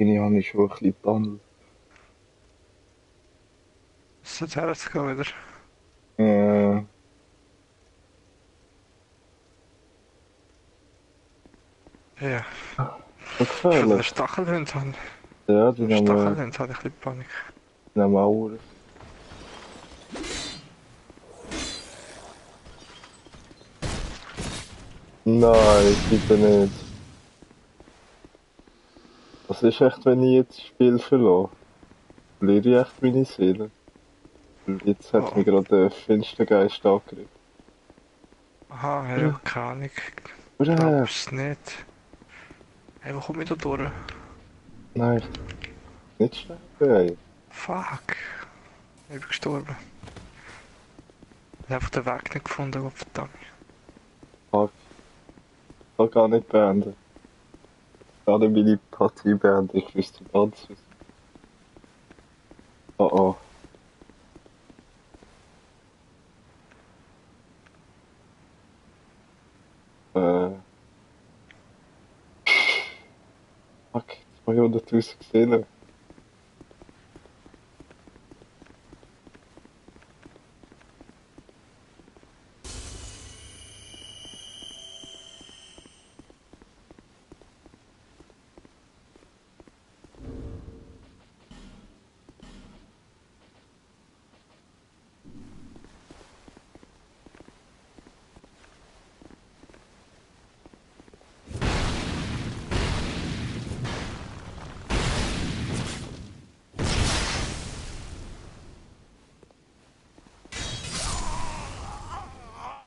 Irgendwie habe ich schon ein bisschen Bammel. Ist jetzt herzugehen wieder? Äh, Ja. so Von den gefährlich. Stachelhunde habe Ja, von den Stachelhunde habe ich ein bisschen Panik. die nehmen auch. Nein, bitte nicht. Was ist echt, wenn ich jetzt das Spiel verliere? Verliere ich echt meine Seele? Weil jetzt hat Oh. mich gerade der Finstergeist angegriffen. Aha, ja, Oder? keine Ahnung. Oder? Glaub's nicht. Hey, wo komme ich da durch? Nein, ich darf nicht sterben, ey. Fuck. Ich bin gestorben. Ich habe einfach den Weg nicht gefunden, Gott verdammt. Fuck, ich kann gar nicht beenden. Gar nicht meine Partie beenden, ich wüsste ganz was. Oh oh. Äh, fuck, 200.000 Seelen.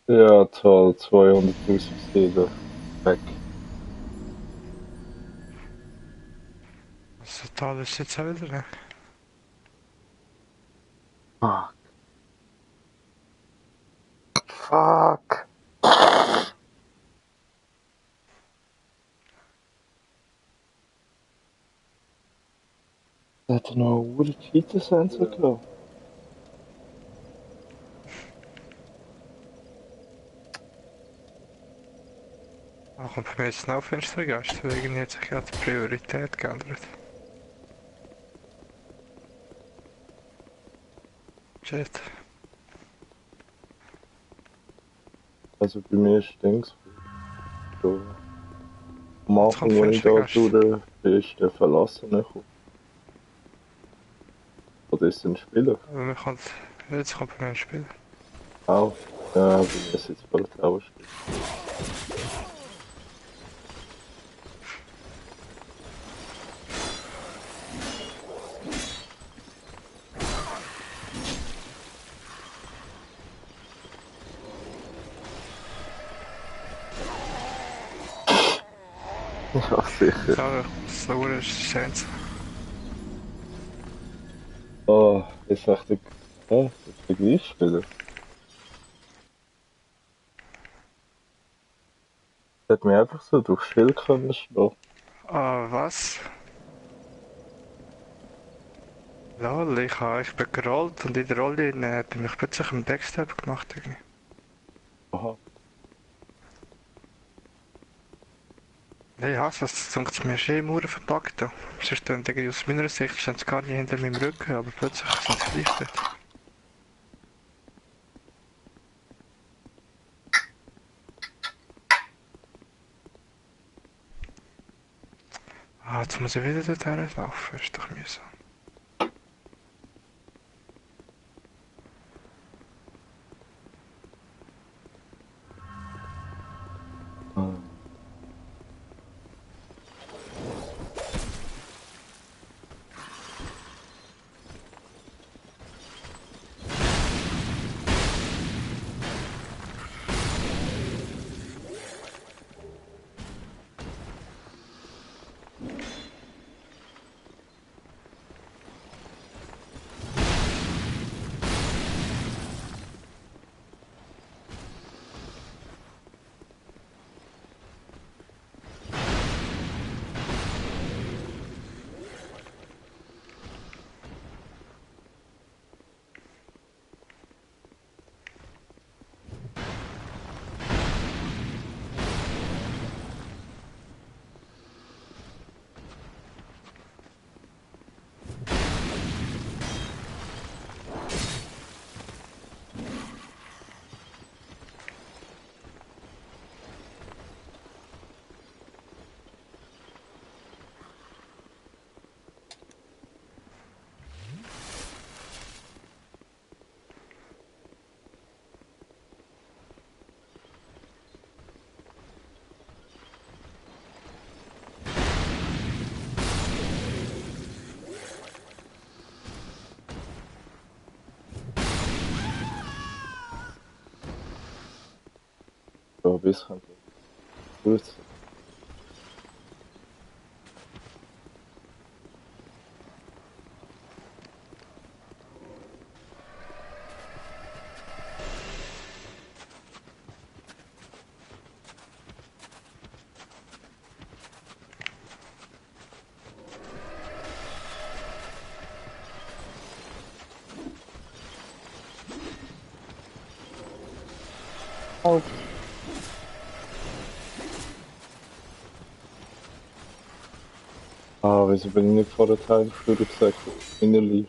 Ja, toll, 200.000 Seelen. Weg. Was total ist jetzt auch wieder? Fuck. Fuck. Der hat noch einen Cheater-Sensor gehabt. Ah, kommt bei mir jetzt ein Fenstergast, weil irgendwie hat sich gerade die Priorität geändert. Shit. Also bei mir ist Dings. So. Am Jetzt kommt Anfang, als ich da Fenstergast. durch bin, ist der Verlassene gekommen. Oder ist es ein Spieler? Aber mir kommt, jetzt kommt bei mir ein Spiel. Auch. Ja, bei mir ist jetzt bald auch ein Spieler. Ja, sicher. So, so ist es. Oh, ist echt der, ist der gleiche Spieler. Der hat mich einfach so durchs Schild können schlagen. Ah, was? Lol, ich bin gerollt und in der Rolle hat er mich plötzlich im Backstab gemacht. Irgendwie. Aha. Nee, Hass, das funkt mir schon im Uhren verpackt. Sonst dann irgendwie aus meiner Sicht stand es gar nicht hinter meinem Rücken, aber plötzlich sind sie gleich dort. Ah, jetzt muss ich wieder dorthin laufen, ist doch mühsam. Ah. bis könnte gut sein. Oh. Ah, wieso bin ich nicht vor der Teilstelle gesagt? Innerlich.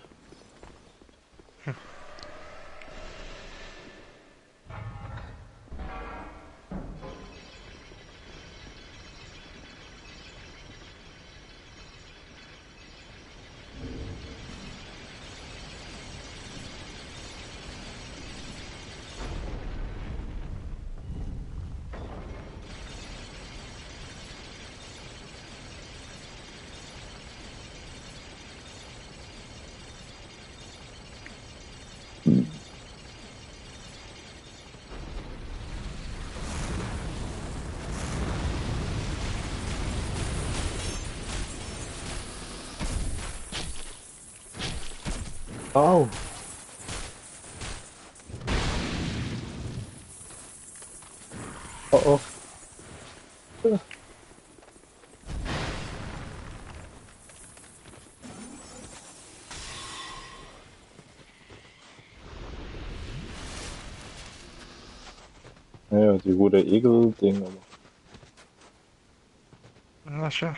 Au! Oh oh. Ja, die gute Igel-Ding, aber. Na schon.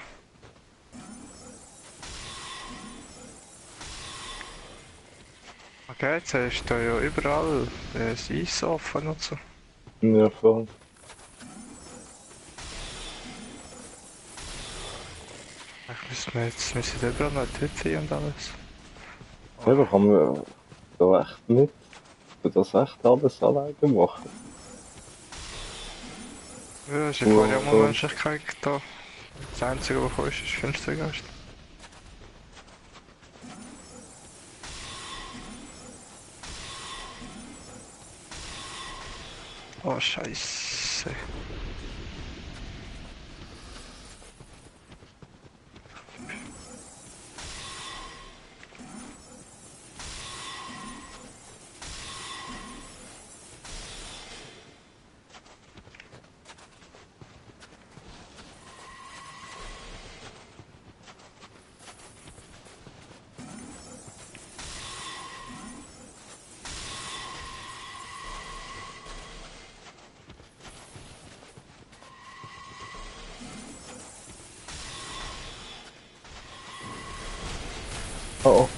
Okay, jetzt ist da ja überall das Eis offen und so. Ja, voll. Müssen wir überall noch die Hütte und alles. Ja, da kann man da echt nicht, das echt alles alleine machen. Ja, ist ja vorher auch mal Wow. Menschlichkeit da. Das Einzige, was kommt, ist Finstergeist. Oh, Scheiße. Oh oh.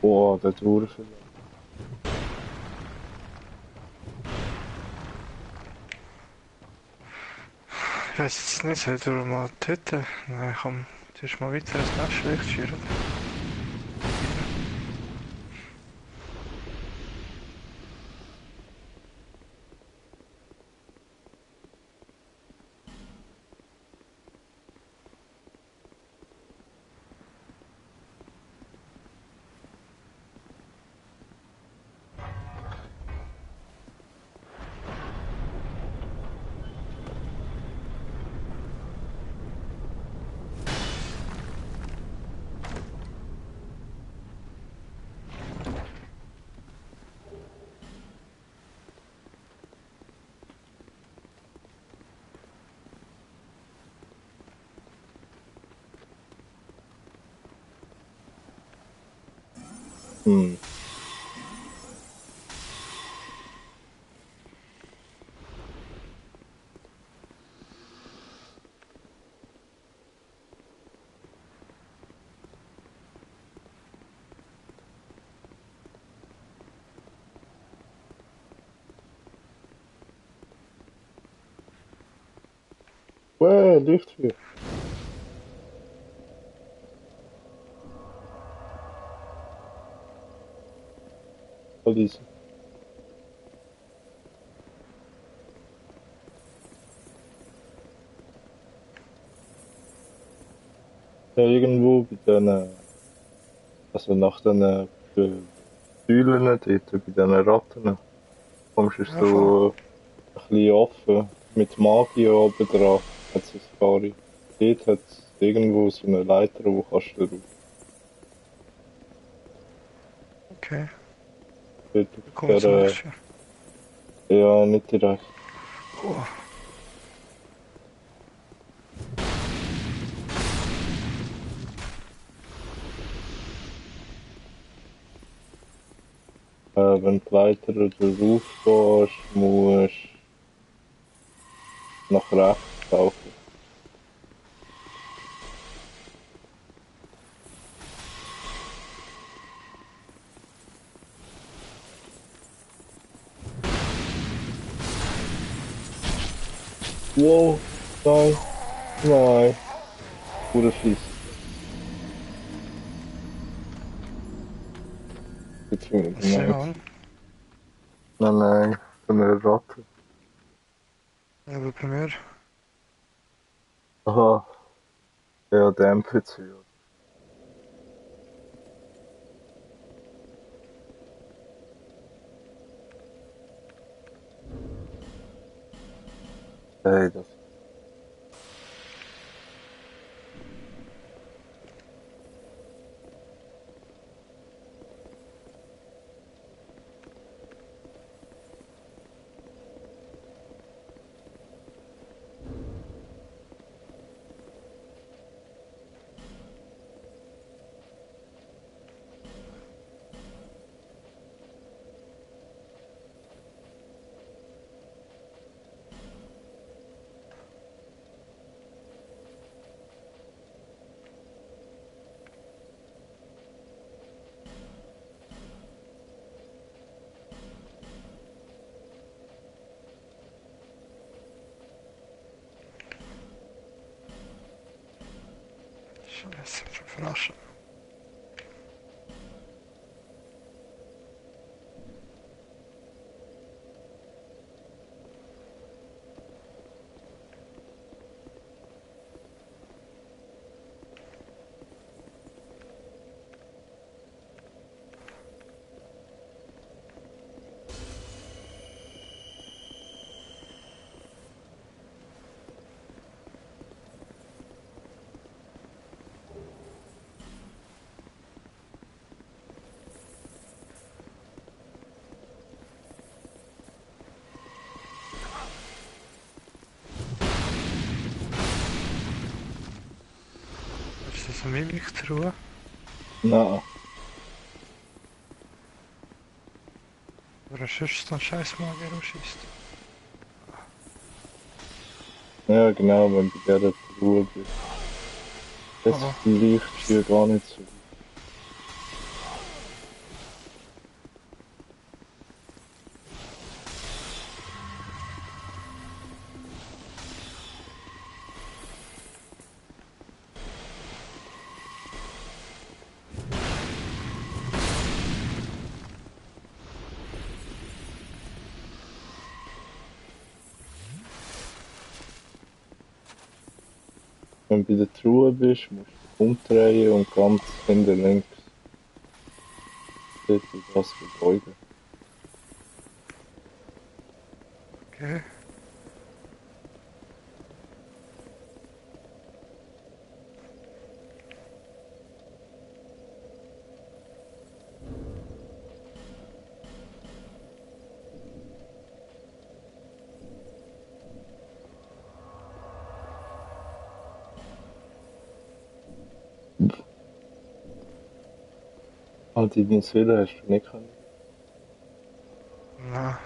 Boah, der dauert viel. Ich weiß jetzt nicht, soll ich mal die Hütte? Nein, komm, du hast mal weiter ins nächste Licht führen. Hm. Lichtfeuer. Voll easy. Ja, irgendwo bei den, also nach den Säulen dort, bei diesen Ratten, kommst du Ja, voll. so ein bisschen offen, mit Magie oben dran, hat es ein Skari. Dort hat es irgendwo so eine Leiter, wo kannst du drauf. Okay. Dort Da auf kommt zum der, Leuchten. ja, nicht direkt. Oh. Wenn die Leiter drauf gehst, musst du nach rechts laufen. Wow, nein, nein. Guter Schieß. Jetzt schon wieder Was gemeint. an? Nein, nein, so eine Ratte. Aber bei mir. Aha, ja, der NPC. Hey, das. Scheiße, verarschen. Ist das eine Mimik-Truhe? Nein. Oder sonst so ein scheiß Magier rausschießt? Ja, genau, wenn du bei dieser Truhe bist. Das Oh. vielleicht hier gar nicht so. Wenn du bei der Truhe bist, musst du umdrehen und ganz hinter links. Dort ist das Gebäude. Okay. Halt, die Venezuela hast du nicht können. Na,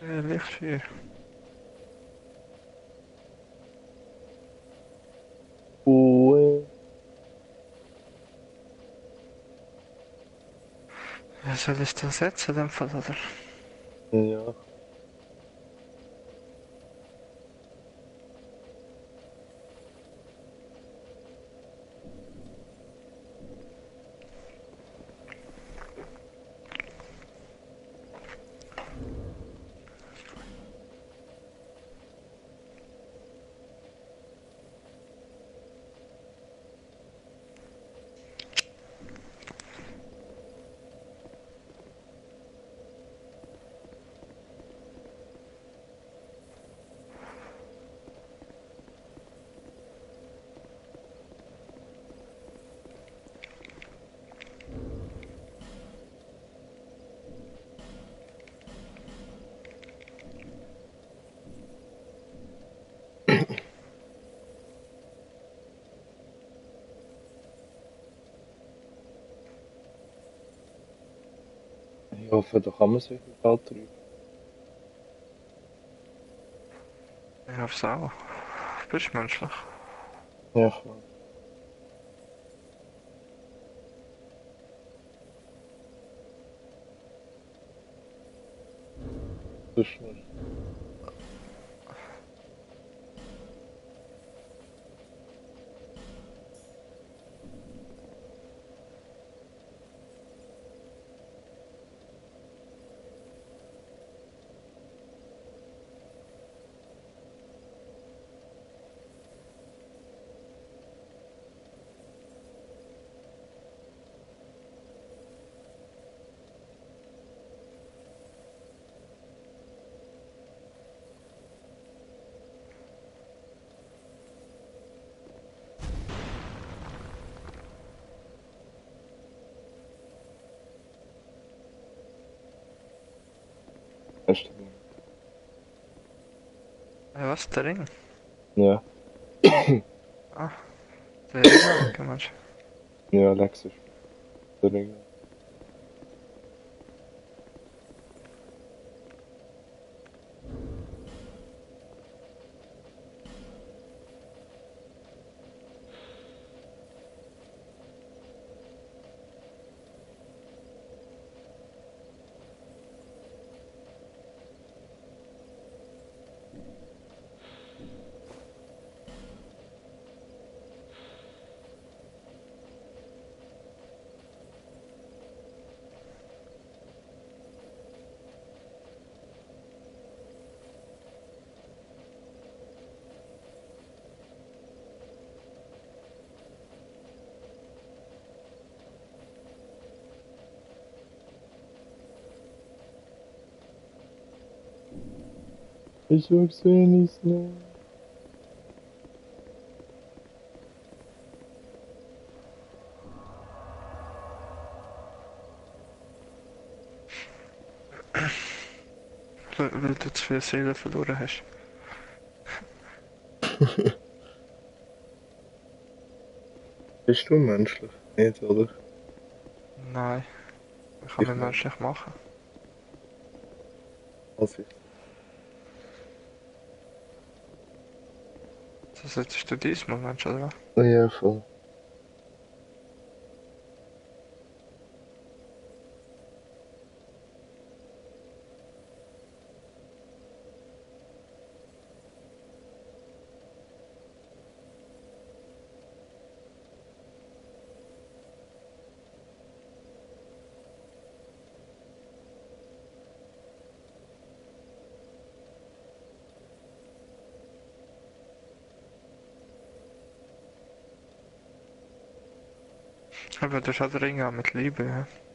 Lichtschwer. Ue. Ja, soll ich das setzen, in dem Fall, oder? Ja, ich hoffe, da kann man sich nicht antrüben. Ich hoffe es auch. Du bist menschlich. Ja, klar. Das ist nicht. Hast du den? Was, der Ring? Ja, Ah, der ehemalige Mensch. ja, Lex ist der Ring. Ich hab's wenigstens nicht. Weil du zu viel Seele verloren hast. Bist du menschlich? Nicht, oder? Nein, ich kann Ich mich nicht. menschlich machen. Also ich. Das solltest du diesmal, Mensch, oder was? Ja, voll. Aber du hast halt Ring auch mit Liebe,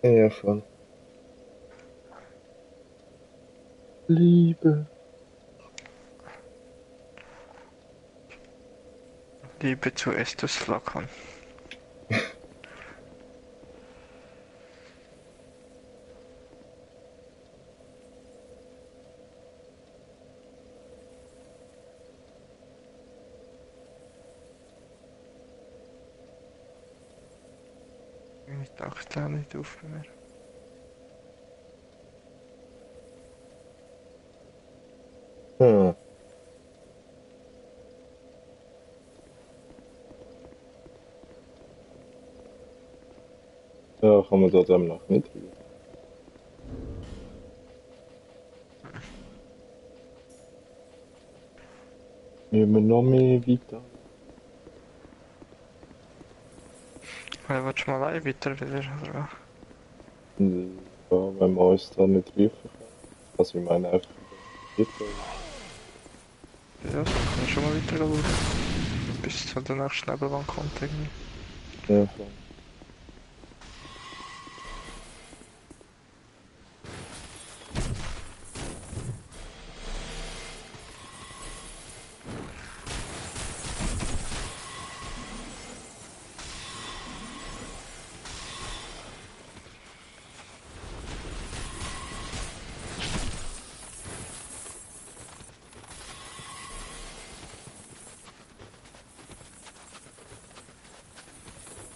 ja. Ja, voll. Liebe. Liebe zu Estus Flakon. Ich dachte auch nicht auf bei mir. Hm. Ja, kann man da demnach nicht rein. Müssen wir noch mehr weiter? Willst du mal allein weiter wieder? Oder? Ja, wenn wir uns da nicht rufen können. Also ich meine einfach weiter. Ja, so kann ich schon mal weiter schauen. Bis zu der nächsten Nebelwand kommt irgendwie. Ja, voll.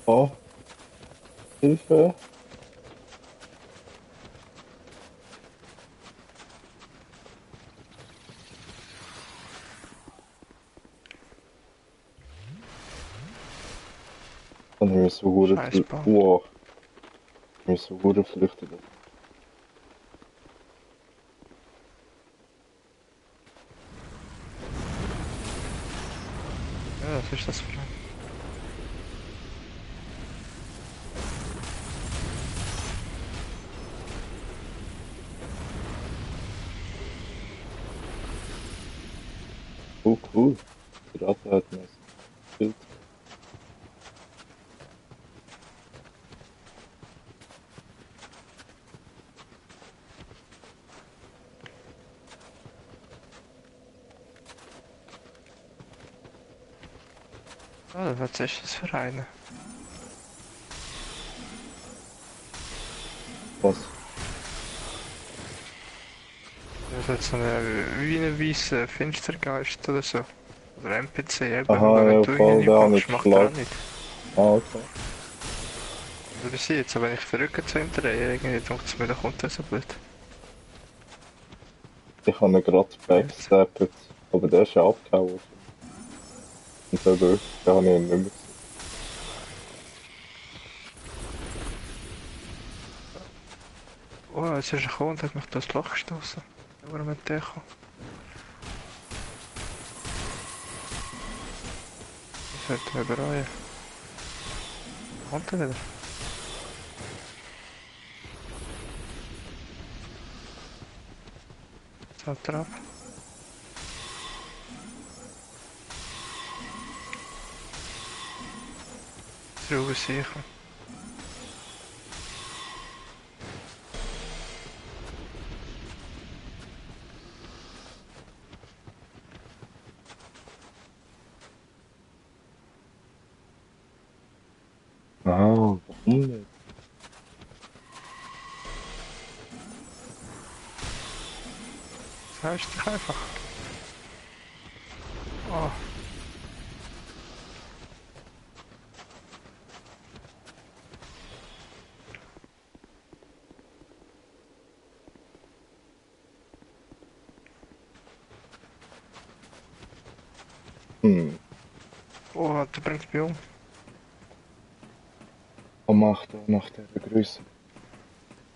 Oh, Hilfe! Dann haben wir so hure Scheiß viel. Baum. Wow, wir haben so hure flüchten. Ja, was ist das für ein... Oh, cool. Der Ratte hat mir das Bild. Oh, was ist das für eine? Was? Das ist jetzt so eine, wie ein weißer Finstergeist oder so. Oder NPC eben, Aha, aber wenn ja, du ihn voll, da habe ich packst, macht er auch geschlagen. nicht. Ah, okay. Also bis jetzt, wenn ich den Rücken zu ihm drehe, irgendwie denkt es mir, da kommt er so blöd. Ich habe ihn gerade Jetzt. backstabbed, aber der ist ja abgehauen. Und so durch, da habe ich ihn nicht mehr gesehen. Oh, jetzt ist er gekommen und hat mich durch das Loch gestoßen. Warum hat der gekommen? Das sollte man bereuen. Kommt er wieder? Jetzt haut er ab. Drüber sicher. Ah, warum nicht? Das heißt dich einfach. Oh, Hm, oh, der bringt mich um. was macht er nach dieser Größe?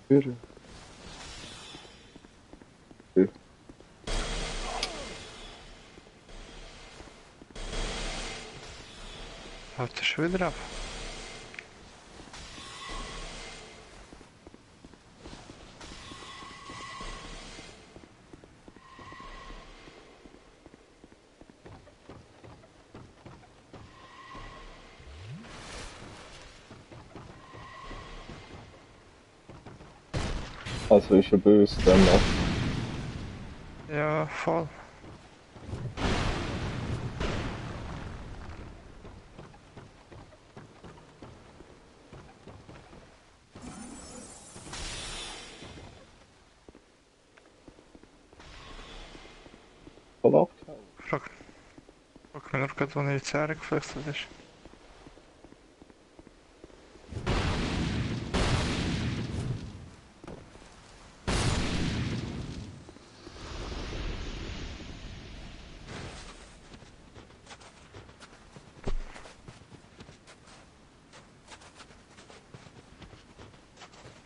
Für? Für? Haut er schon wieder ab. Also ist er böse danach. Ja, voll. Voll abgehauen. Frag mich nur gerade, wo er jetzt hergeflüchtet ist.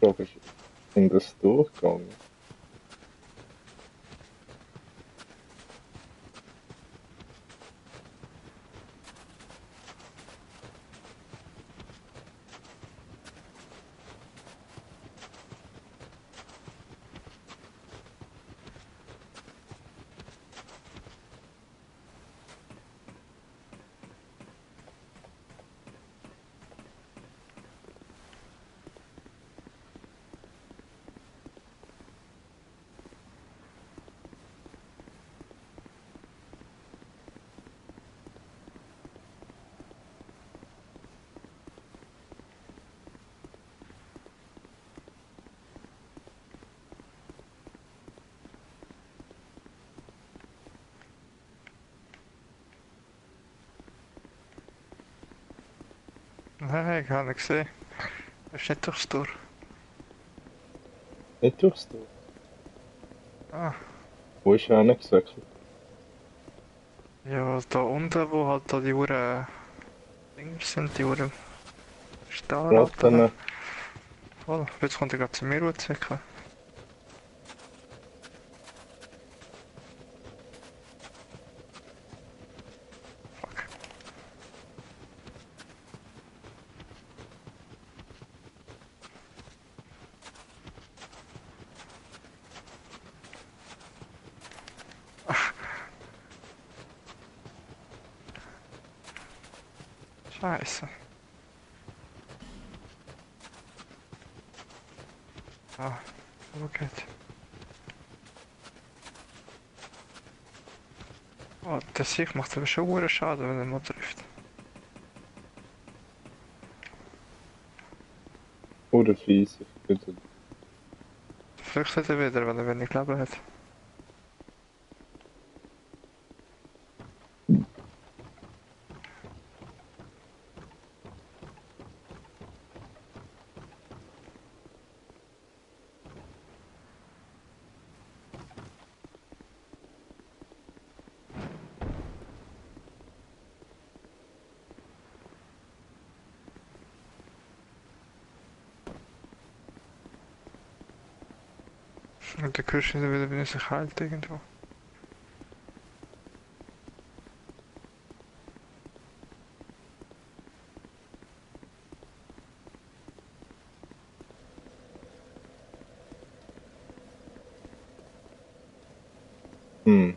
Frage ist, sind das durchgegangen? Nein, ich habe nicht gesehen. Er ist nicht durchs Tor. Nicht durchs Tor. Ah, Wo ist er hingesäckelt? ja, da unten, wo halt da die Uhren Dinger sind, die Uhren Stahlratten. Ratten, Voll. Jetzt kommt er gerade zu mir zwicken. Fuck. Scheiße. Ah, so geht. Oh, der Sieg macht aber schon einen Schaden, wenn er mal trifft. oder fies, ich bitte. Flüchtet er wieder, weil er wenig Leben hat. Und der Kirsch ist wieder, wenn er sich heilt irgendwo. Hm,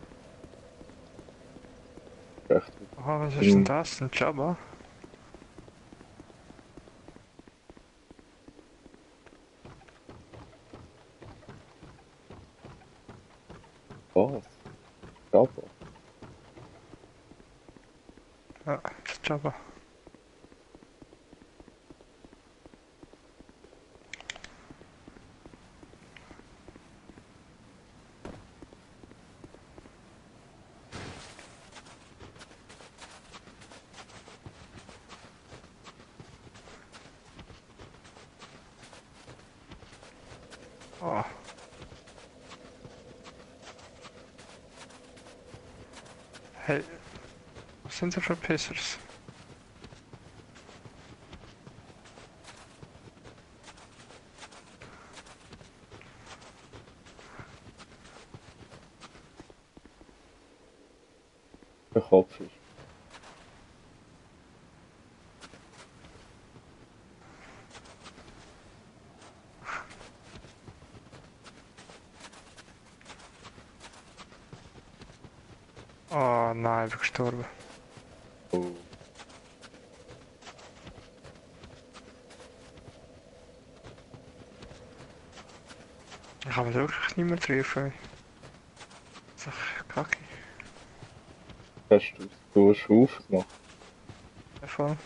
recht. Aha, was ist denn Hm, das? Ein Jabba? was? Jabba? Ja, das ist Jabba. Oh. Hey, was sind das für Pissers? Der Kopf ist. Oh nein, ich bin gestorben. Oh, Ich kann mich wirklich nicht mehr treffen. Das ist echt kacke. hast du es aufgemacht? Ja, voll.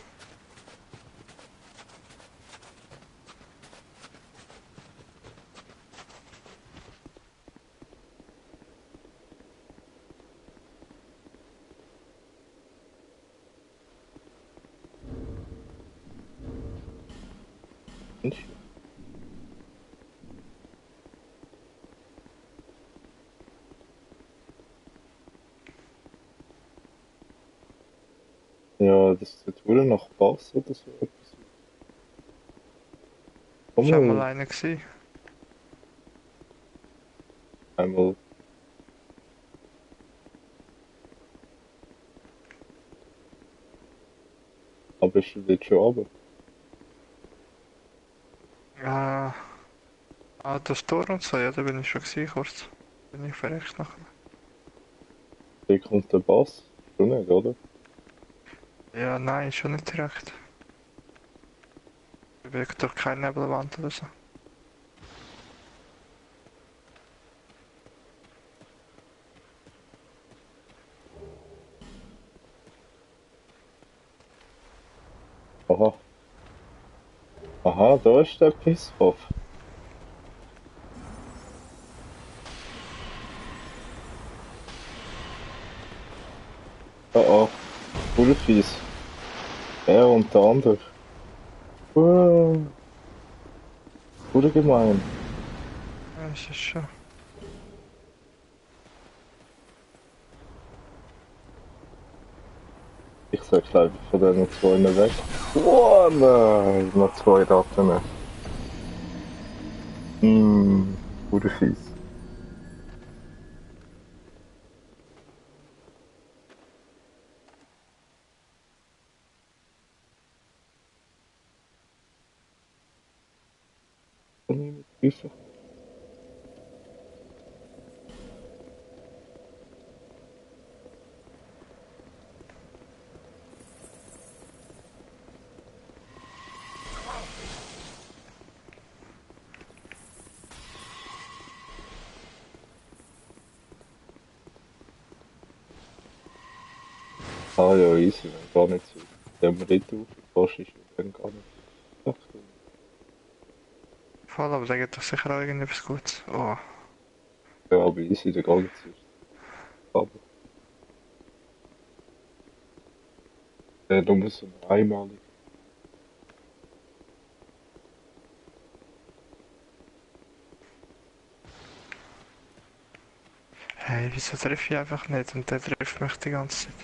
Nicht? Ja, das sieht wohl nach Bass oder so etwas aus. Das war mal mal einer gewesen. einmal. Aber ist er jetzt schon runter? Ah, das Tor und so, ja, da bin ich schon gewesen, kurz. Bin ich verreckt nachher. Hier kommt der Bass. Schon nicht, oder? Ja, nein, schon nicht direkt. Ich bin durch keine Nebelwand oder so. Aha. Aha, da ist der Pisshoff. Oh oh, Urfies. Er und der andere. Urgemein. Ja, das ist schon. Ich sag gleich von diesen zwei weg. Oh nein, noch zwei Ratten. Urfies. Kann ich nicht prüfen? Ah ja, easy, wenn gar nicht so. Wenn wir dort raufgehst, ist dann gar nicht. Ach du. Voll, aber da geht doch sicher auch irgendetwas Gutes. Oh, Ja, aber easy, der geht jetzt erst. Aber der nur so eine einmalige. hey, wieso treffe ich einfach nicht? Und der trifft mich die ganze Zeit.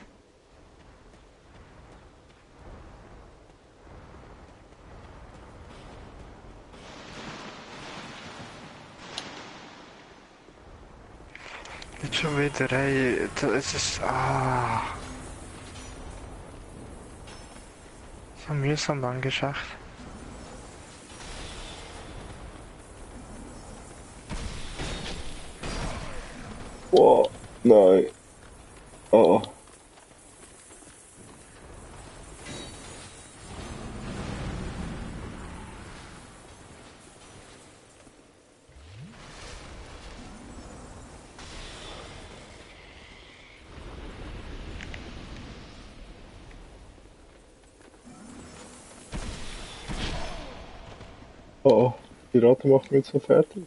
Nicht schon wieder, hey, es ist. So mühsam lang geschafft. Boah, nein. Oh, oh, oh. Die Ratte macht mich so fertig.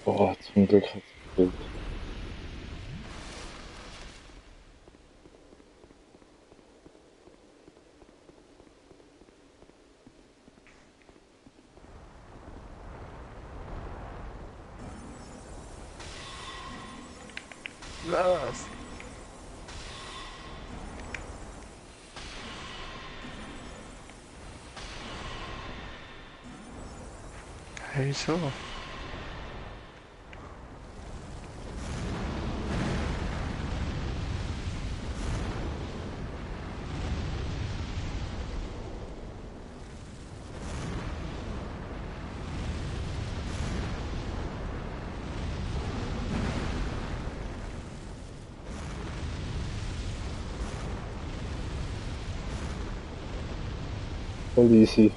Oh, zum Glück hat sie gekillt. Was? Hey, so. Voll easy.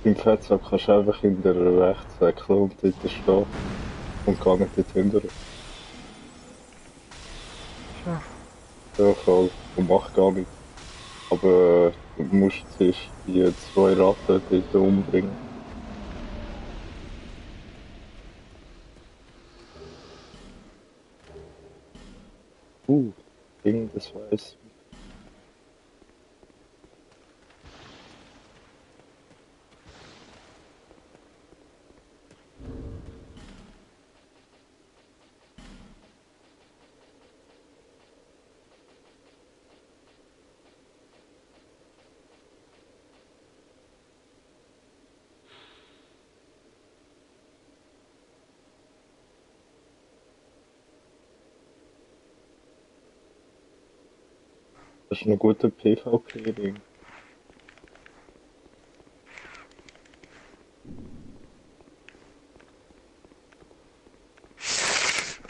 Im Fettsack kannst du einfach in der rechts wechseln und dort stehen. Und gar nicht dort hinten. So. Ja, voll. Und mach gar nichts. Aber du musst zuerst die zwei Ratten dort umbringen. Uh, Ding, das weiß. Das ist ein guter PvP-Ring.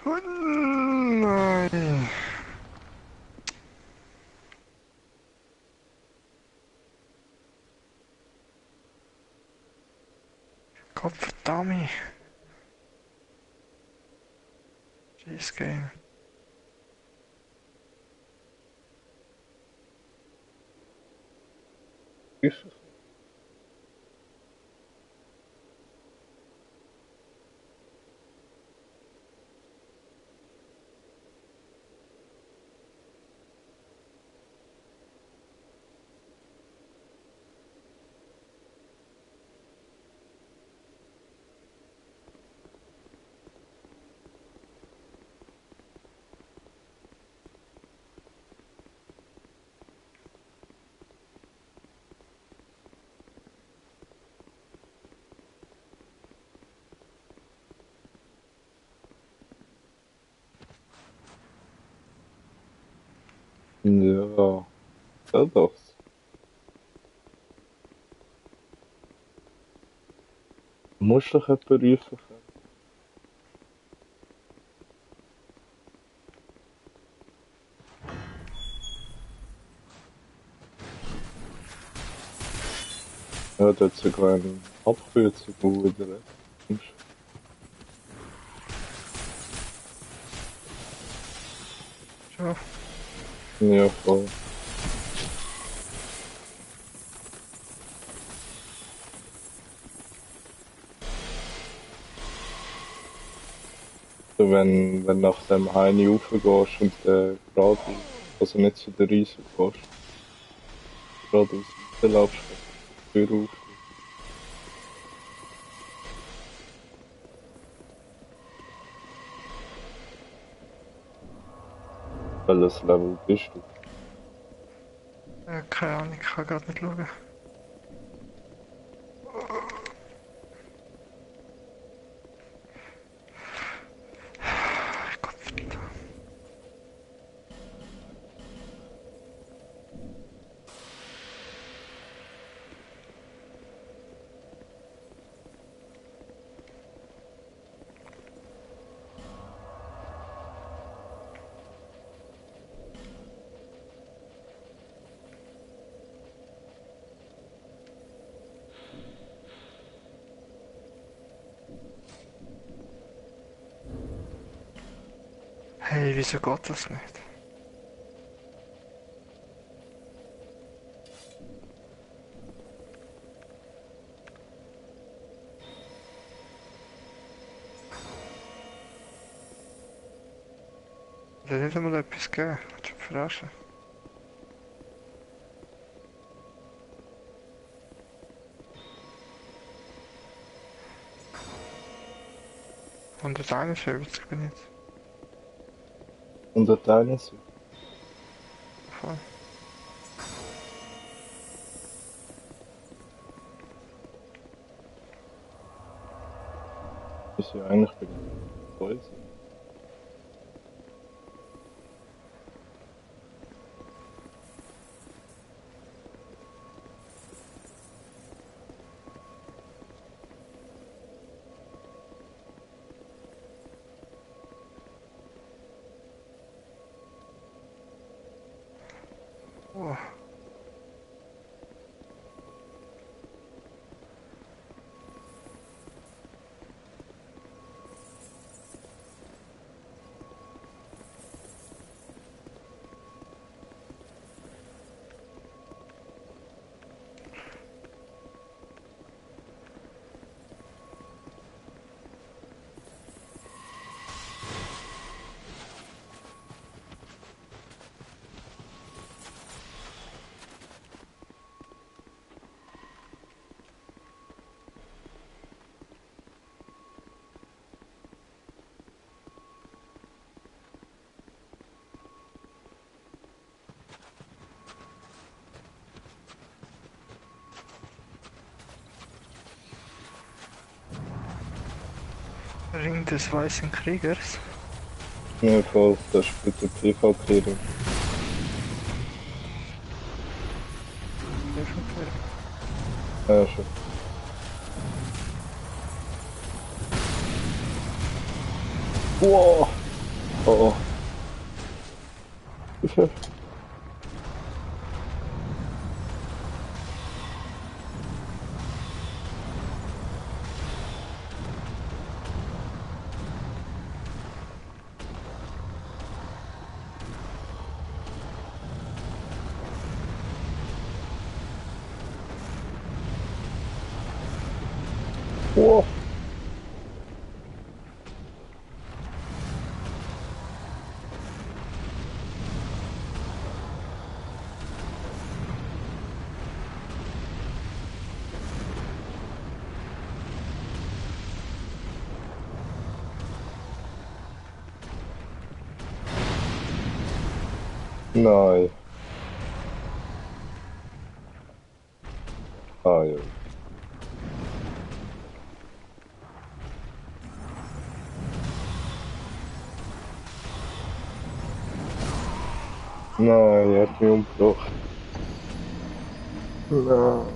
Oh nein. Gottverdammt. Scheiß Game. Ja, ja doch. Du musst doch jemanden rufen können. Ja, da hat sogar eine Abkürzung, wo wieder kommst. Schon. Ja, voll. Also wenn nach dem Heini raufgehst und geradeaus, also nicht zu der Riese gehst, geradeaus weiterlaufst, kannst du die Tür auf. Welches Level bist du? Keine Ahnung, ich kann gerade nicht schauen. Gottverdammt. Hey, wieso geht das nicht? Hat er nicht einmal etwas gegeben? Willst du mich verarschen? Und das 51 bin ich jetzt. 171. Voll. Ist ja eigentlich bei den Boys. Oh. Ring des Weißen Kriegers. Ja, voll, das ist bei der PvP-Ring. Ja, schon. Wow! Oh, oh. Wow! Nein. Ah, ja. Nein, er hat mich umgebracht. Nein.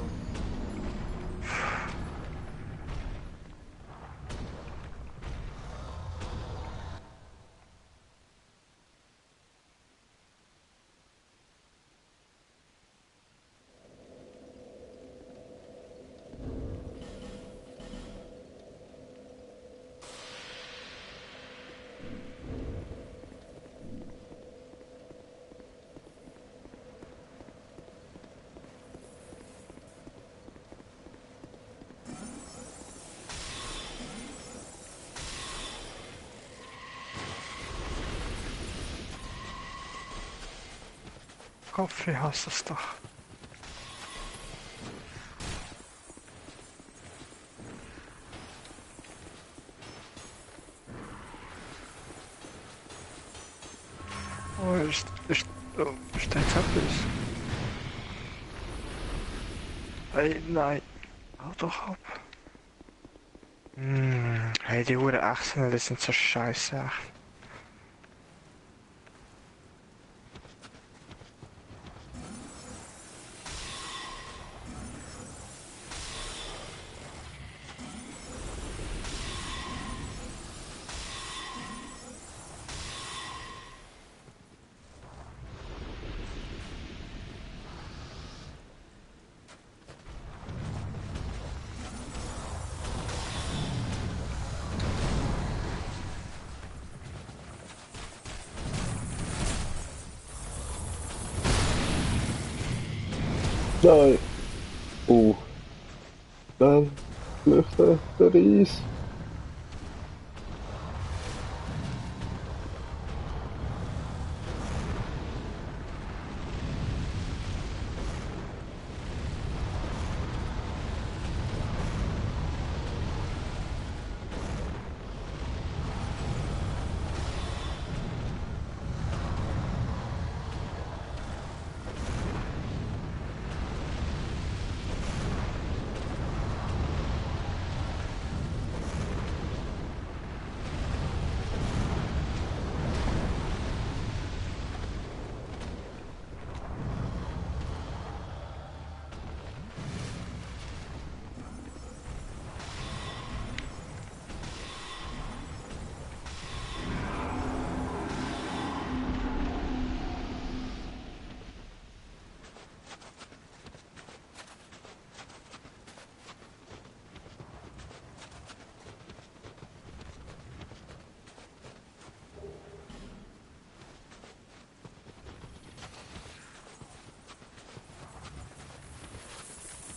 Kopf, ich hasse es doch. Oh, ist da jetzt etwas? Hey, nein. Hau doch ab. Hey, die Uhren Echsen, die sind so scheiße. Nein. Dann flüchten der Reis.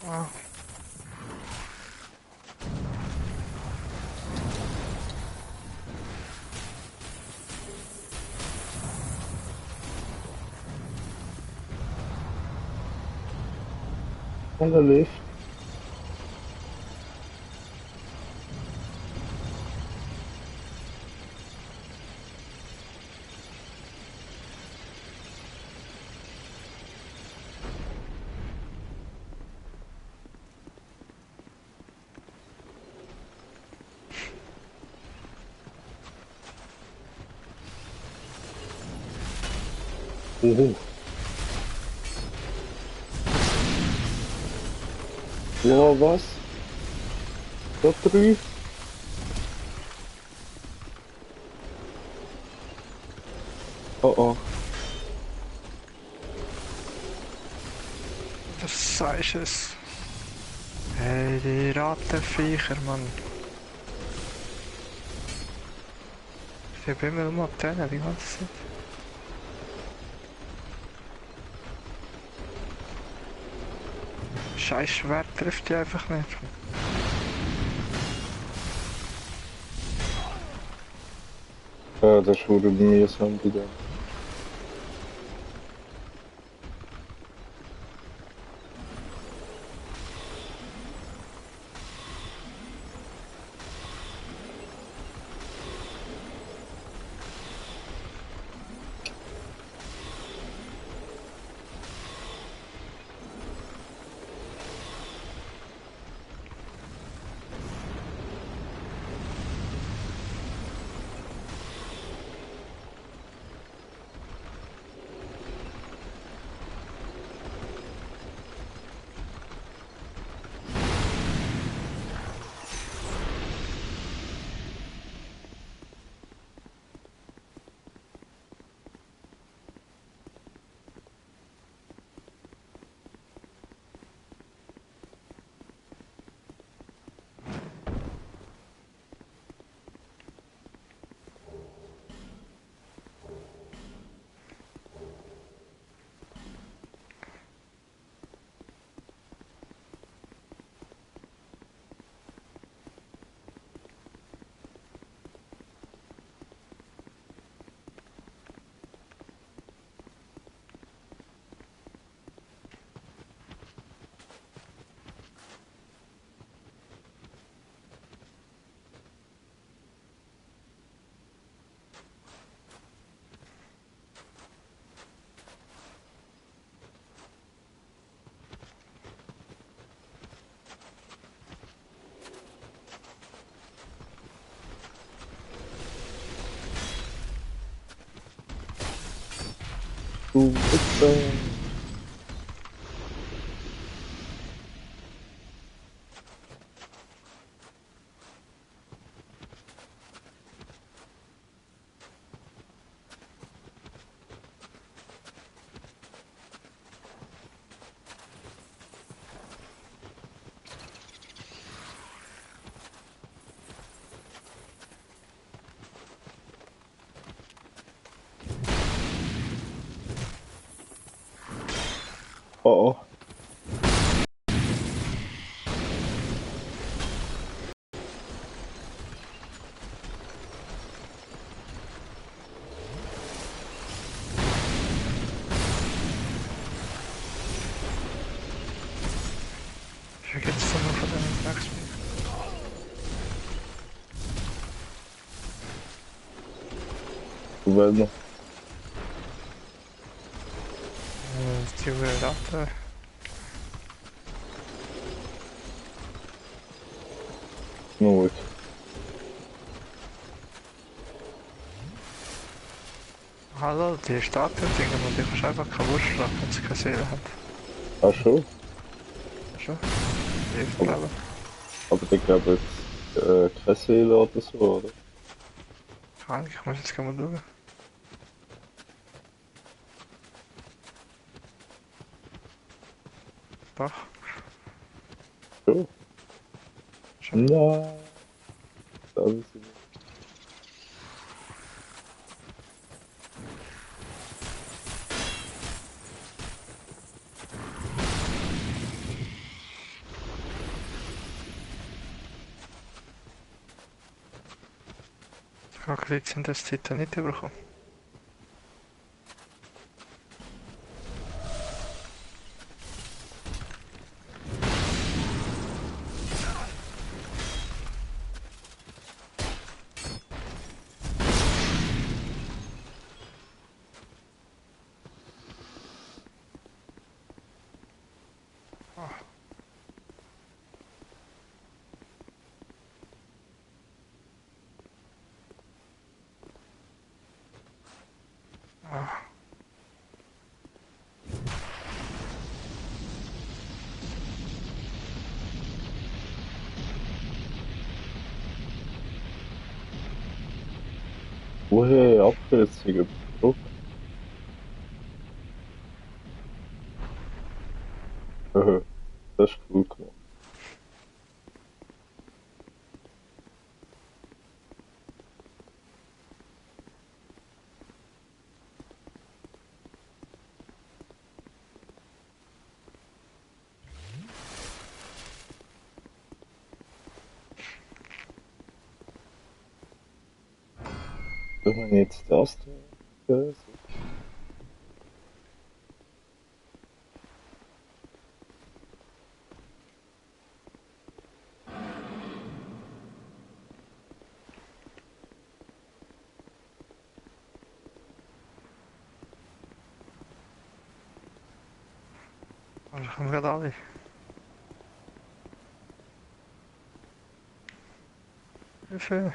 Ah. Alle Lift. Wow, was? Da drei? Oh oh. Das sagst es. Hey, die Rattenviecher, Mann. Ich bin immer nur ab denen, die ganze Zeit. Scheiß Schwert trifft die einfach nicht. Ja, das ist verdammt mühsam bei dem. Du Wichser. Oh oh. Wie geht's denn noch von deinem Tagsspiel? Du willst noch. Die Ratte. Nur. Hallo, die Statuen-Dinger und die kannst du einfach kaputt schlagen, wenn sie keine Seele haben. Ach schon? Schon? Ich Aber, glaube. aber ich glaube jetzt keine Seele oder so, oder? Keine Ahnung, ich muss jetzt mal schauen. Doch, Schon? schon. Nein. Das ist nicht. Ich habe Kredit in der Zeit nicht bekommen. Ah, Woher Abkürzung über die Brücke? Das ist cool gemacht. Wenn jetzt das da Also kommen gerade alle. Hilfe.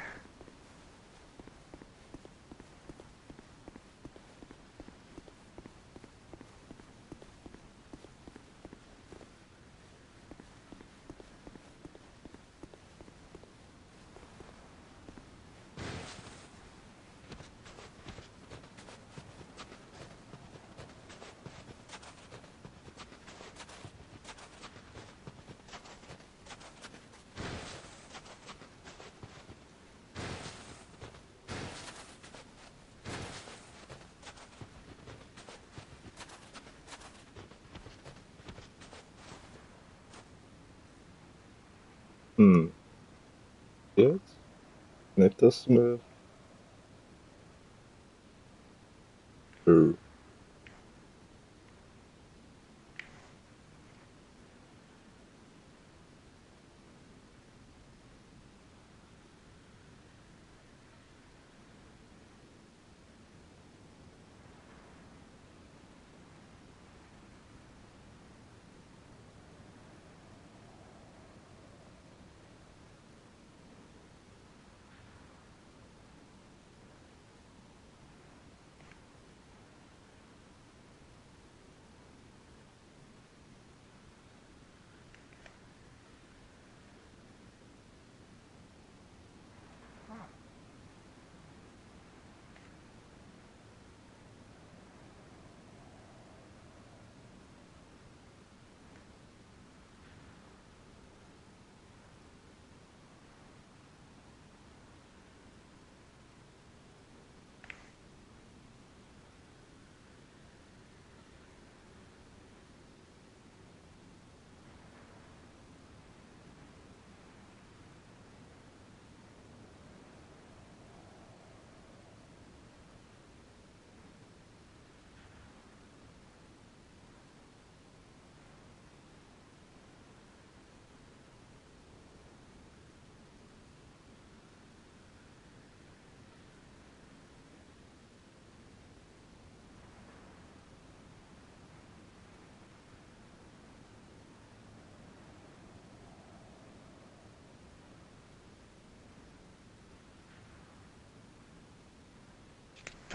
Hm, jetzt? Nicht, dass wir...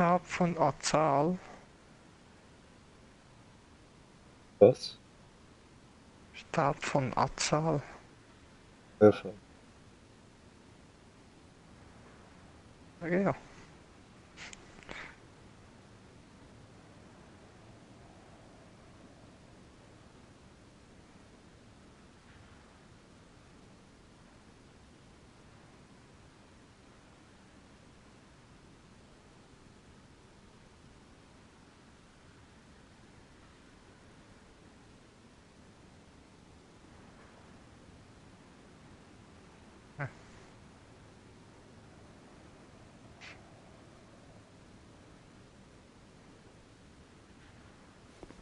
Stab von Azal. Was? Stab von Azal. Einfach. Sag ja.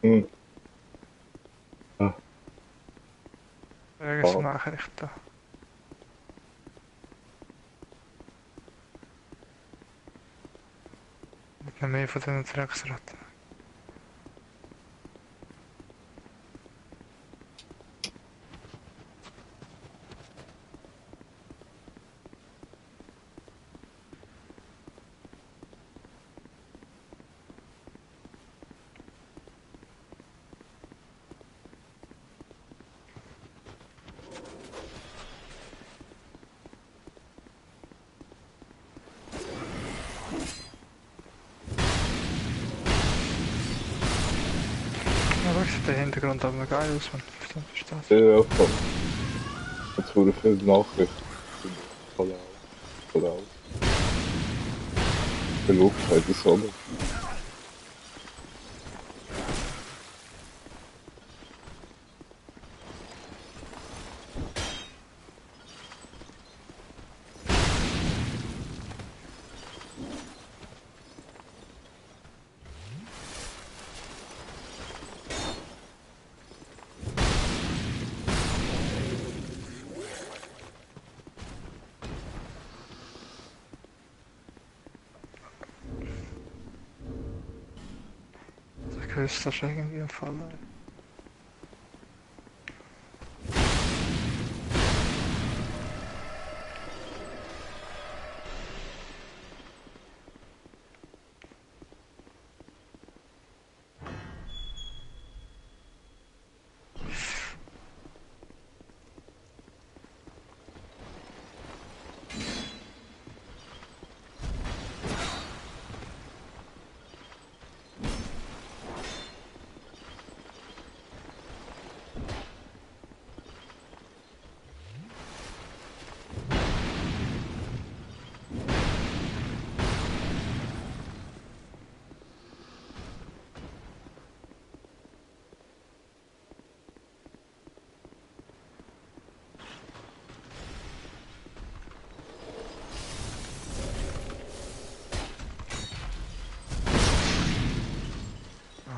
Hm. Ah, Irgendwas ah. Nachrichten. Mit einem mehr von diesen Drecksratten. schau, der Hintergrund aber noch geil aus, man. Verstehst du das? Ja, voll. Jetzt wurde viele Nachrichten. Voll aus. Voll aus. Der Luft hat die Sonne. Ich wüsste, das ist irgendwie ein Fall.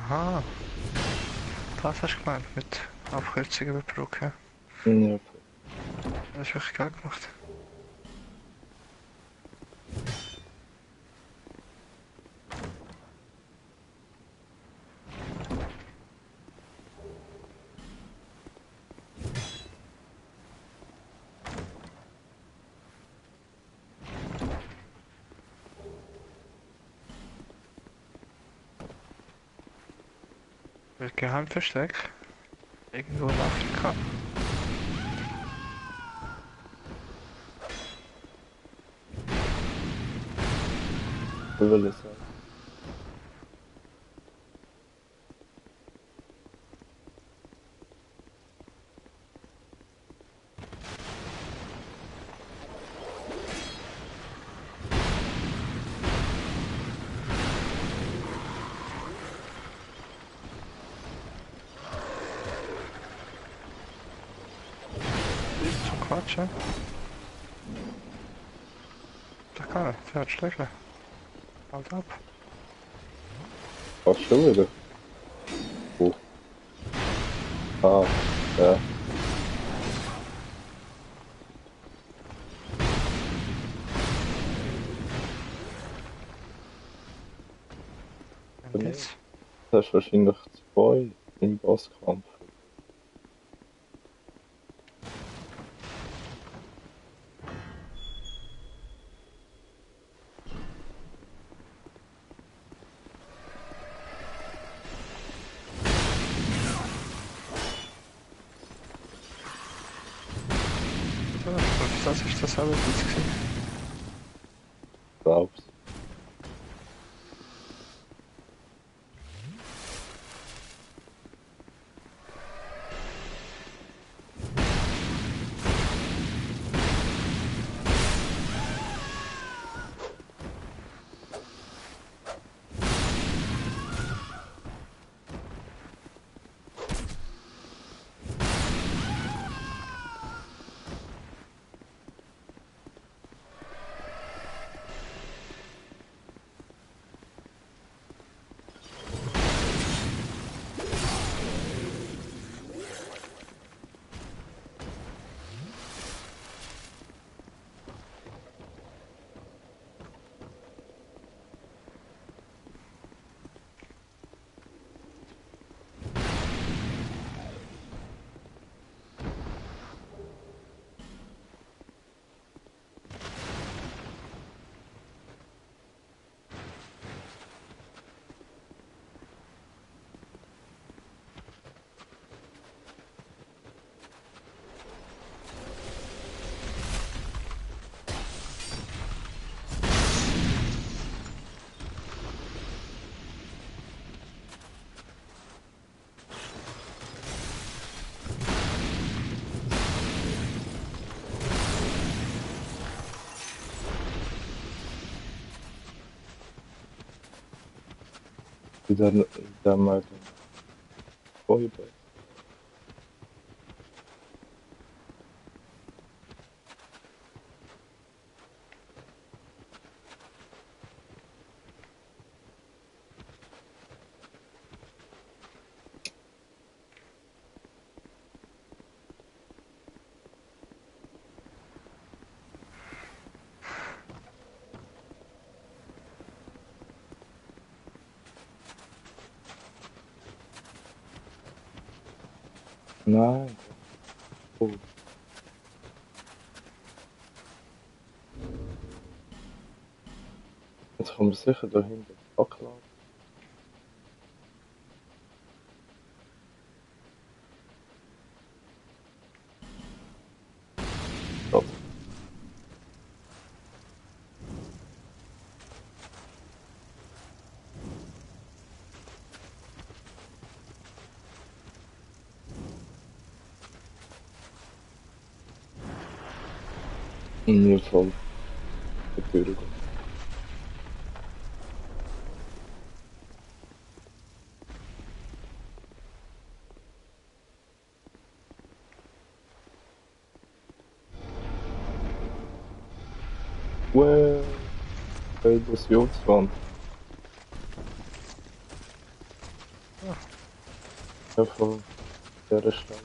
Aha, das hast du gemeint mit Abkürzungen überbrücken. Ja, Das ist wirklich geil gemacht. Wird geheim versteckt. Irgendwo in Afrika. ich will es sagen. Zum Quatschen. Das kann er, der hat Schläge. Halt ab. Fast schon wieder. Oh. Ah, ja. Und jetzt? Das ist wahrscheinlich 2 im Bosskampf. So, das ist das aber gut gewesen. Glaubst إذا ما لنا طيبة. Nej, oh, het kommer zeggen doorheen de baklava. Dat. In ieder geval, natuurlijk. Well, bij de Joodswand. Even verder slaan.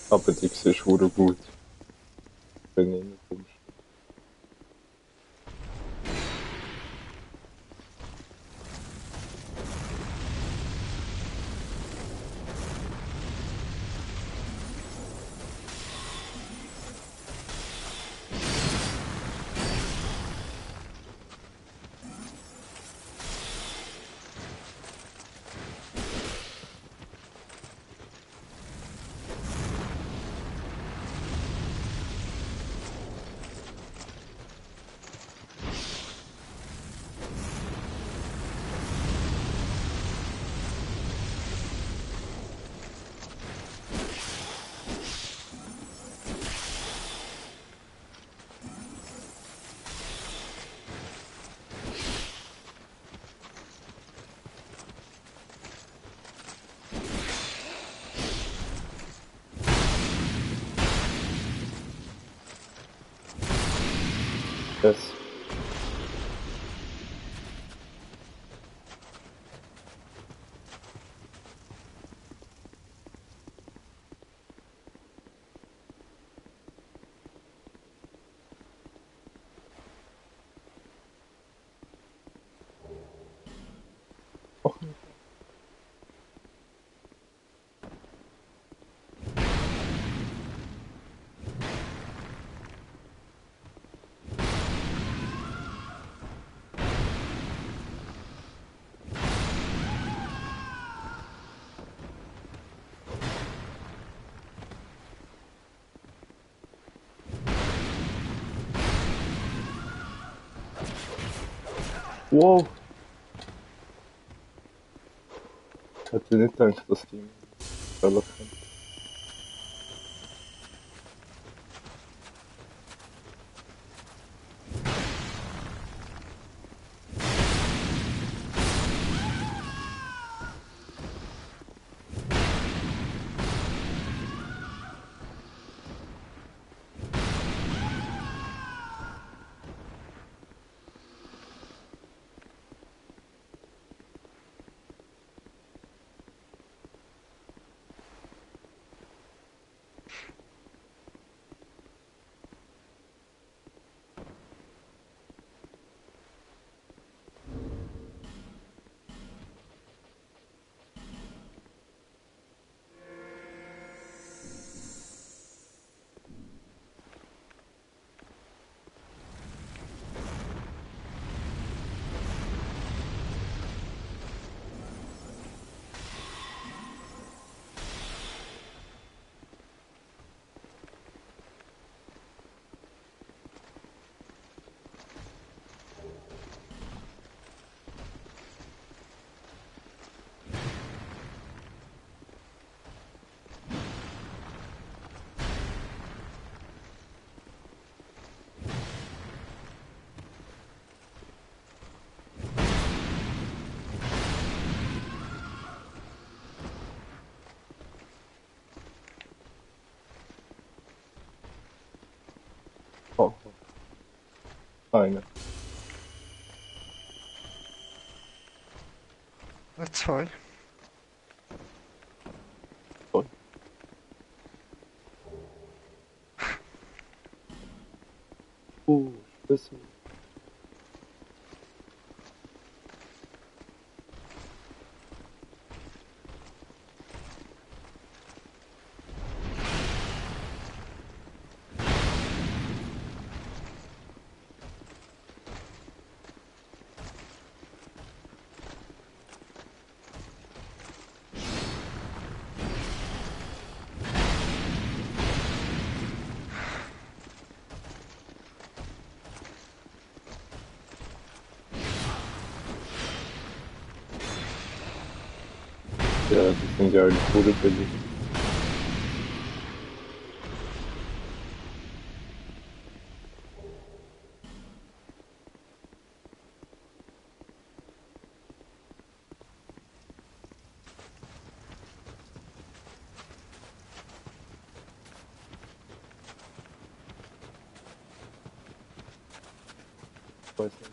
Aber die ist hure gut. Wenn ich nicht kommst. Yes. Och, wow. Ik had niet gedacht dat die wel gaan. Einer. Nicht zwei. Zwei. Schlüssel. Ja, die sind ja alle pure billig. Ich weiß nicht.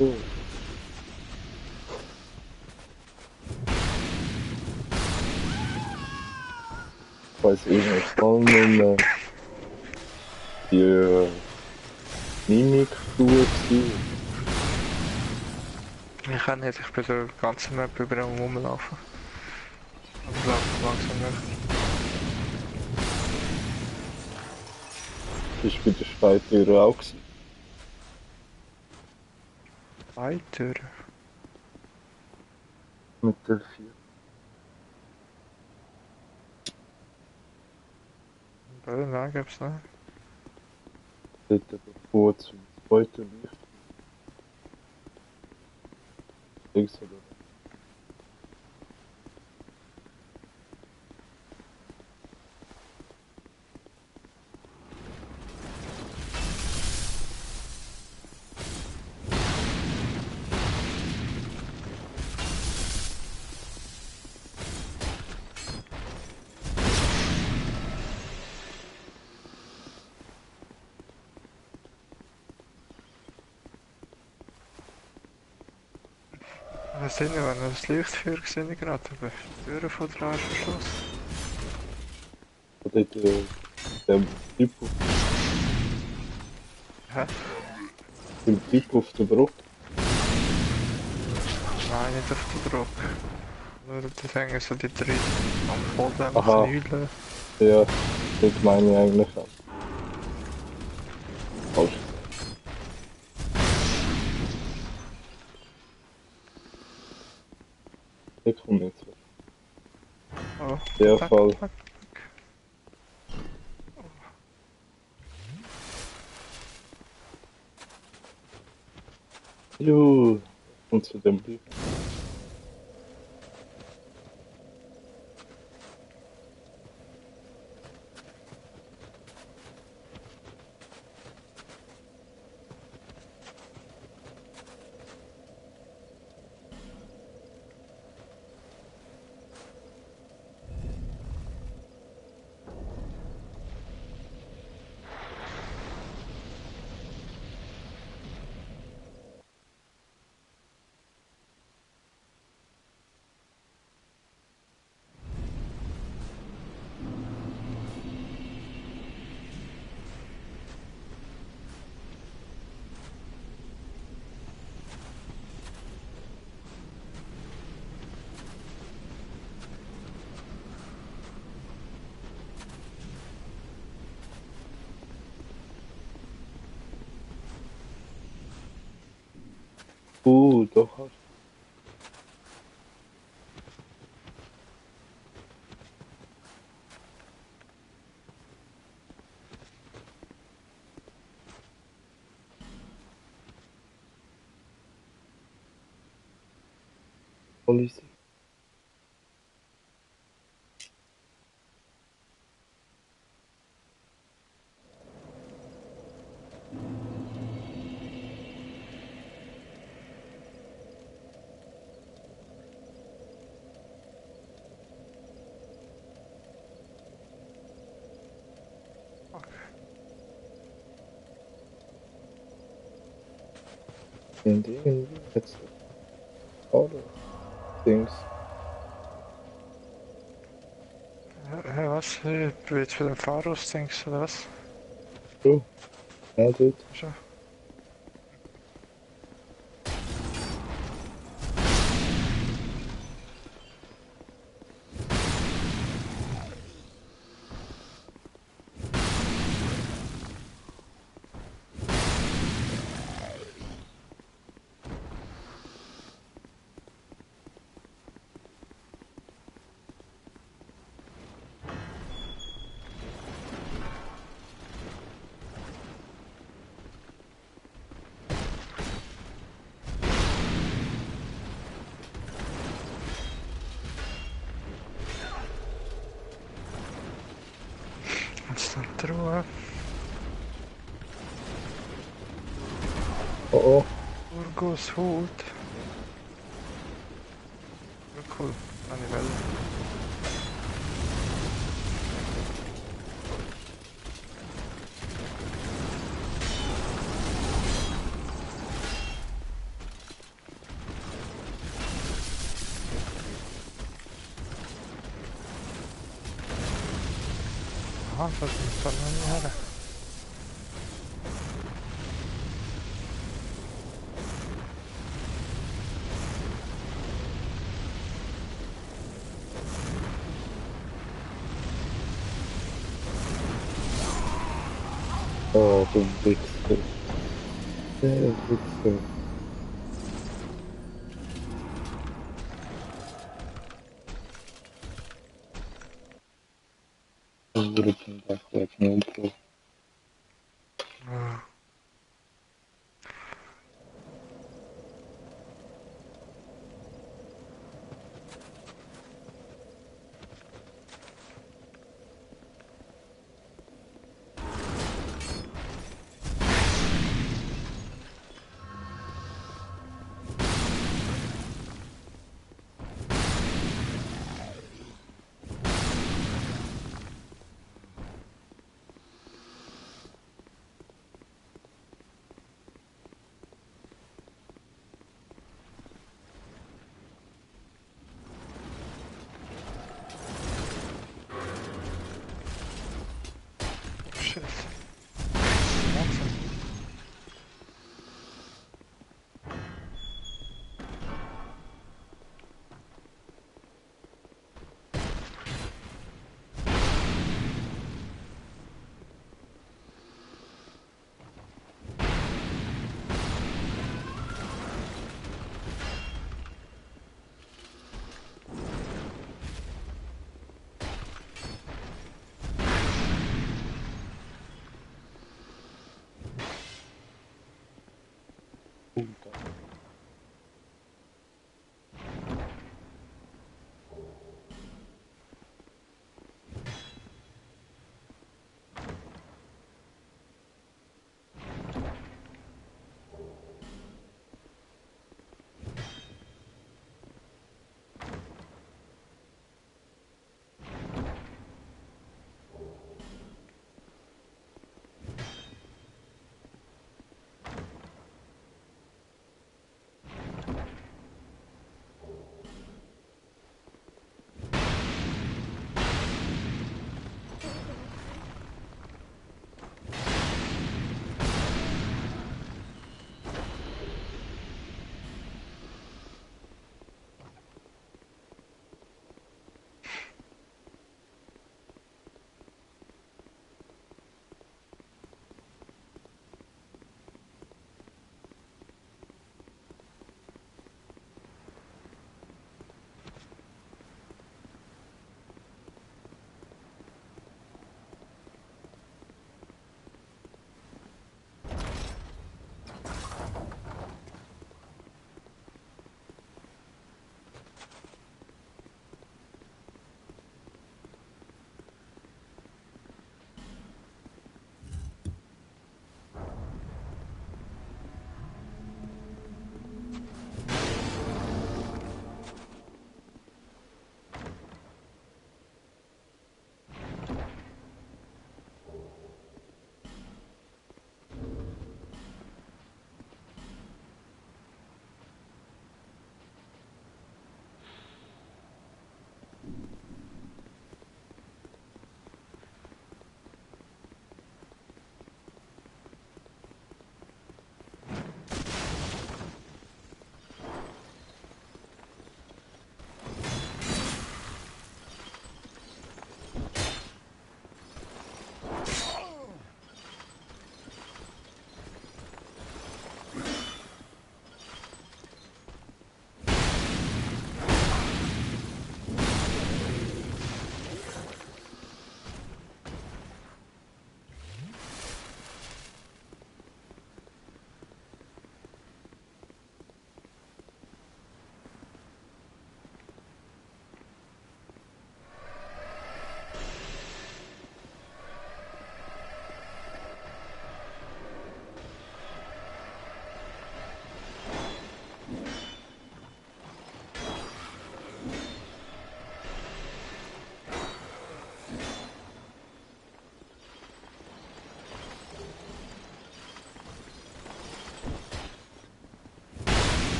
So. Ich weiß irgendwas mal nicht mehr. Die Mimik-Tour gewesen. Ich kann nicht, ich bin der ganze Map über am rumlaufen. Aber ich laufe langsam nicht. Ich bin der Speitürer auch gewesen. Weiter. Mit der 4. Nein, gibt's nicht. Dort davor zum zweiten Licht. Links oder rechts. Was sind wir, wenn wir das Licht für gesehen gerade, aber die Türen von der Arsch verschlossen. Und dort der Typ, Hä? der Typ auf der Brücke. Nein, nicht auf den Druck. Nur die hängen so die drei am Boden am Aha. Knüllen. Ja, das meine ich eigentlich auch. Falsch. Ich komme jetzt weg. Oh, Der tack, Fall. tack. Juhu. Und zu dem Licht. Doch hast du Policy. Und irgendwie jetzt Auto Dings. Was? Du willst für den Fahrers denkst oder was? So, ja, dort. Schon. Konstant Ruhe. Oh, Urgos Hut. Cool. Eine Welle. Aha, das ist dann eine Welle. du Wichser. Der Wichser. Wurde zum Dachwerk Pro. Ja.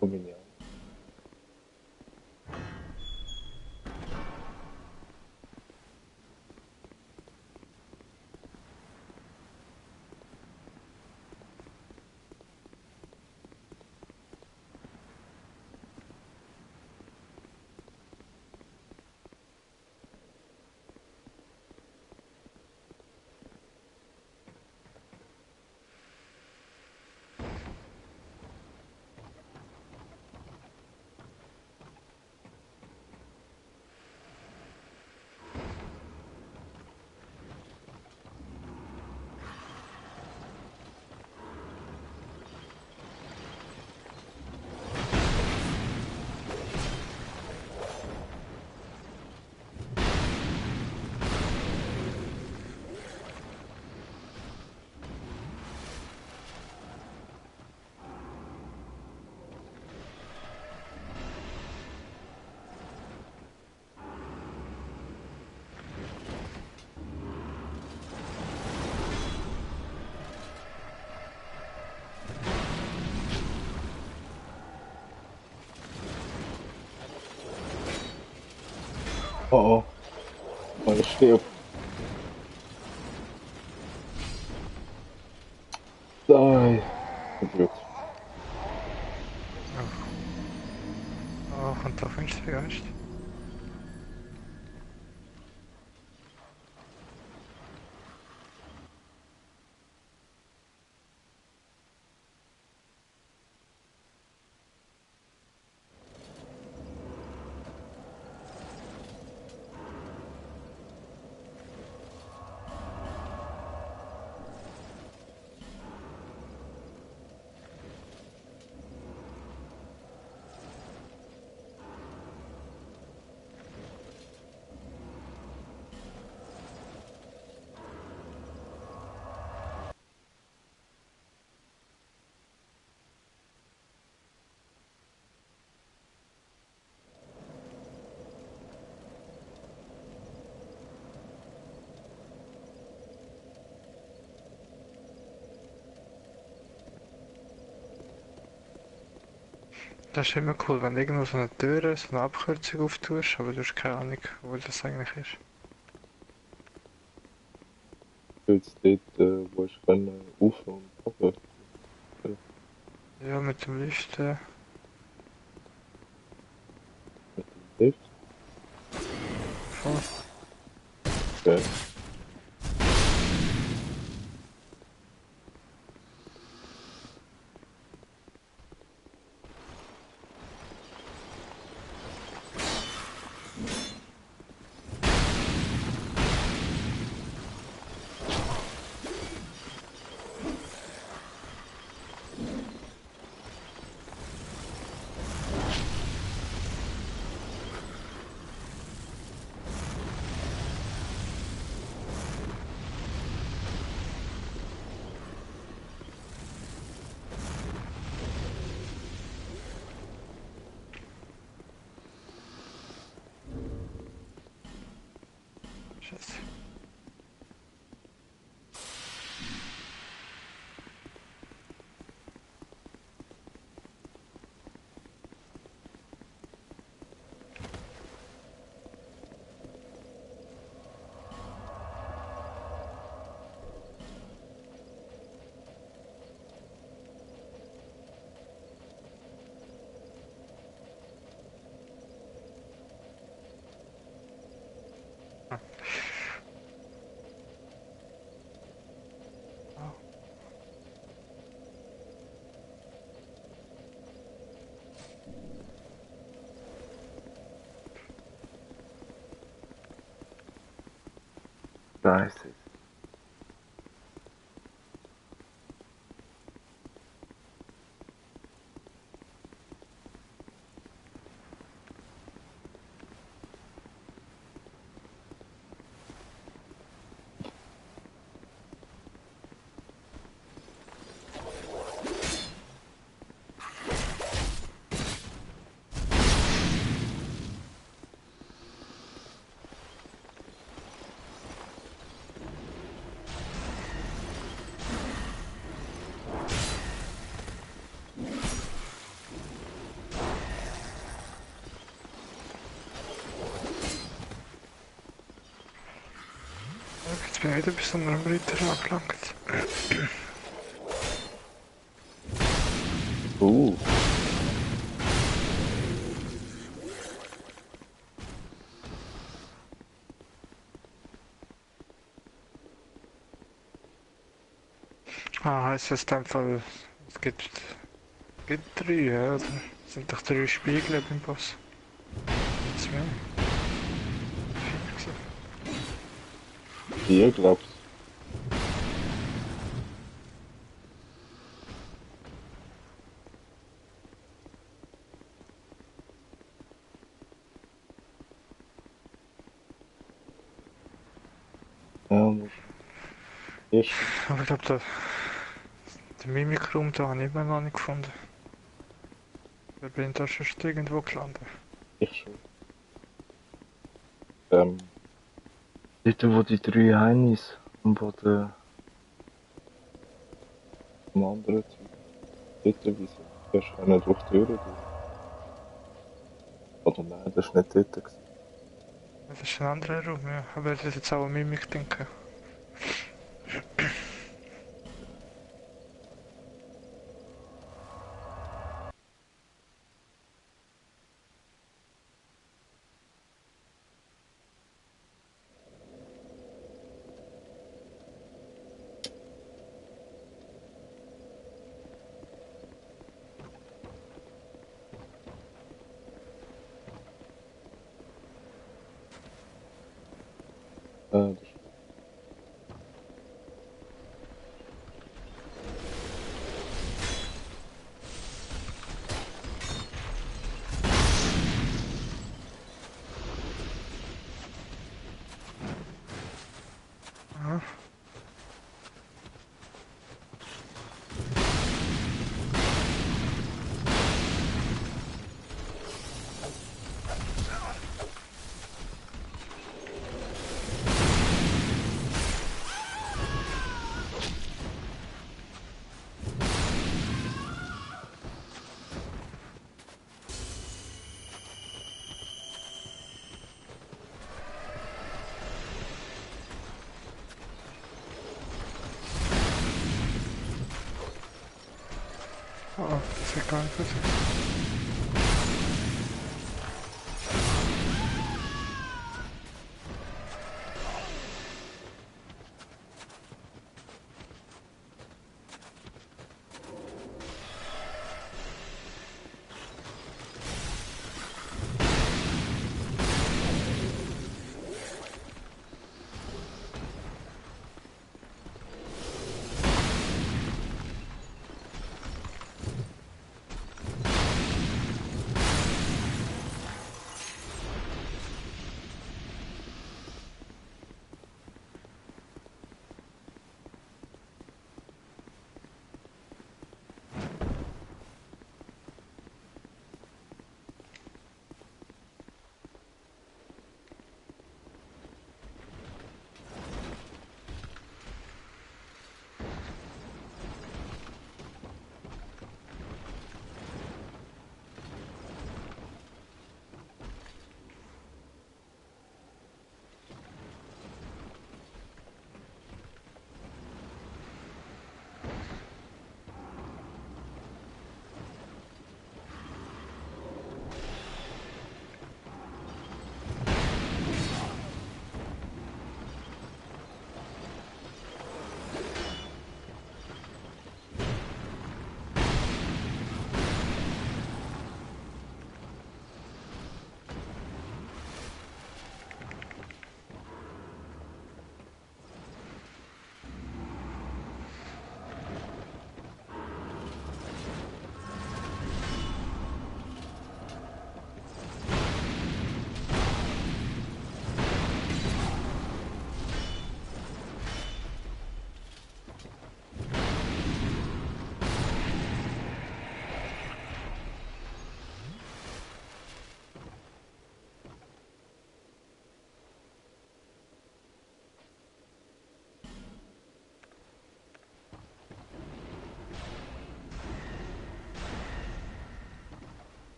Komm ich nicht an. Oh, oh, ich stehe auf. Nein. Gut. Oh, kommt da Finstergeist? Das ist immer cool, wenn du irgendwo so eine Tür, so eine Abkürzung auftust, aber du hast keine Ahnung, wo das eigentlich ist. Jetzt dort, wo ich können, rauf und runter. Ja, mit dem Lift, Mit dem Lift. voll. Okay. Scheiße. Ah. Oh. Nice. bin wieder bis zu einem Ritter angelangt. Uh, Ah, heisst das in dem Fall, es gibt 3, ja, oder? Es sind doch 3 Spiegel beim Boss. Jetzt mehr. 4 gewesen. 4 glaubst du? Ja, muss erst. Aber ich glaube, den Mimikraum da habe ich immer noch nicht gefunden. Ich bin da schon irgendwo gelandet. Ich schon. Dort, wo die 3 Heinis am Boden am anderen Zeug. Dort, wie sie. Du hast können durch die Türen durch. Oder nein, das war nicht dort. Gewesen. Das ist ein anderer Raum, ja. Aber das ist jetzt auch eine Mimik, denke Das Ja. Oh, das ist gar nicht gut.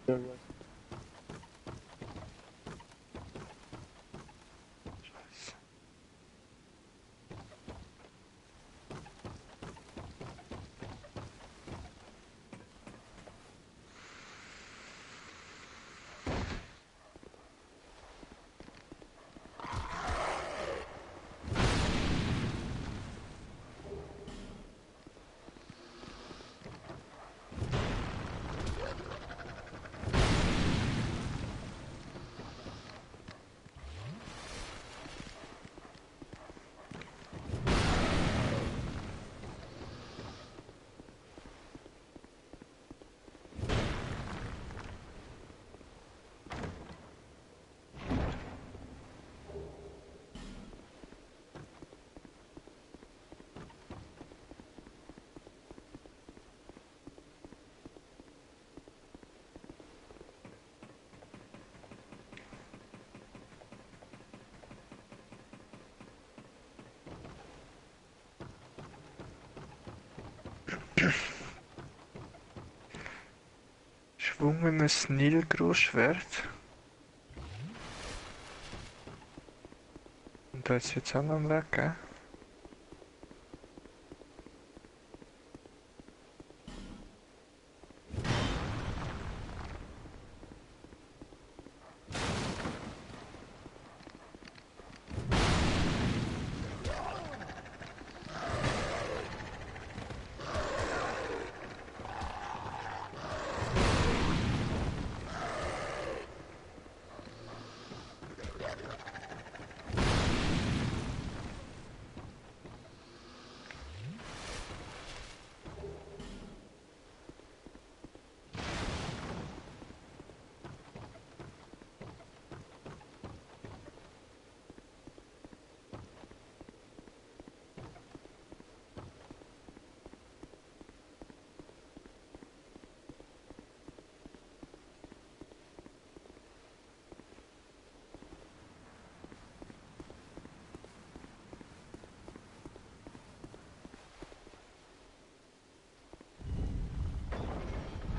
Ja, ich weiß. Scheiße. Schwungenes Nilgroßschwert. Und da ist jetzt auch noch am Weg, gell?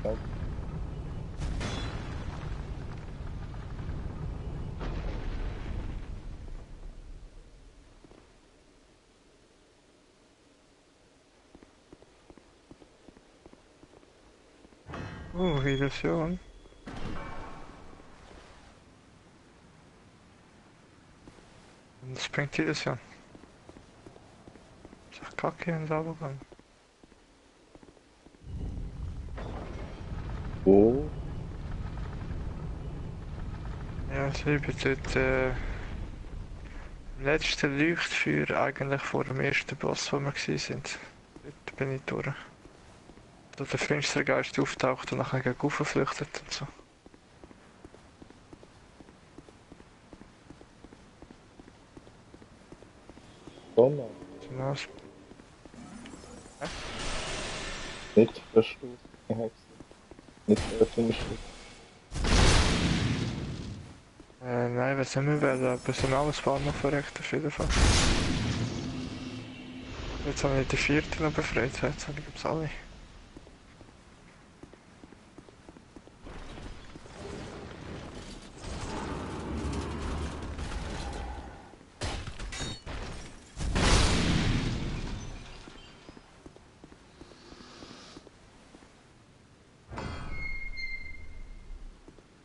Ja. Illusion. Das bringt die Illusion. Ist doch kacke und runtergegangen. Wo? Ja, also ich bin dort im letzten Leuchtfeuer eigentlich vor dem ersten Boss, wo wir sind. Dort bin ich durch. Da der Finstergeist auftaucht und nachher gegen flüchtet und so. Donner. Genau. Nicht verstoßen. Ich hab's nicht verstanden. Nein, was haben wir werden, aber so ein alles war noch verreckt auf jeden Fall. Jetzt habe ich die vierte noch befreit, jetzt habe ich alle.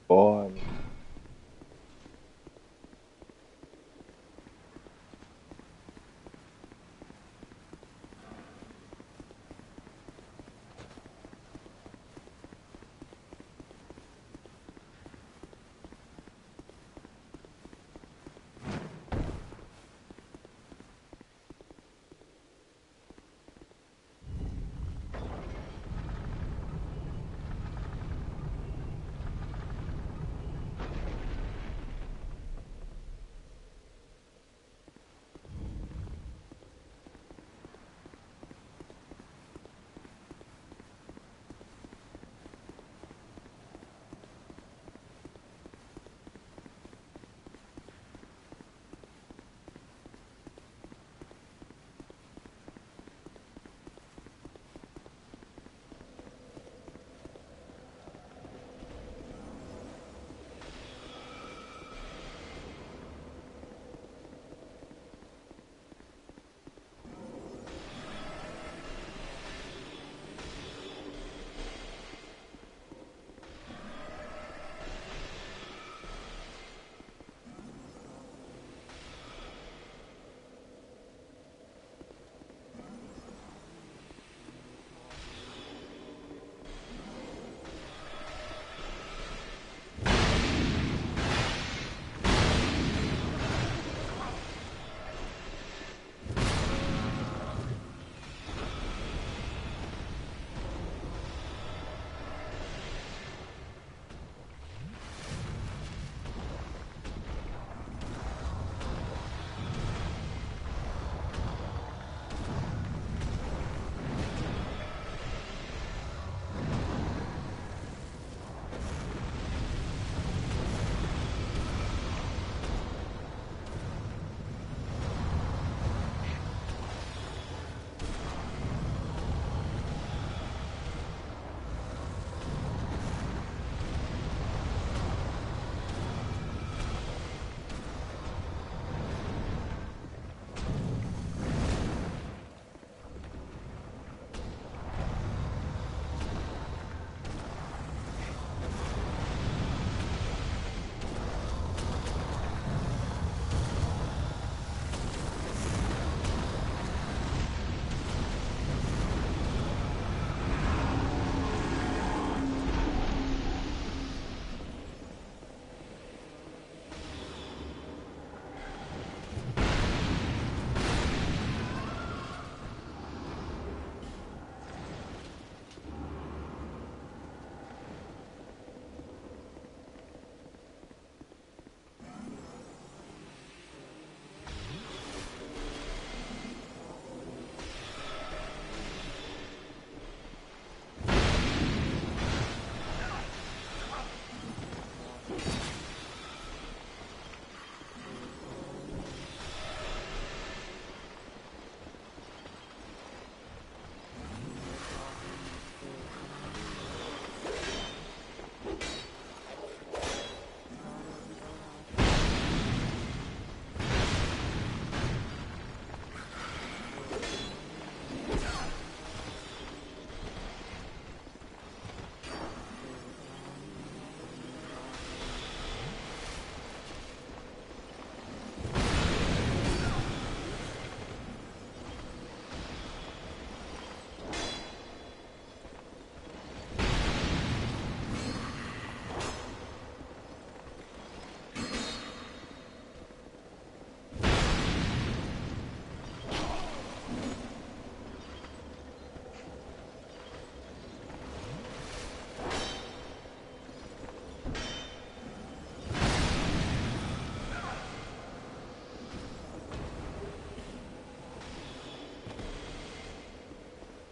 Boah,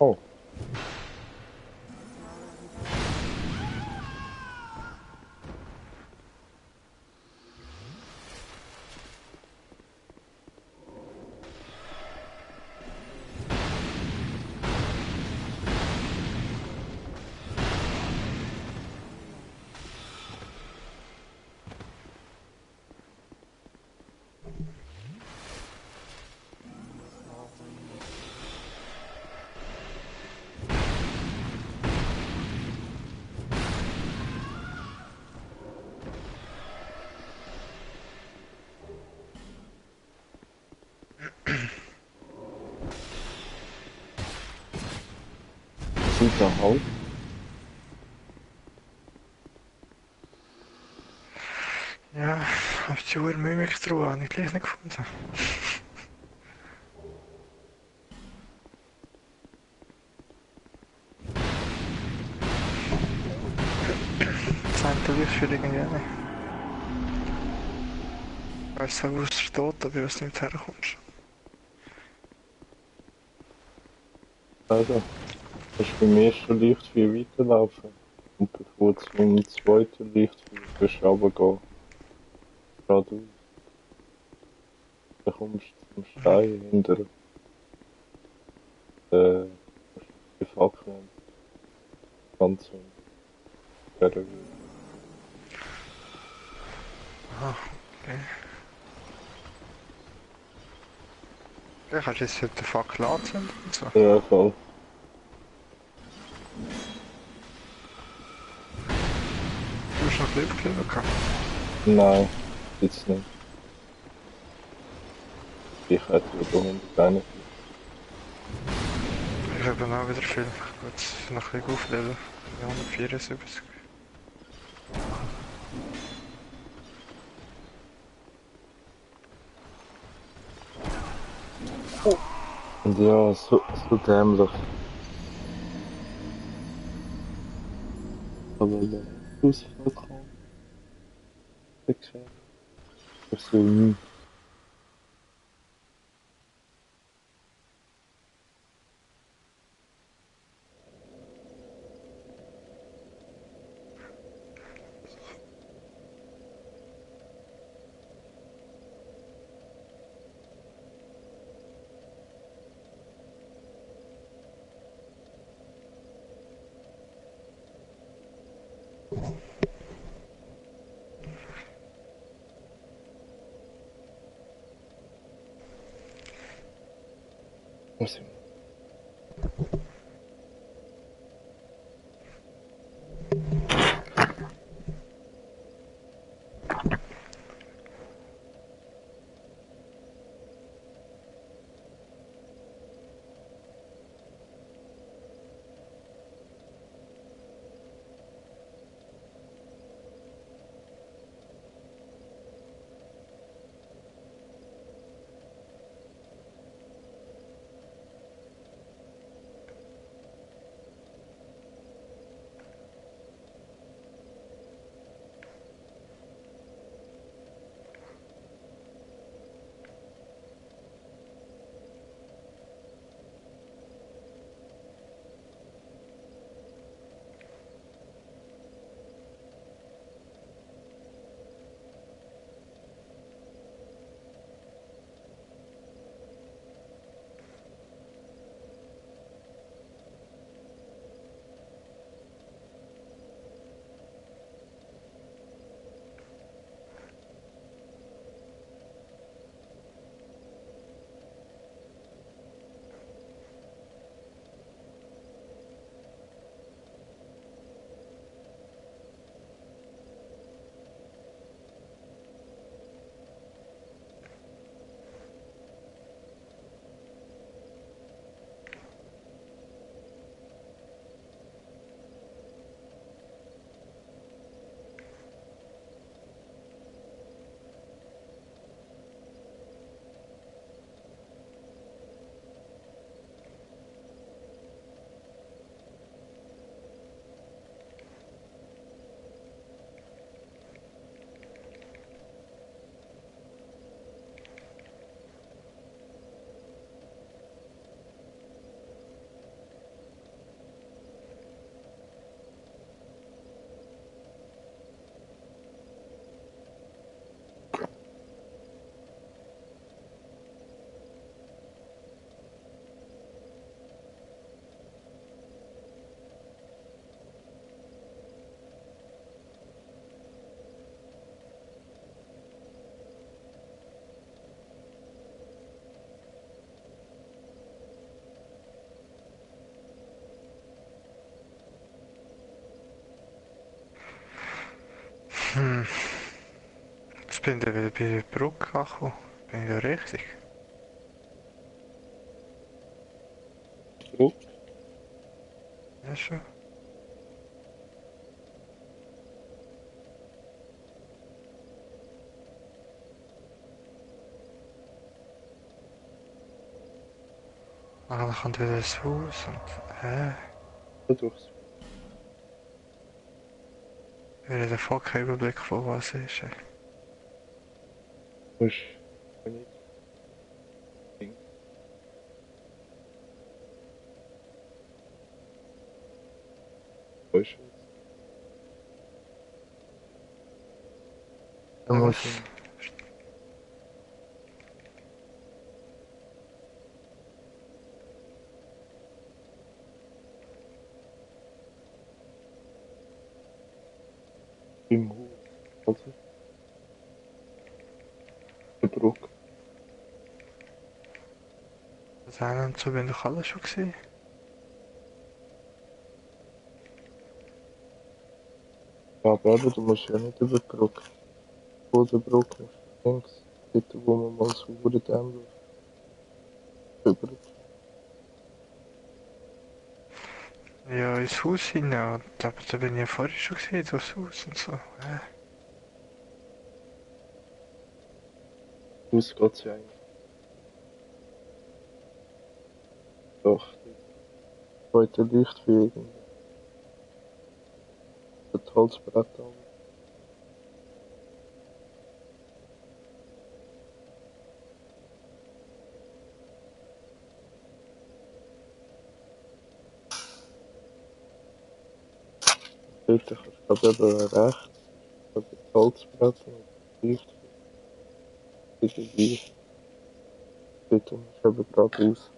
Oh, sind da halt. Ja, auf die Uhr Mimik-Truhe habe ich gleich nicht gefunden. Das eine Licht für irgendwie nicht. Ich weiss auch, wo es steht, aber ich weiß nicht, wie du herkommst. Also, kannst du beim ersten Lichtfeuer weiterlaufen. Und bevor du zum zweiten Lichtfeuer wirst du runtergehen, geradeaus, dann kommst du zum Stein hinter die Fackeln ganz unten. Der Aha, okay. Ja, kannst du jetzt heute den Fackel anzünden und so? Ja, voll. Du hast noch ein bisschen aufgenommen gehabt. Nein, jetzt nicht. Ich hätte über 141. Ich habe auch wieder viel. Gut, noch ein bisschen aufleben. 174. Und ja, so dämlich. Aber Ausfall kommt, weggeschämt. Ich so, muss ich bin ich wieder bei der Brücke angekommen. Bin ich da richtig? Zurück. Ja, schon. Ah, dann kommt wieder das Haus und... Durchs Wieder der voll keinen Überblick von was ist. Busch. Wenn ich denke, Busch jetzt. Da Ja, muss was? ich im Haus. Also, der Brücke. Das eine und so bin doch alle schon gesehen. Ja, aber eben, du musst ja nicht über die Brücke. Vor der Brücke musst du links. Dort, wo man mal so über den läuft. Über die Ja, ins Haus hinein. Aber da bin ich ja vorher schon gesehen, durchs Haus und so. Haus geht es ja eigentlich. Doch, die zweite Lichtführung. Das Holzbrett an. Dort kannst du glaube eben rechts. Das Holzbrett und das Lichtführung. Dort ist dort musst du eben geradeaus.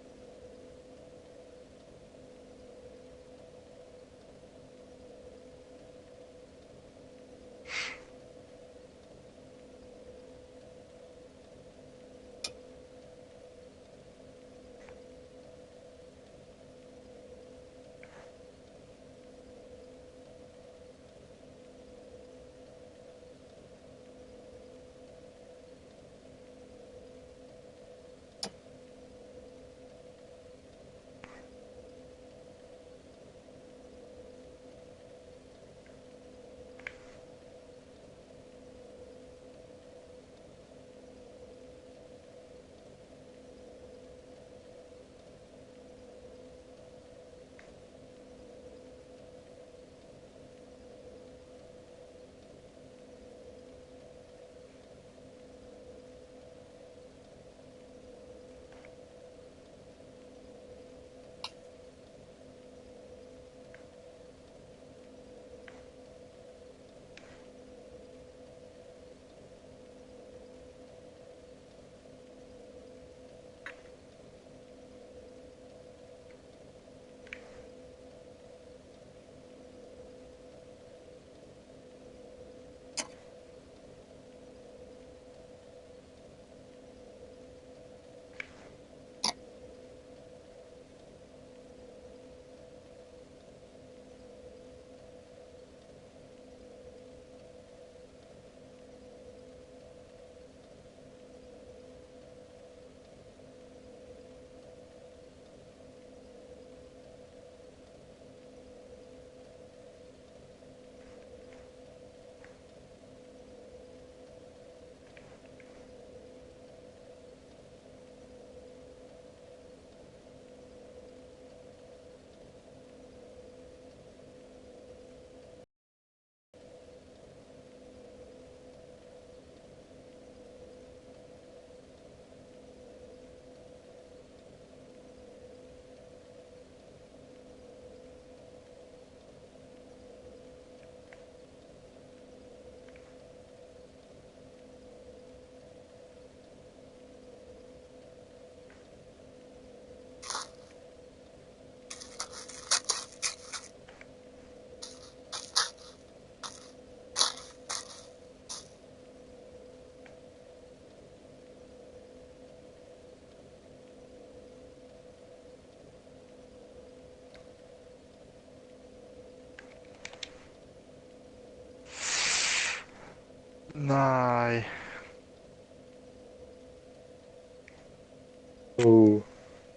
Nein.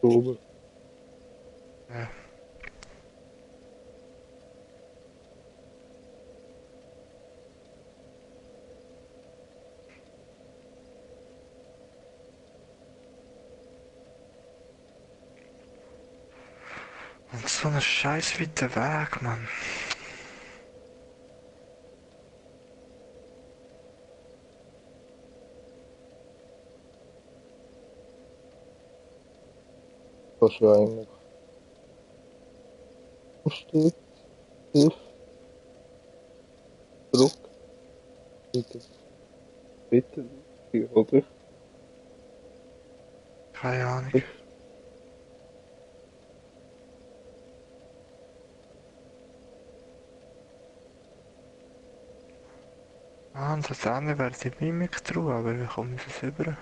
oben. Ja. Und so ein scheiß weiter Weg, Mann. Wahrscheinlich. Steht Hilfe zurück. Bitte, oder? Keine Ahnung. Ah, und das andere wäre die Mimik drauf, aber wie komme ich das über?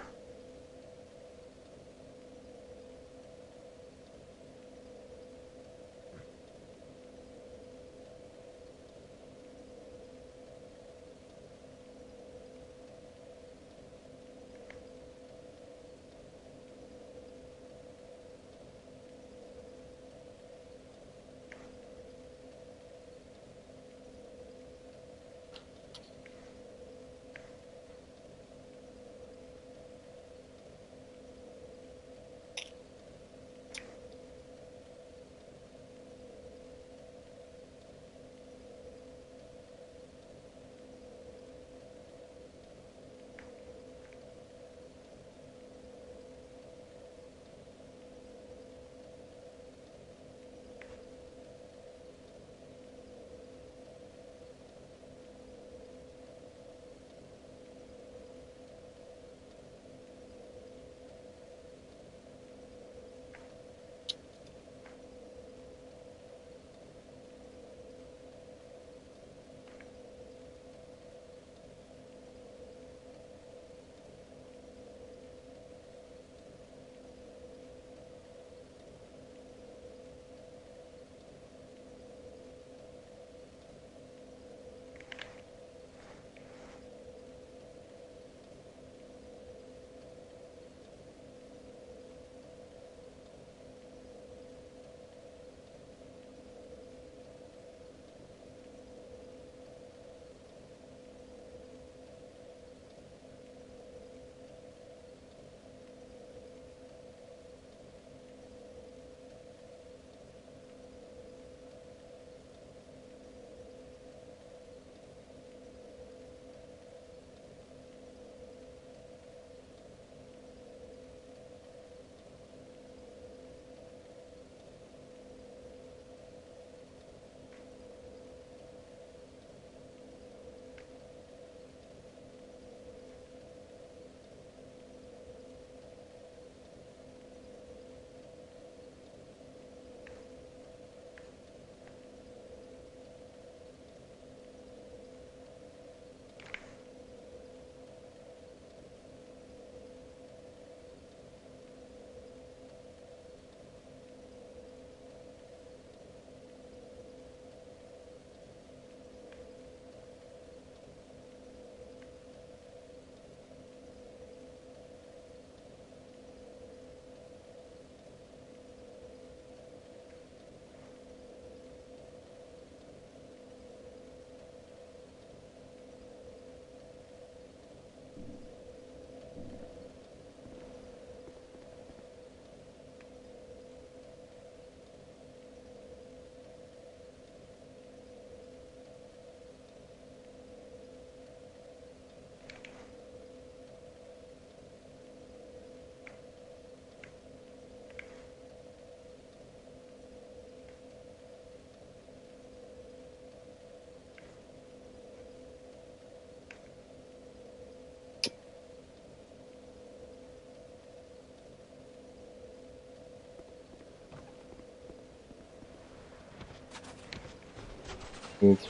Jetzt.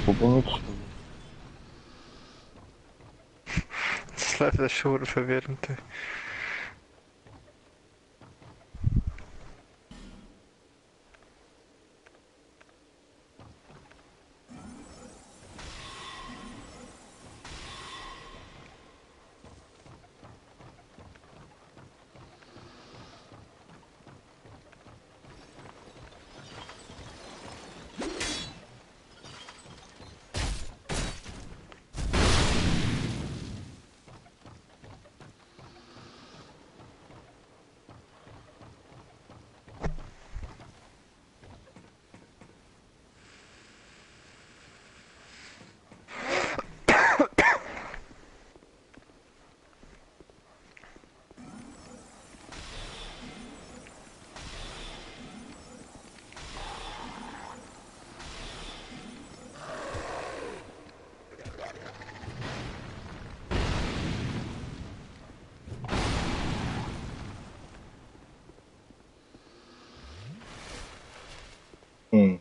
Wo bin ich schon? Das Level ist schon verwirrend. Hm.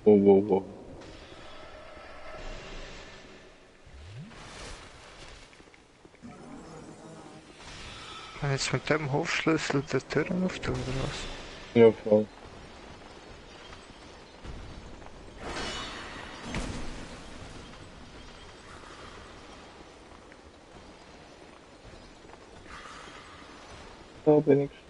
Wo, wo, wo. Wenn jetzt mit dem Hofschlüssel die Türen auftun, oder was? Ja, voll. Da bin ich schon.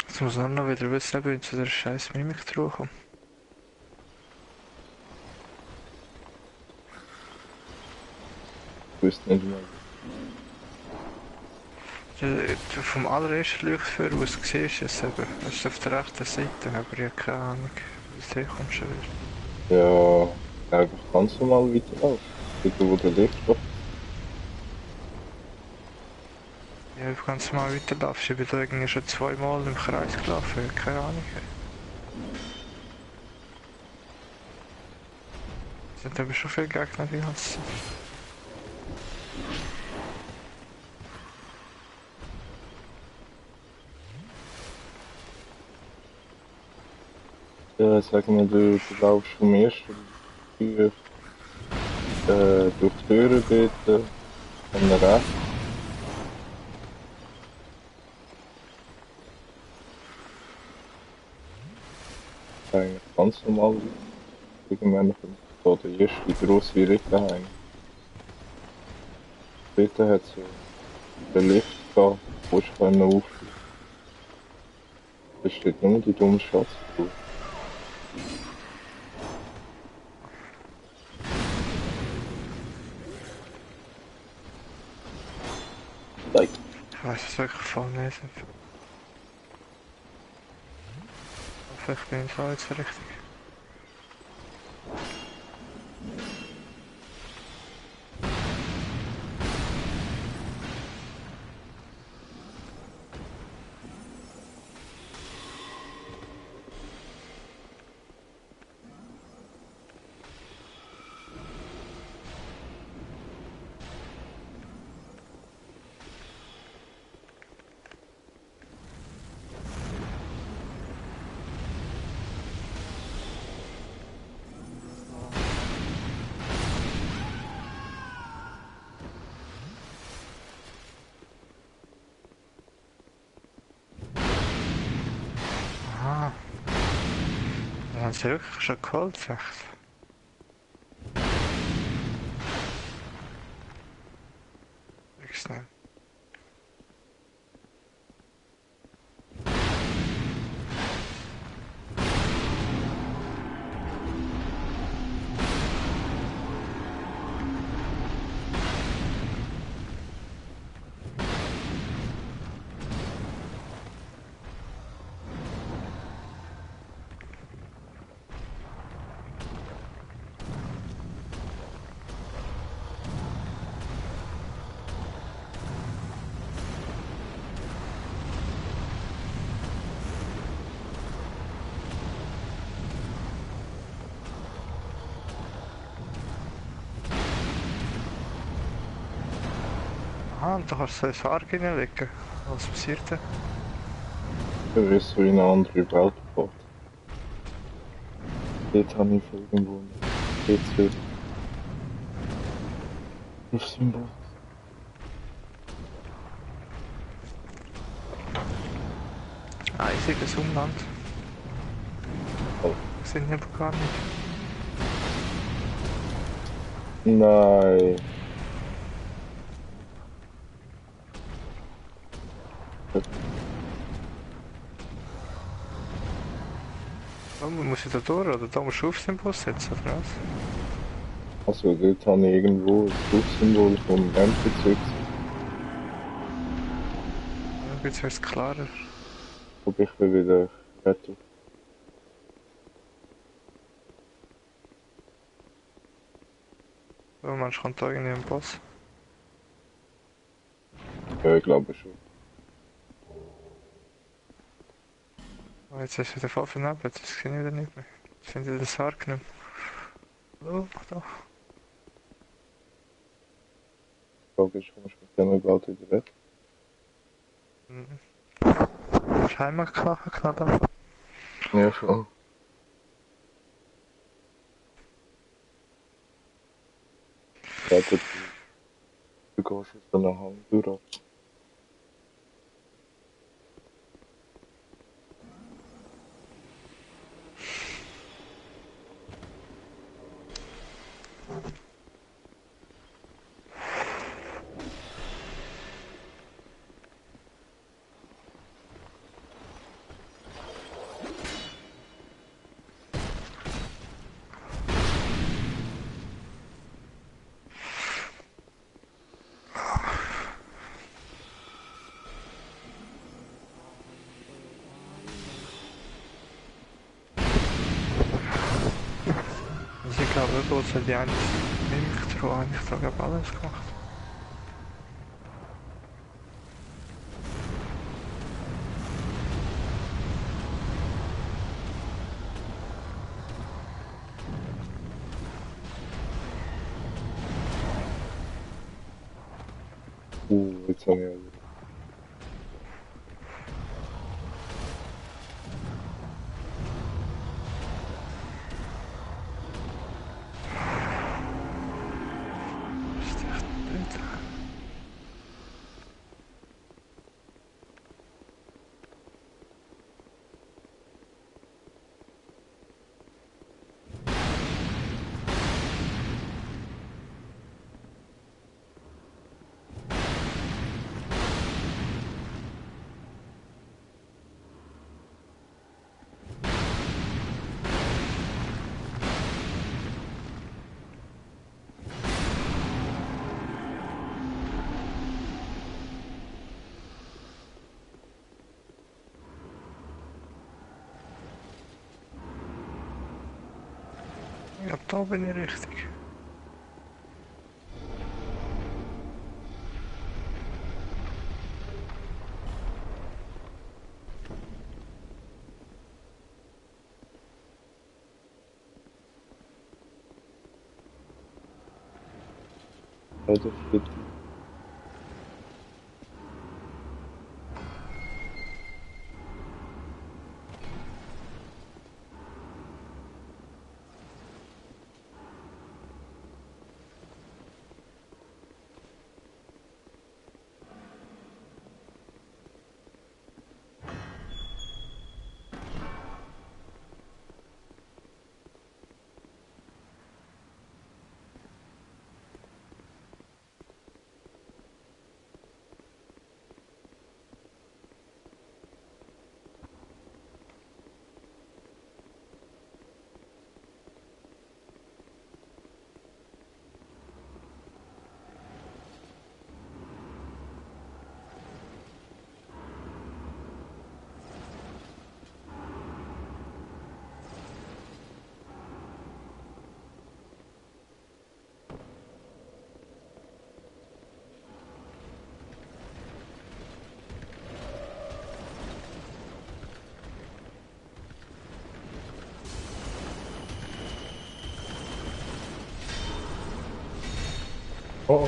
Jetzt muss man noch wieder wissen, ob ich zu der scheiß Mimik draufkomme. Ich wüsste nicht mehr. Vom allerersten Leuchtfeuer, was du siehst, ist eben, es ist auf der rechten Seite, aber ich habe keine Ahnung, wie es herkommt schon wieder. Ja, einfach ganz normal weiterlaufen. Dort, wo der Lichtstoff ist. Ja, ich kann mal weiterlaufen, ich bin da irgendwie schon zweimal im Kreis gelaufen, ich habe keine Ahnung. Es sind aber schon viele Gegner die ganze Zeit. Ja, sagen wir, du laufst vom ersten Tür durch die Türe dort, an rechts. Eigentlich ganz normal weiter. Irgendwann kommt so der erste grosse Ritterhain. Dort hat es den Lift gehabt, wo du aufsteigen. Da steht nur die dumme Schatztruhe. Like. Ich weiß es wirklich voll nicht. Vielleicht bin ich so jetzt richtig. Aha, dann haben sie wirklich schon geholt, echt. Wirklich nicht. Aha, und da kannst du so ein Sarg reinlegen. Was passiert denn? Du wirst so in eine andere Welt gebracht. Dort habe ich irgendwo ein PC auf Symbol. Eisiges Umland. Oh. Sind aber gar nicht. Nein. Oh, muss ich da durch oder da musst du auf den Bus setzen oder was? Also dort habe ich irgendwo ein Rufsymbol vom NPC gesehen. Ja, jetzt wird es klarer. Ob ich will wieder retten. Oh, manchmal kommt da irgendwie ein Boss. Ja, ich glaube schon. Oh, jetzt ist es wieder voll vernebelt, jetzt sehe ich wieder nicht mehr. Jetzt finde ich den Sarg nicht mehr. Oh, da. Die Frage ist, kommst du mit dem überhaupt wieder weg? Mhm. Scheinbar knacken. Ja, schon. Ja, du gehst jetzt so einen Hang durch. glaube, bloß die eine Milchtruhe habe ich da glaube alles gemacht. Jetzt habe ich alles. Ist echt blöd. Ja, da bin ich richtig. Ja, das steht. Oh,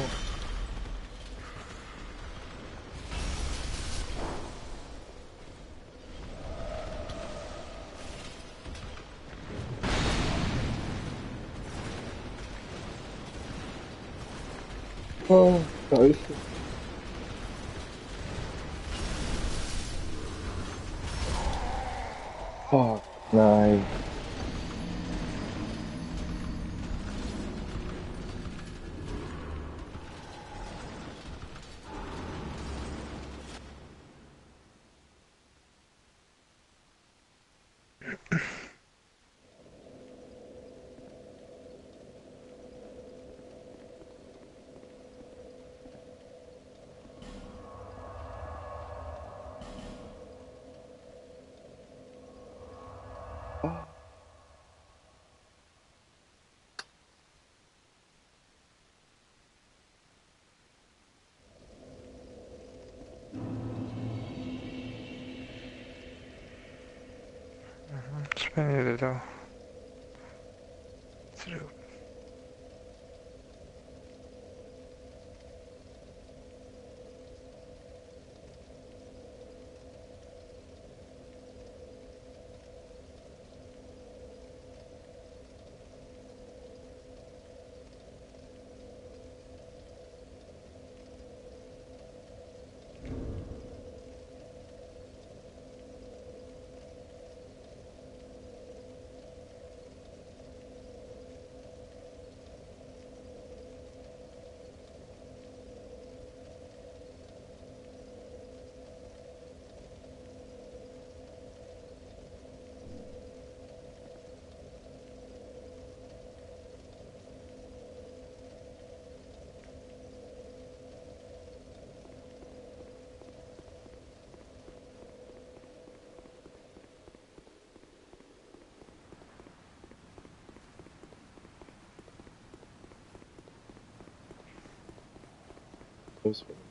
oh, Scheiße. Fuck, nein. Jetzt bin ich wieder da. Zurück. auswählen.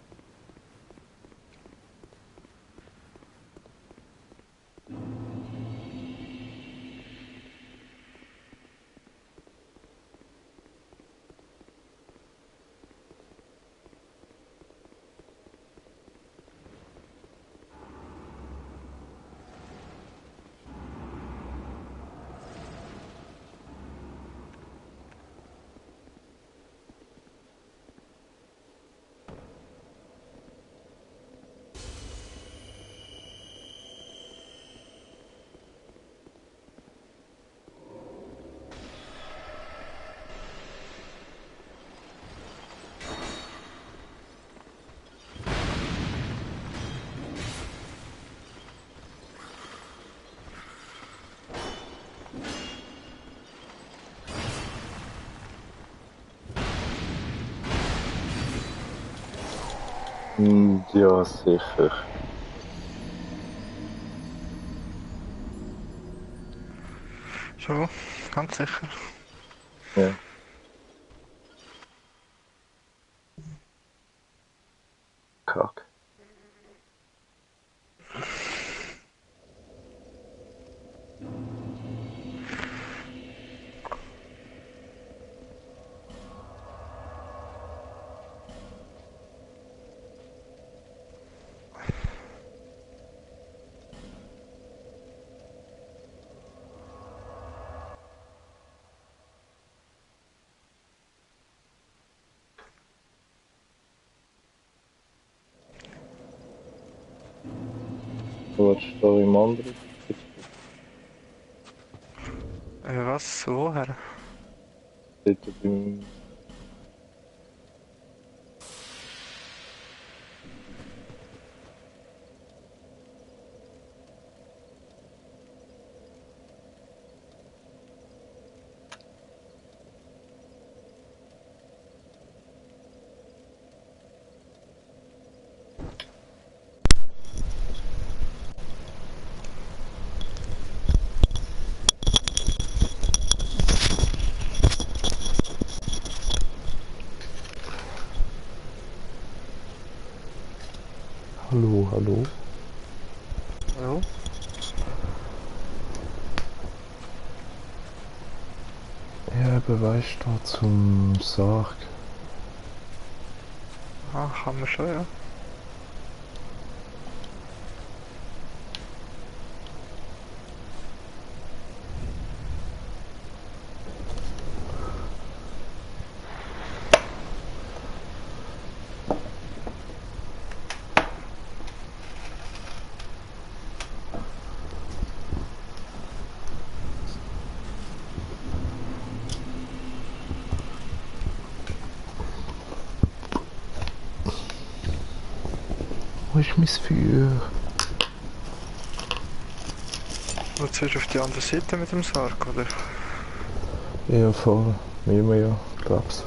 Ja, sicher. Schon, ganz sicher. Ja. Kack. Du willst da im anderen Gebiet? Was? Woher? Dort beim... Hallo, hallo. Hallo? Ja, eben weißt du, da zum Sarg. Ah, kann man schon, ja. Wo ist mein Feuer? Und zuerst auf die andere Seite mit dem Sarg, oder? Ja, voll. Nehmen wir ja, glaub's.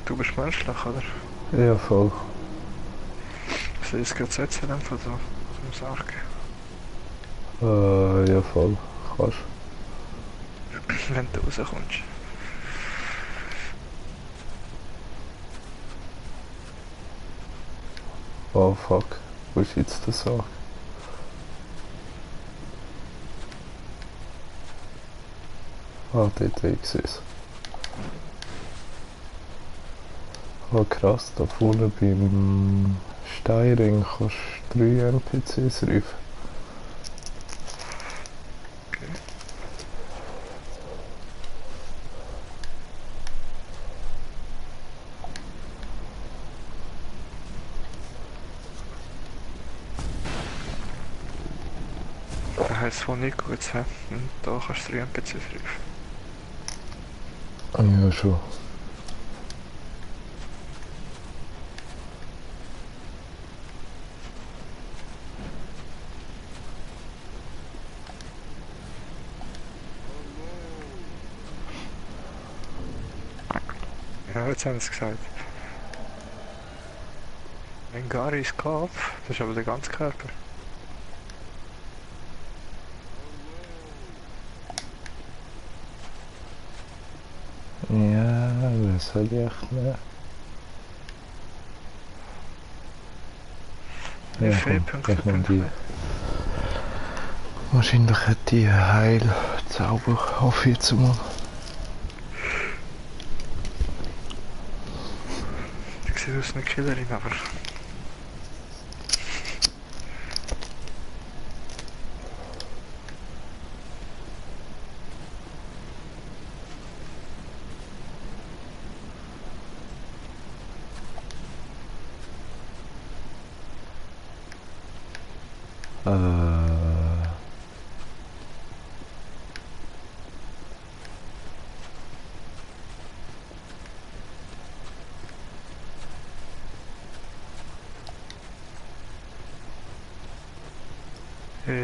Du bist menschlich, oder? Ja, voll. Soll ich es gerade setzen, einfach so, zum Sarg? Ja, voll. Kannst. Wenn du rauskommst. Oh, fuck. Wo ist jetzt der Sarg? Ah, dort, ich sehe es. Oh, krass, da vorne beim Steinring kannst du 3 NPCs rufen. Okay. Das heisst wohl nicht gut, hä? Und da kannst du 3 NPCs rufen. Ah, ja, schon. Ja, jetzt haben sie es gesagt. Mengaris Kopf, das ist aber der ganze Körper. Ja, das soll ich echt nicht. Wie Ja, viele komm, Punkte ich nehme die. Punkte? Wahrscheinlich hat die Heilzauber auf jetzt mal. Die sieht aus wie eine Killerin, aber... Äh,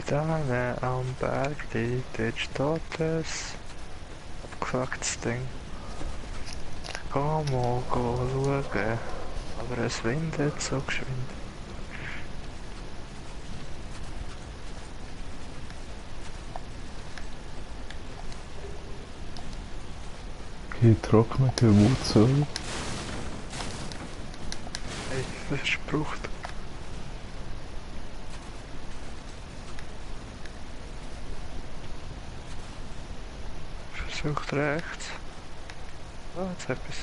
Da am Berg liegt, dort steht es. Abgefucktes Ding. Komm mal schauen. Aber es windet so geschwind. getrocknete Wurzel. Hey, das ist gebraucht. Versucht rechts. Ah, jetzt etwas.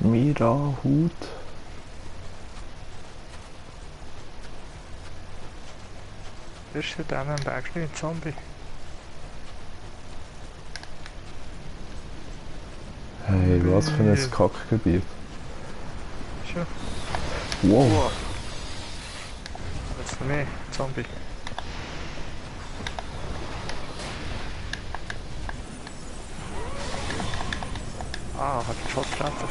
Mira Hut. Ist ja dann am Berg ein Zombie. Hey, was für ein Kackgebiet. Schon. Wow. Wow. Jetzt noch mehr Zombie. Ah, hat mich voll gerettet.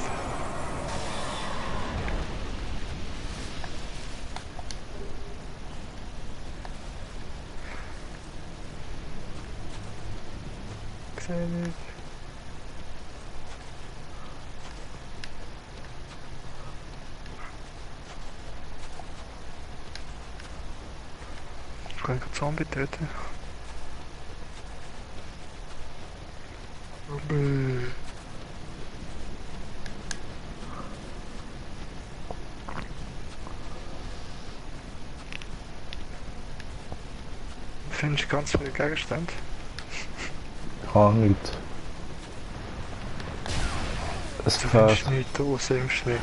Sehe nicht. Ich kann einen Zombie töten. Zombie. Findest du ganz viele Gegenstände? Kann nicht. Es Du fehlt. findest nichts außer im Schnee.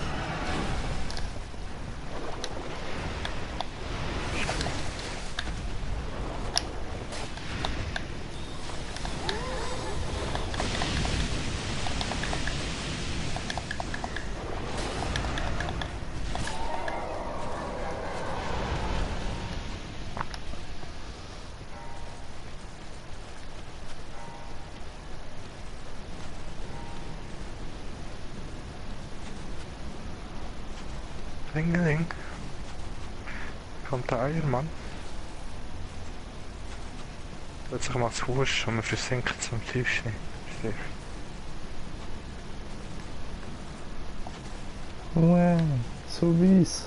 Ringeling. Kommt der Eiermann. Plötzlich macht es wurscht und man versinkt zum Tiefschnee. Wow, so weiss.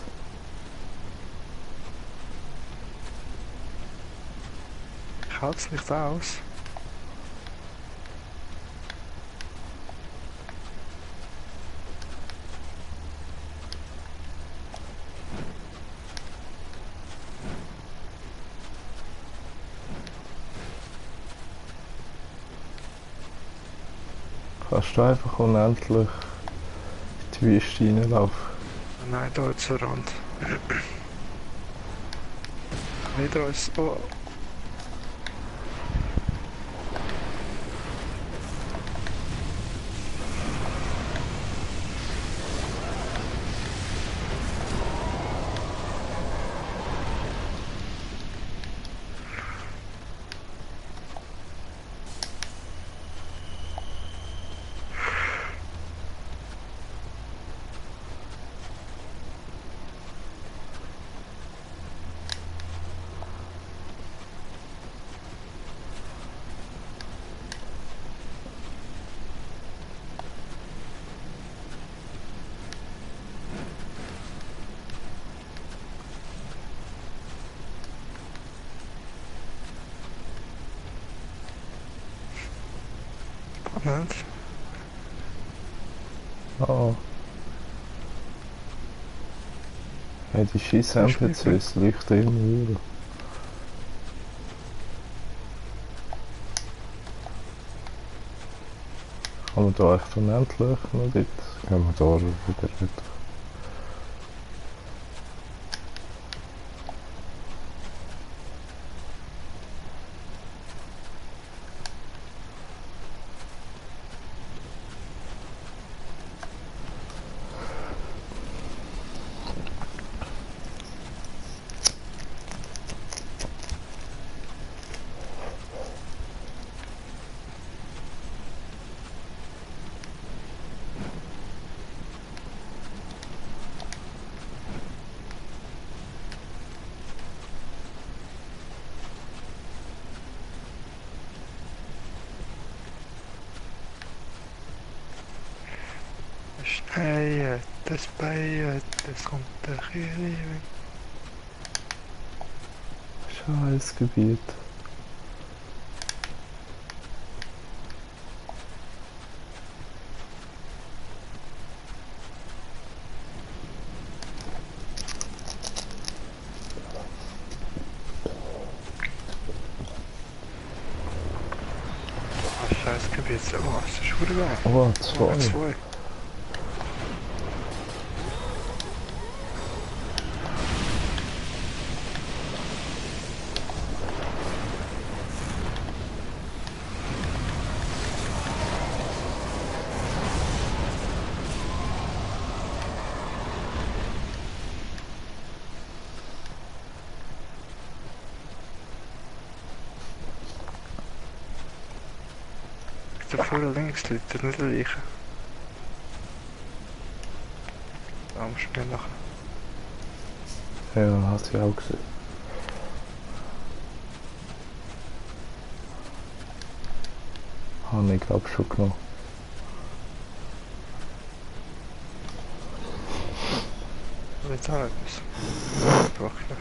Ich halte es nicht aus. Kannst du einfach unendlich in die Wüste reinlaufen. Nein, da ist der Rand. Hinter uns. Oh. nicht. Ah. Hey, die scheiß Das ist nicht gut. NPCs leuchten immer wieder. Kann man da echt unendlich noch dort? Gehen wir da wieder weiter. Schneien, das Bein, das kommt der Kirche. Scheiß Gebiet. Ah, scheiß Gebiet. Oh, das ist gut geil. Oh, Oh, zwei. zwei. Da vorne links liegt er nicht liegen. Da musst du mir nachher. Ja, hat sie auch gesehen. Habe ich glaube schon genommen. Jetzt auch etwas. Brauche ich.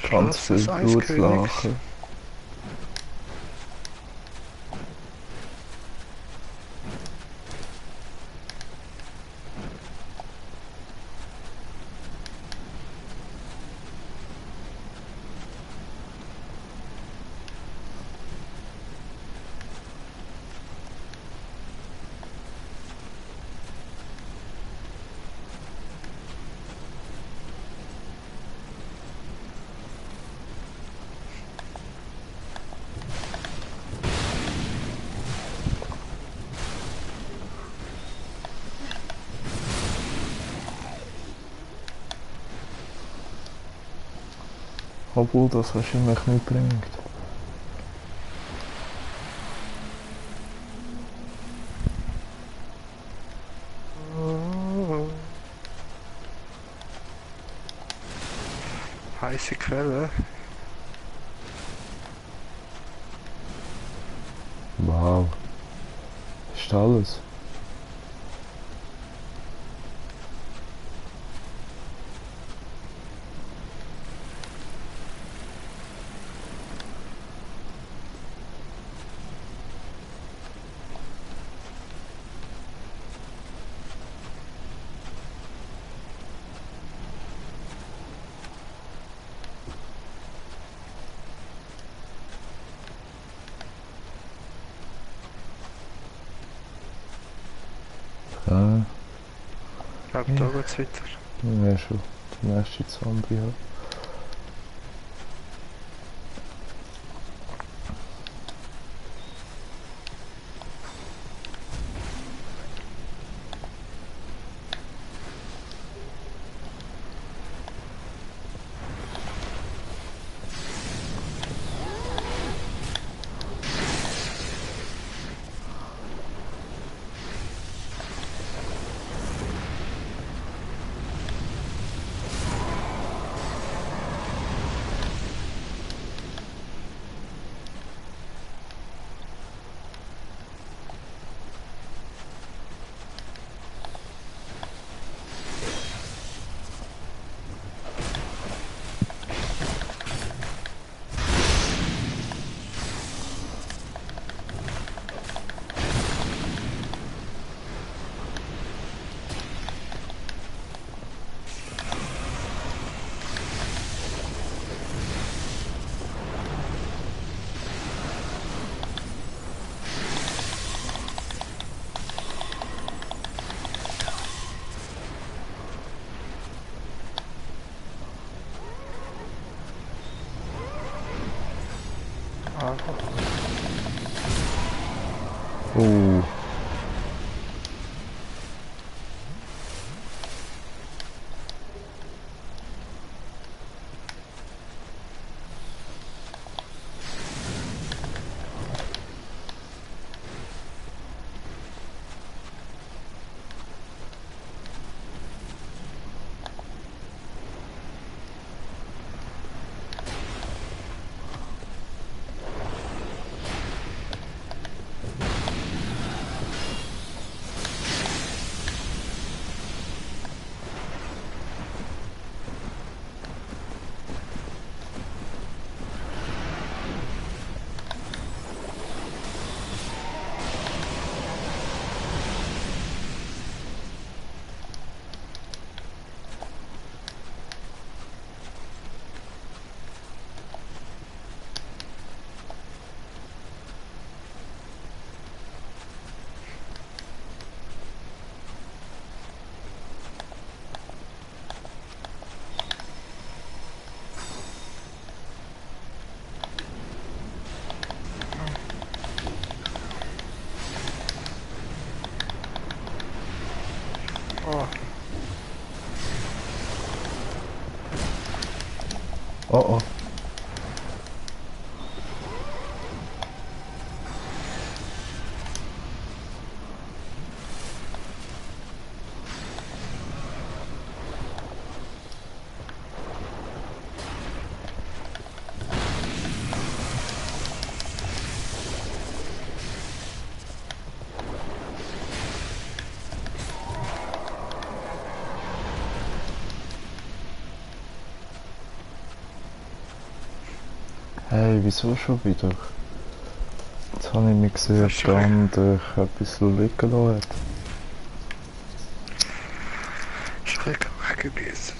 Ganz Schloss viel des Eiskönigs. Blutlachen. Obwohl das wahrscheinlich nicht bringt. Oh. Heiße Quelle. Wow. Ist alles. Ja, Ich glaube, da geht's weiter. ja schon. Der nächste Zombie hat. Ah, gut. Uh. Oh, Oh oh. Hey, wieso schon wieder? Jetzt habe ich mich gesehen, das dass ist der ein andere etwas liegen lassen hat. bisschen gewesen.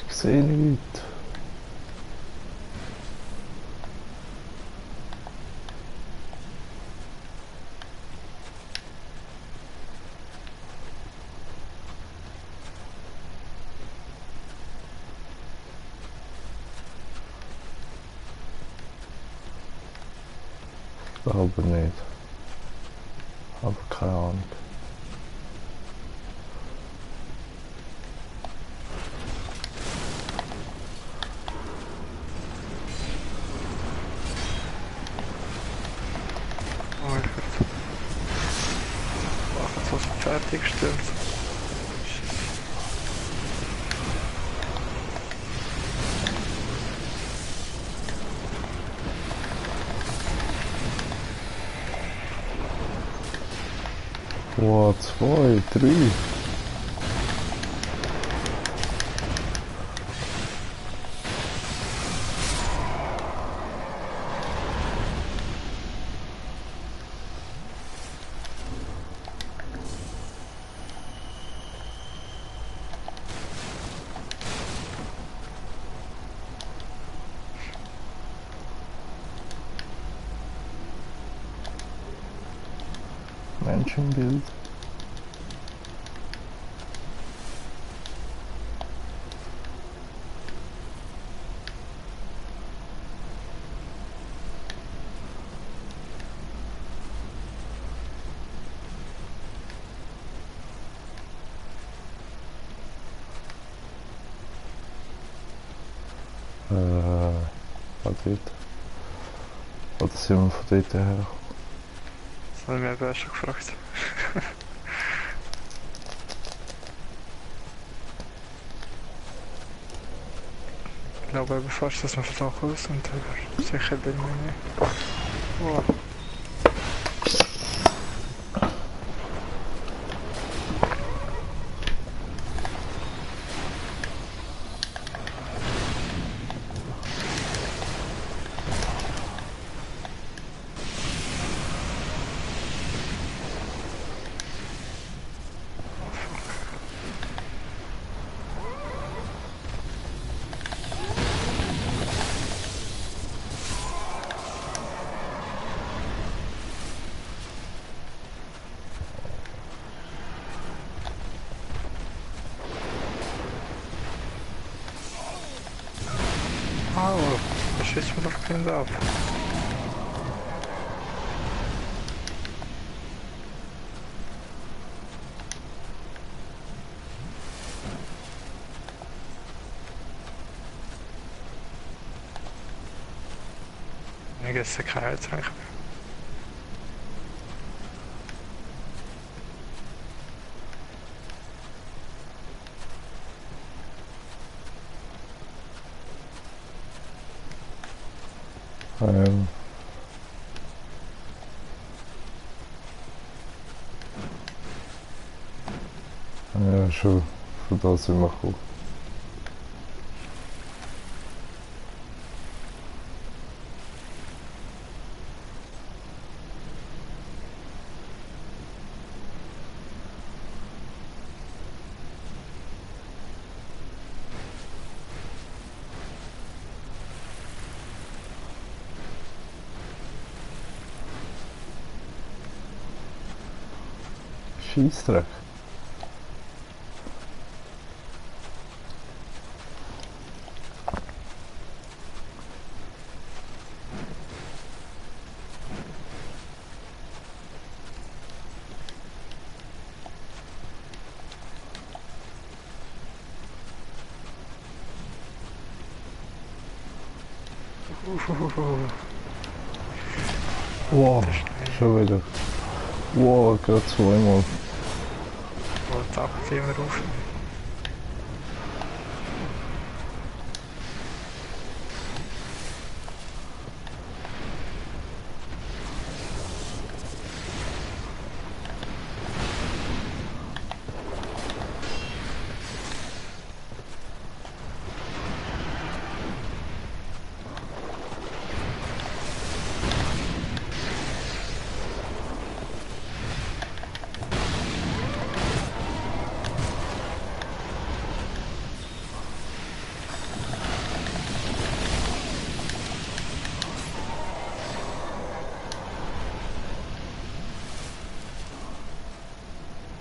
Ich sehe nichts. Ich glaube nicht. Aber keine Ahnung. Oh mein Gott. Ach, jetzt was fertiggestellt. Wow, 2, 3. Menschenbild. Was dort? Oder sind wir von dort her? Das habe ich mich eben auch schon gefragt. Ich glaube eben fast, dass wir von da aus sind, aber sicher bin ich mir nicht. Oh. schießt man doch keinen ab. Ich esse kein Heizrank. Ähm. Ja, schon. Von da sind wir gekommen. Scheissdreck. Wow, schon wieder. Wow, gerade zweimal. Wo taucht die immer auf?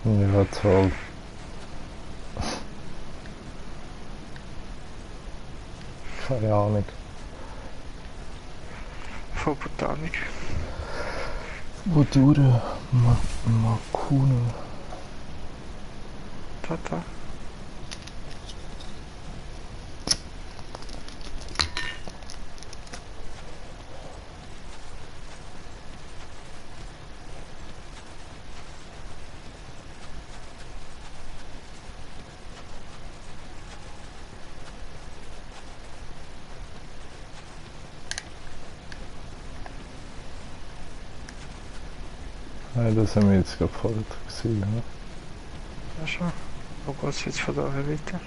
Ja, toll. Keine Ahnung. Von Botanik. Wodurch? Makune. Tata. Nein, das haben wir jetzt gerade vorher gesehen. Ne? Ja schon. Wo geht's jetzt von daher weiter?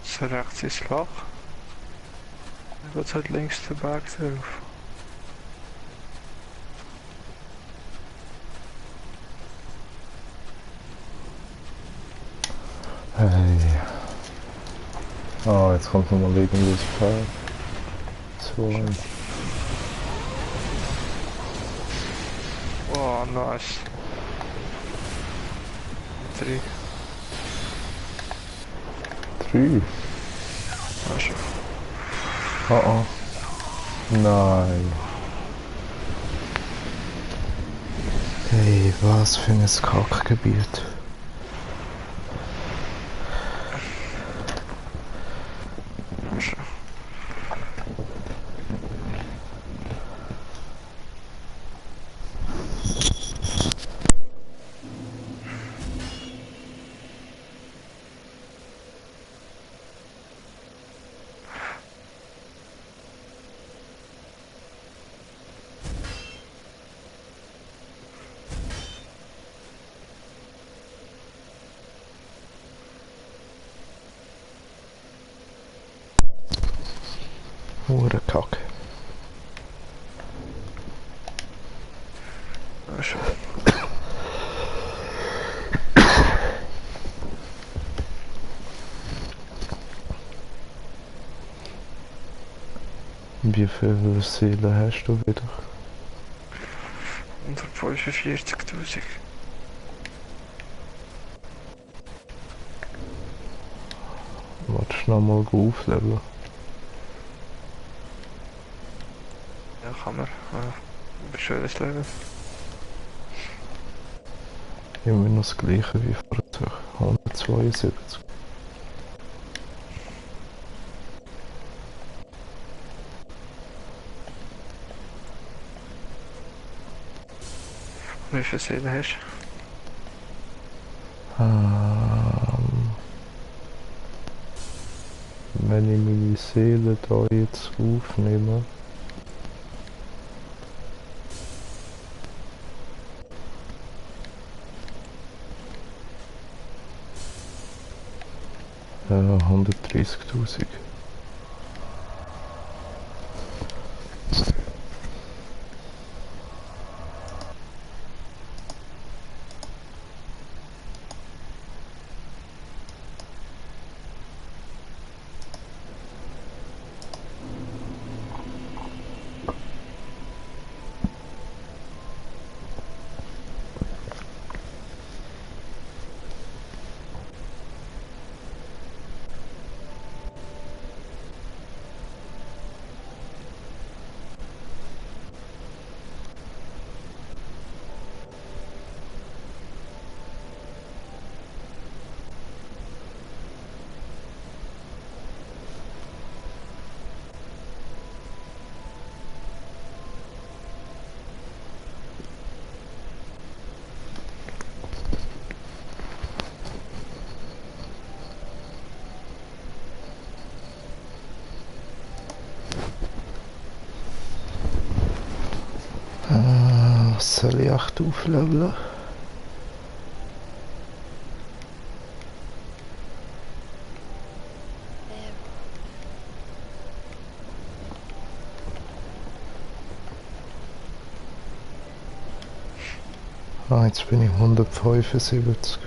So rechts ist Loch. Dann geht's halt links den Berg drauf. Hey. Ah, jetzt kommt nochmal irgendwas Pferd. Zwei. Oh, nice. 3. 3. Ah, schon. Oh oh. Nein. Hey, was für ein Kackgebiet. Ah, schon. Hure Kacke. Ah, schon. Wie viele Seelen hast du wieder? 145.000. Willst du nochmal aufleveln? Ja, kann man. Schönes Level. Immer noch das gleiche wie vorher. 172. Wie viele Seelen hast Wenn ich meine Seele da jetzt aufnehme, äh, 130.000. Was soll ich echt aufleveln? Ah, jetzt bin ich 175.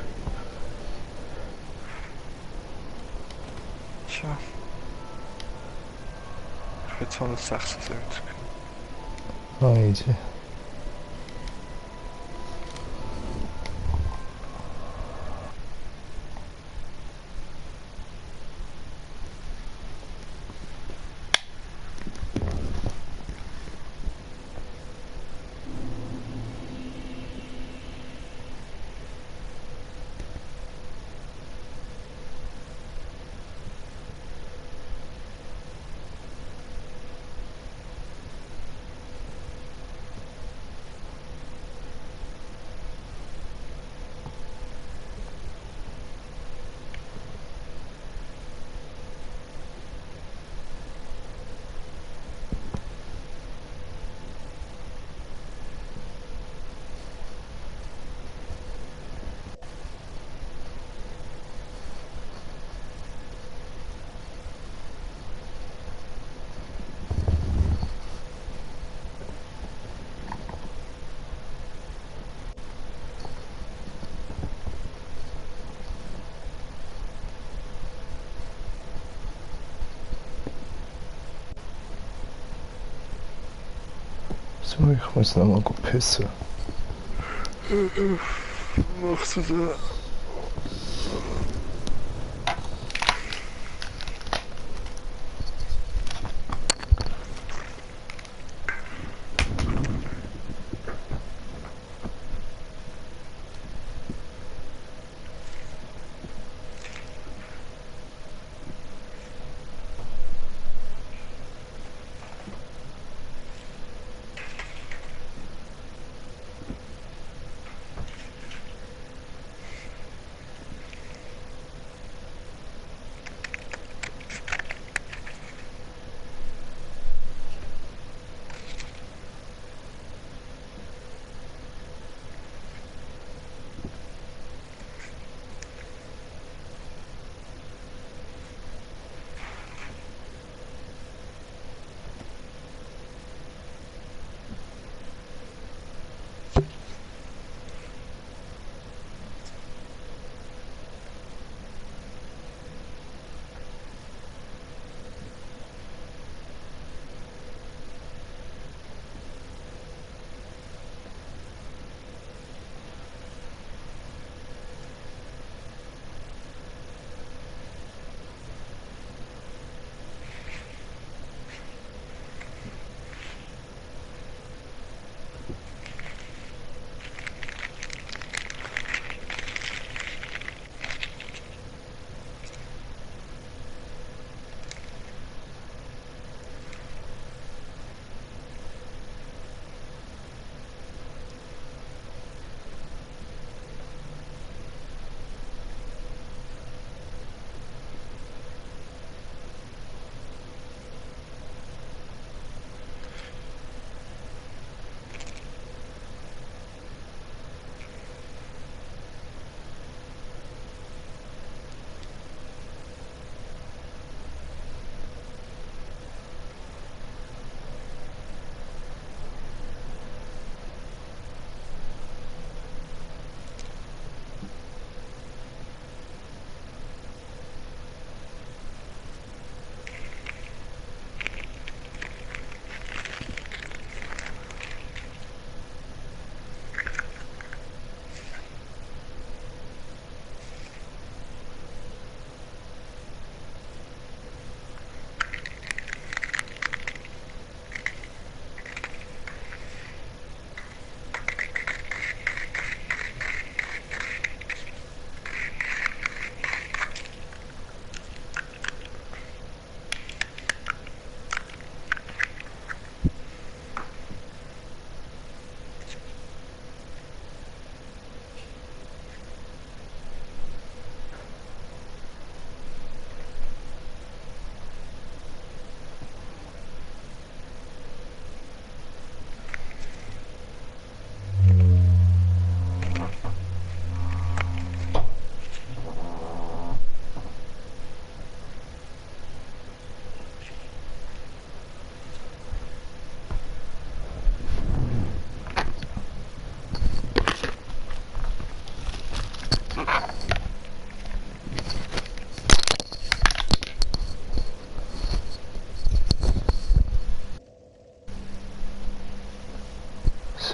Tja. Ich bin jetzt 176. Ah, easy. So, ich muss noch mal pissen. Machst du da?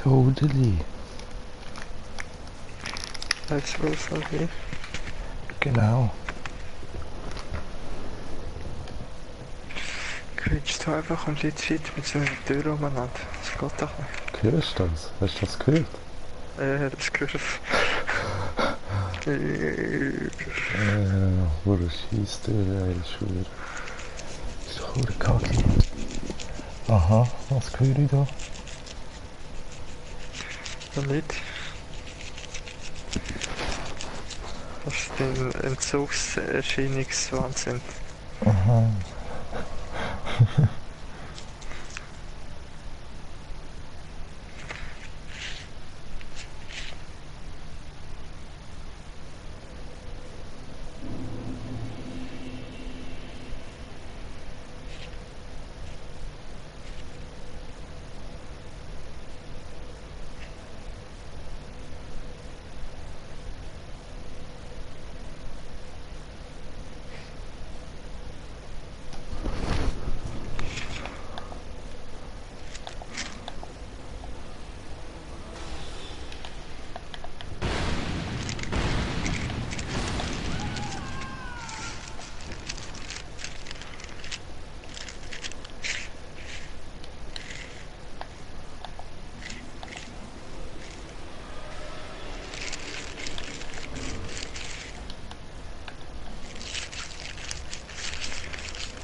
Totally. Jetzt will es noch gehen. Genau. Quietschst du einfach um die Zeit mit so einer Tür umeinander. Das geht doch nicht. Hörst du das? Hast du das gehört? Das gehört. Wo du schießt, ey, schwör. Ist doch eine Kacke. Aha, was höre ich da? Und nicht. Das ist ein Entzugserscheinungswahnsinn. Aha.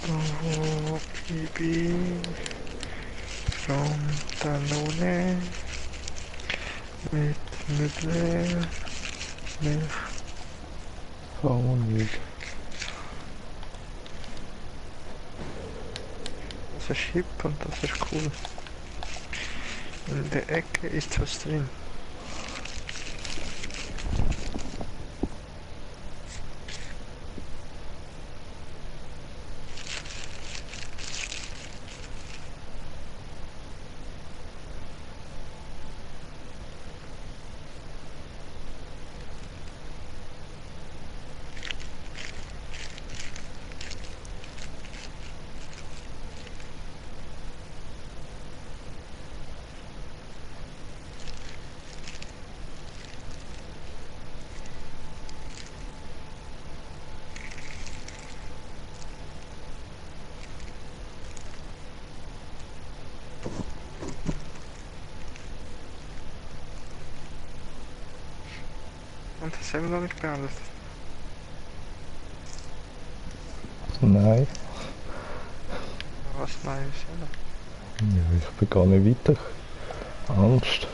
Oh, Baby from Danone mit Nudeln, Milch. Vermutlich. Das ist hip und das ist cool. In der Ecke ist was drin. Und das haben wir noch nicht beendet. Nein. Was nein ist ja noch. Ja, ich bin gar nicht weiter. Angst.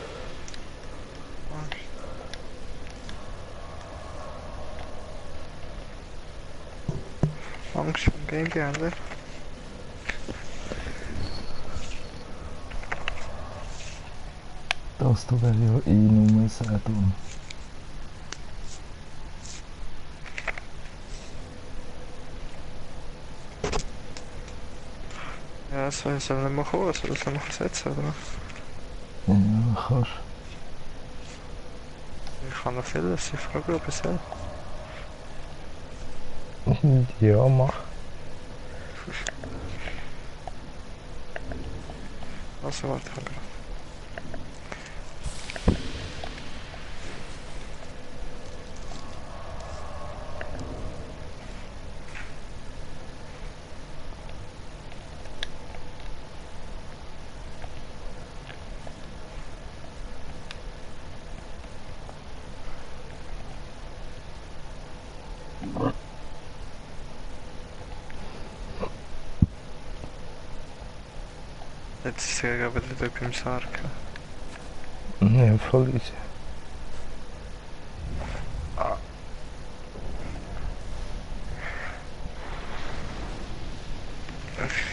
Angst vom Game geändert. Das du wäre ja eh nur sagen. Ja, soll ich nicht mal kommen, soll ich es noch versetzen, oder? Ja, kannst. Ich kann noch vieles, ich frage, ob es soll. Ja, mach. Also warte, ich gerade. Jetzt ist er aber wieder beim Sarg. Ja, voll easy. Ah.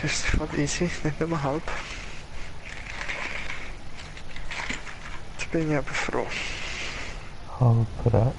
Ist voll easy, nicht nur halb. Jetzt bin ich aber froh. Halb rechts.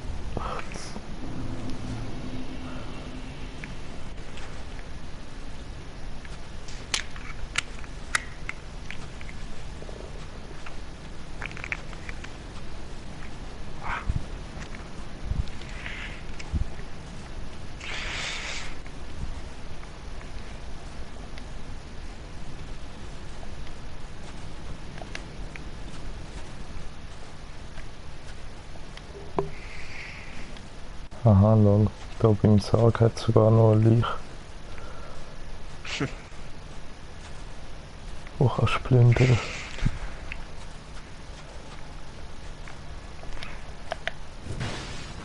Aha, lol. Da beim Sarg hat sogar noch ein Leich. Wo kannst du plündern?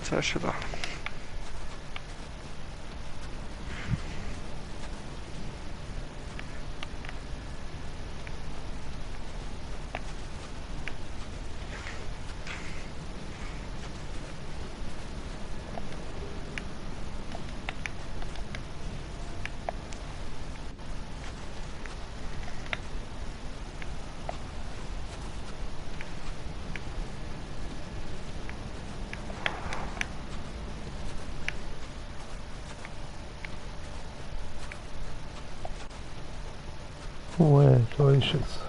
Was hast du da? Da ist es.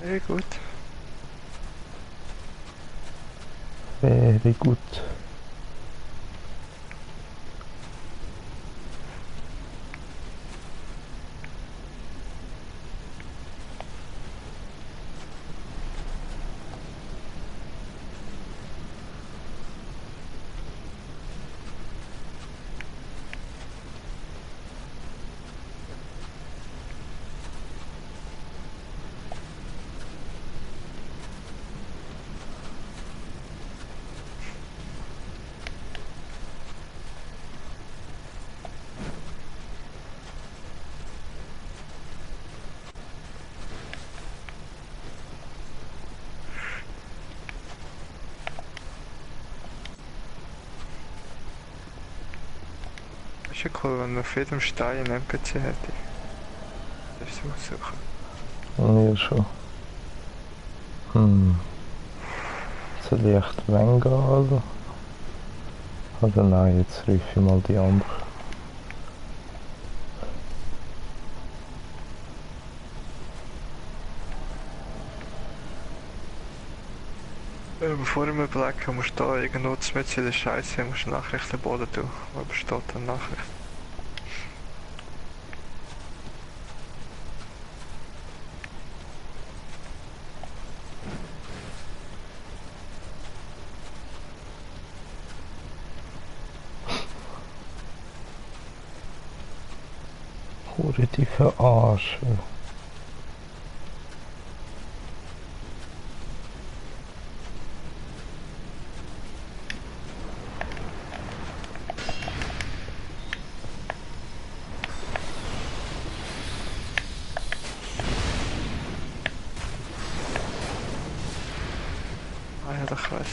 Sehr gut. Very gut. Ist ja cool, wenn man auf jedem Stein einen NPC hätte. Das ist so suchen. Mir schon. Soll ich echt Vanguard? Oder nein, jetzt rufe ich mal die andere. Bevor wir überlegen, musst du da irgendwo mit in der Scheiße, musst du Nachrichten boden tun. Wo besteht dann Nachricht? Hure die verarschen. Ah ja, doch weiss.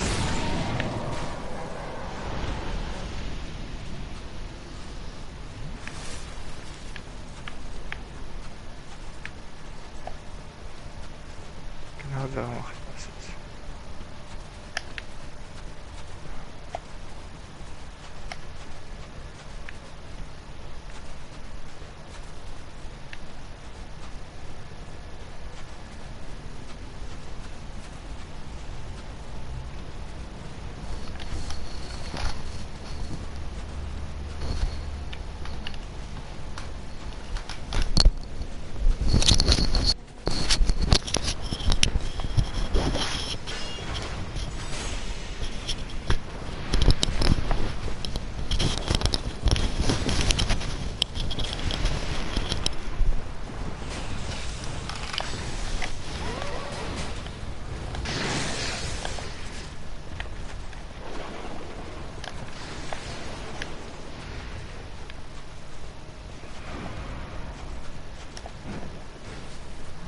Genau da mache ich das jetzt.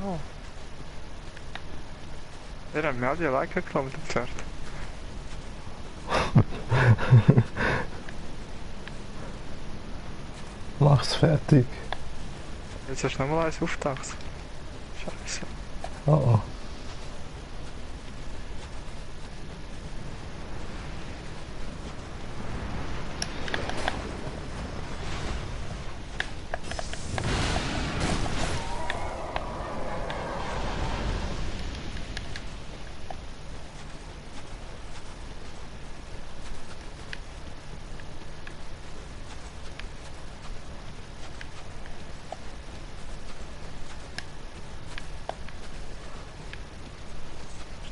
Oh. Der hat mir all die Like geklaut, das Pferd. Mach's fertig. Jetzt hast du nochmal eins auftaucht. Scheiße. Oh oh.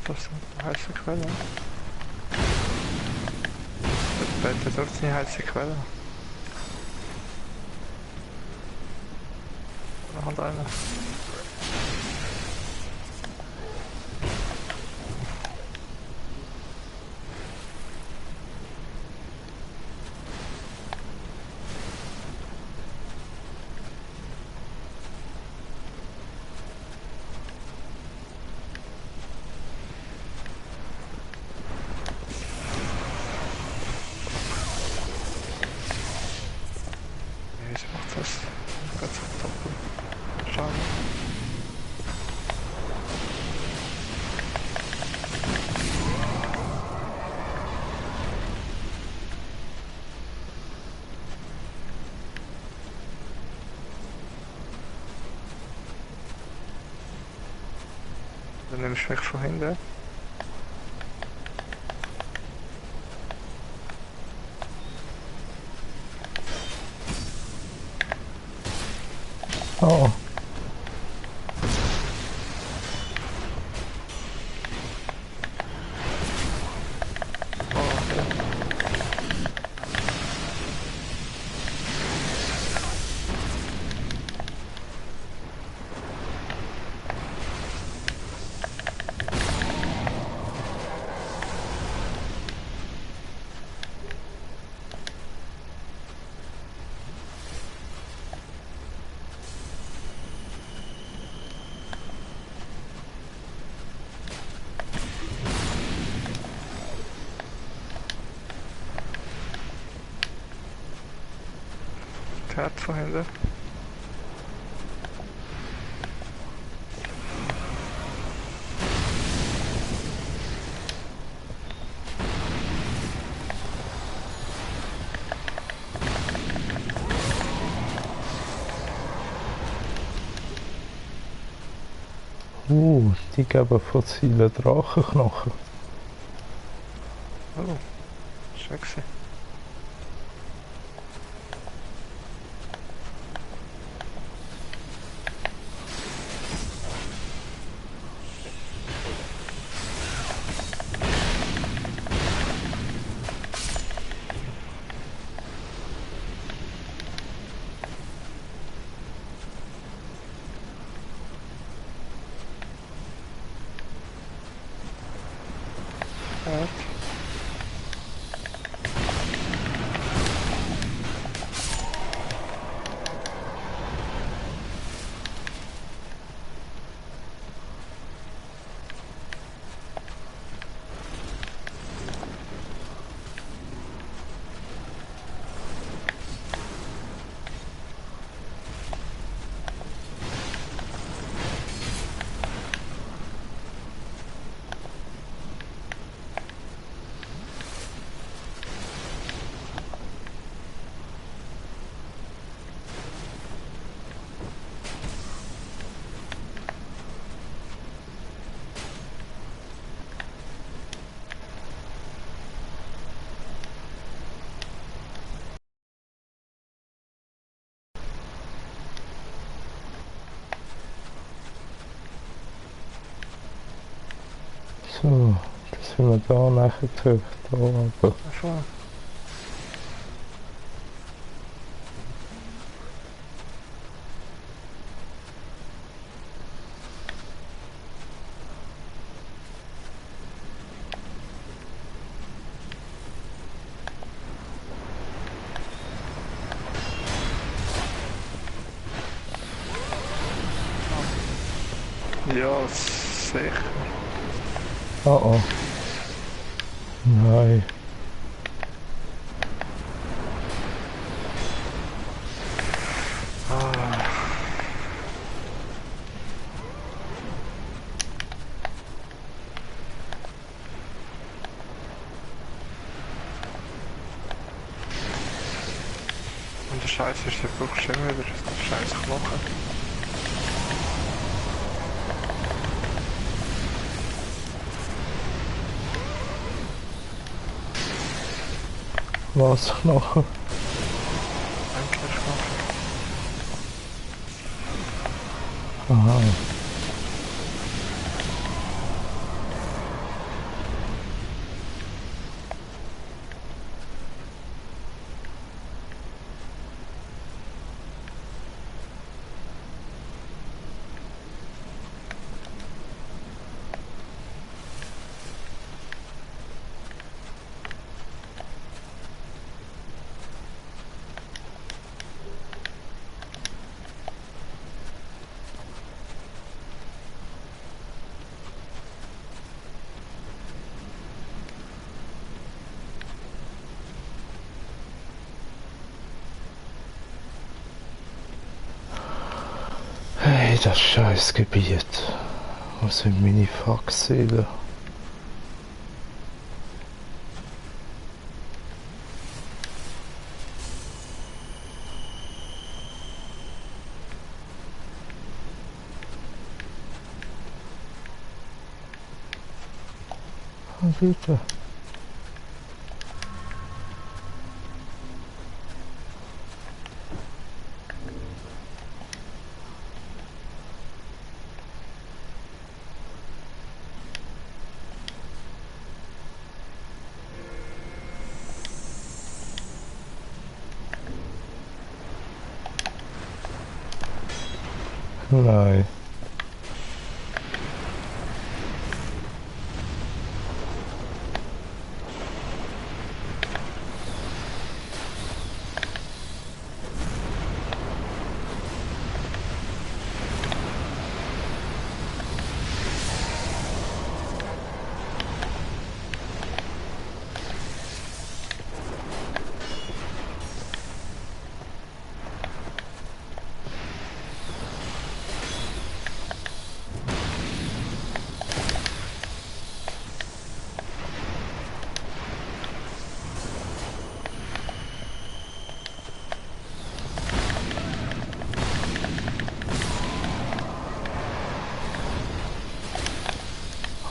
Das ist eine heiße Quelle. Das ist auch eine heiße Quelle. Noch halt eine. Wieso macht das? Gott sei Dank. Schade. Dann nehme ich mich von hinten. Oh, Oh, okay. Der hat von hinten. die geben fossile Drachenknochen. Oh, sexy. Ja. So, das sind wir da nachher gezückt. Da aber. Schon. Ja, sicher. Oh oh. Nein. Ah. Und der Scheiß ist, der braucht schon wieder scheiß Knochen. Was Knochen? Eigentlich Knochen. Aha. Hey, das Scheißgebiet. Wo sind meine Faxseelen? Bitte. Nein.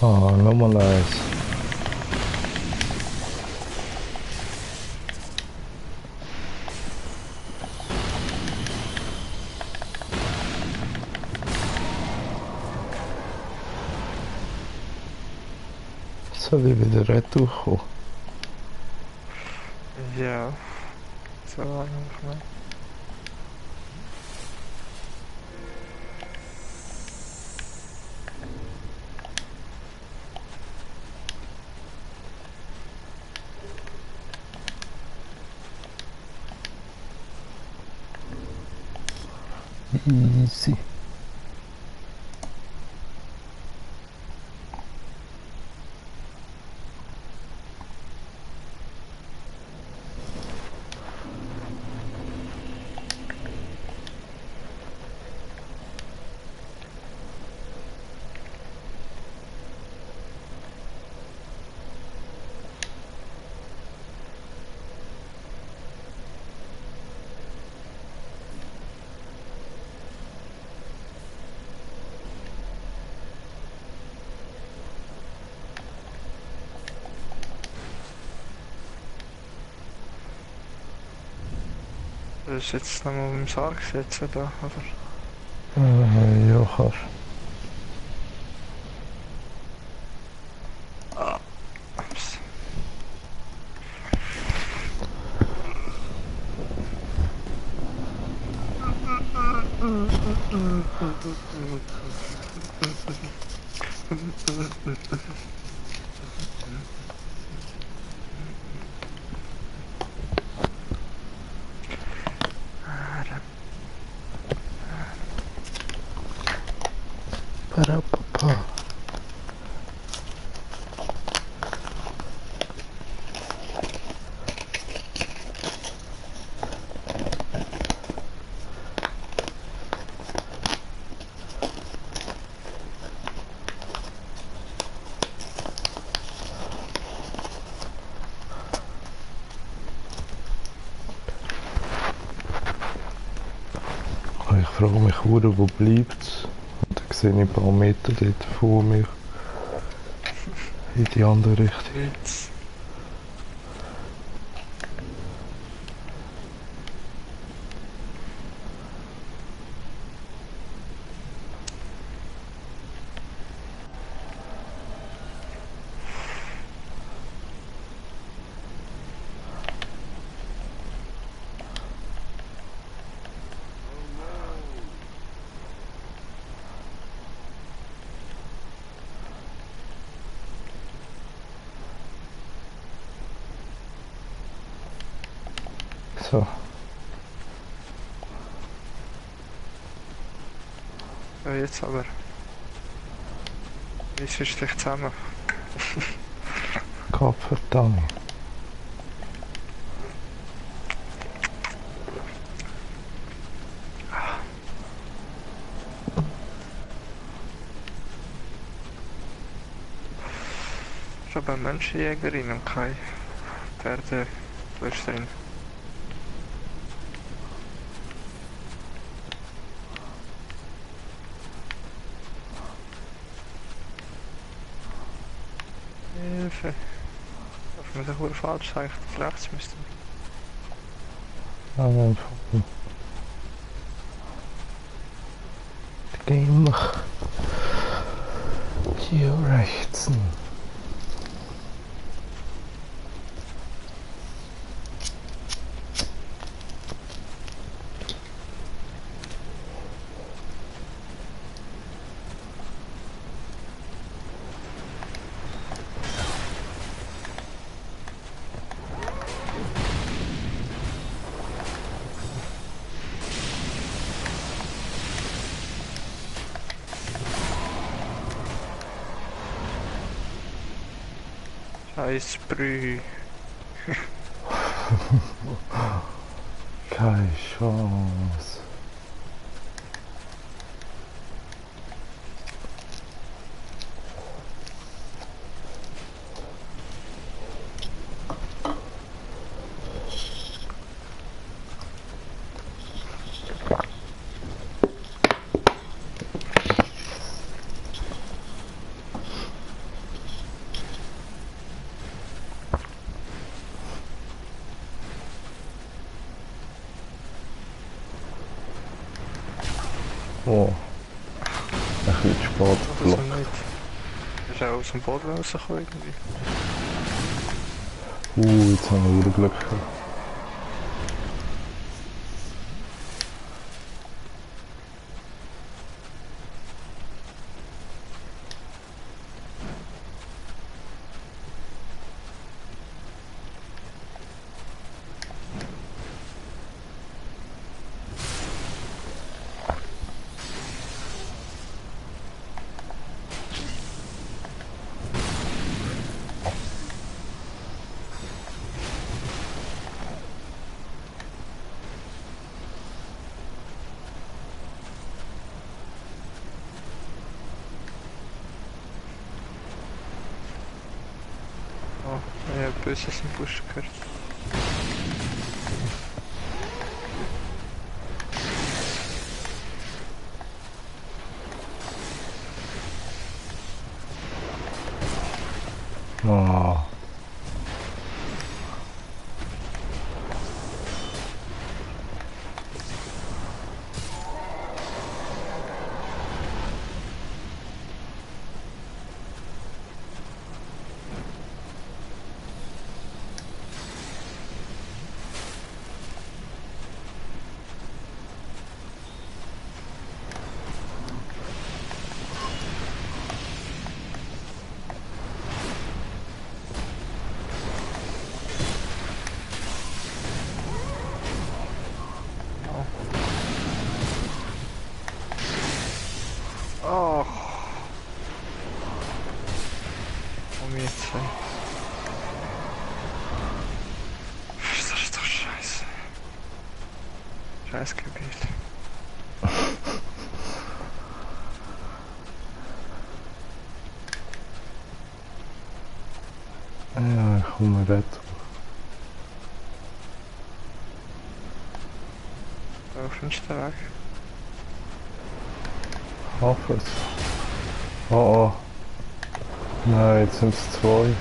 Ah, nochmal eins. Soll ich wieder retour kommen? Ja. So lange nicht mehr. Easy. Das ist jetzt nochmal im Sarg setzen da, oder? Ja, kannst. Ah. Ups. Parapapa. Ich frage mich, wo bleibt. Und dann sehe ich ein paar Meter dort vor mir. In die andere Richtung. Nichts. So. Ja, jetzt aber. Jetzt ist dich zusammen. Gottverdammt. ist aber eine Menschenjägerin und keine Pferdeflüsterin. Hilfe. Auf mir der falsch eigentlich auf rechts müsste. Einfach. Gehen wir hier rechts. Scheiß Brü. Keine Chance. Oh, ein bisschen spät Also geflogen. nicht. Ist auch aus dem Boden rausgekommen irgendwie. Jetzt haben wir wieder Glück gehabt. Oh, ich habe Böses im Busch gehört. Oh. Oh. Um jetzt. Das ist doch scheiße. Scheiß Gebiet. Ja, ich komme retour. Auf den Weg. Hoffe es. Oh oh. Nein, jetzt sind es zwei.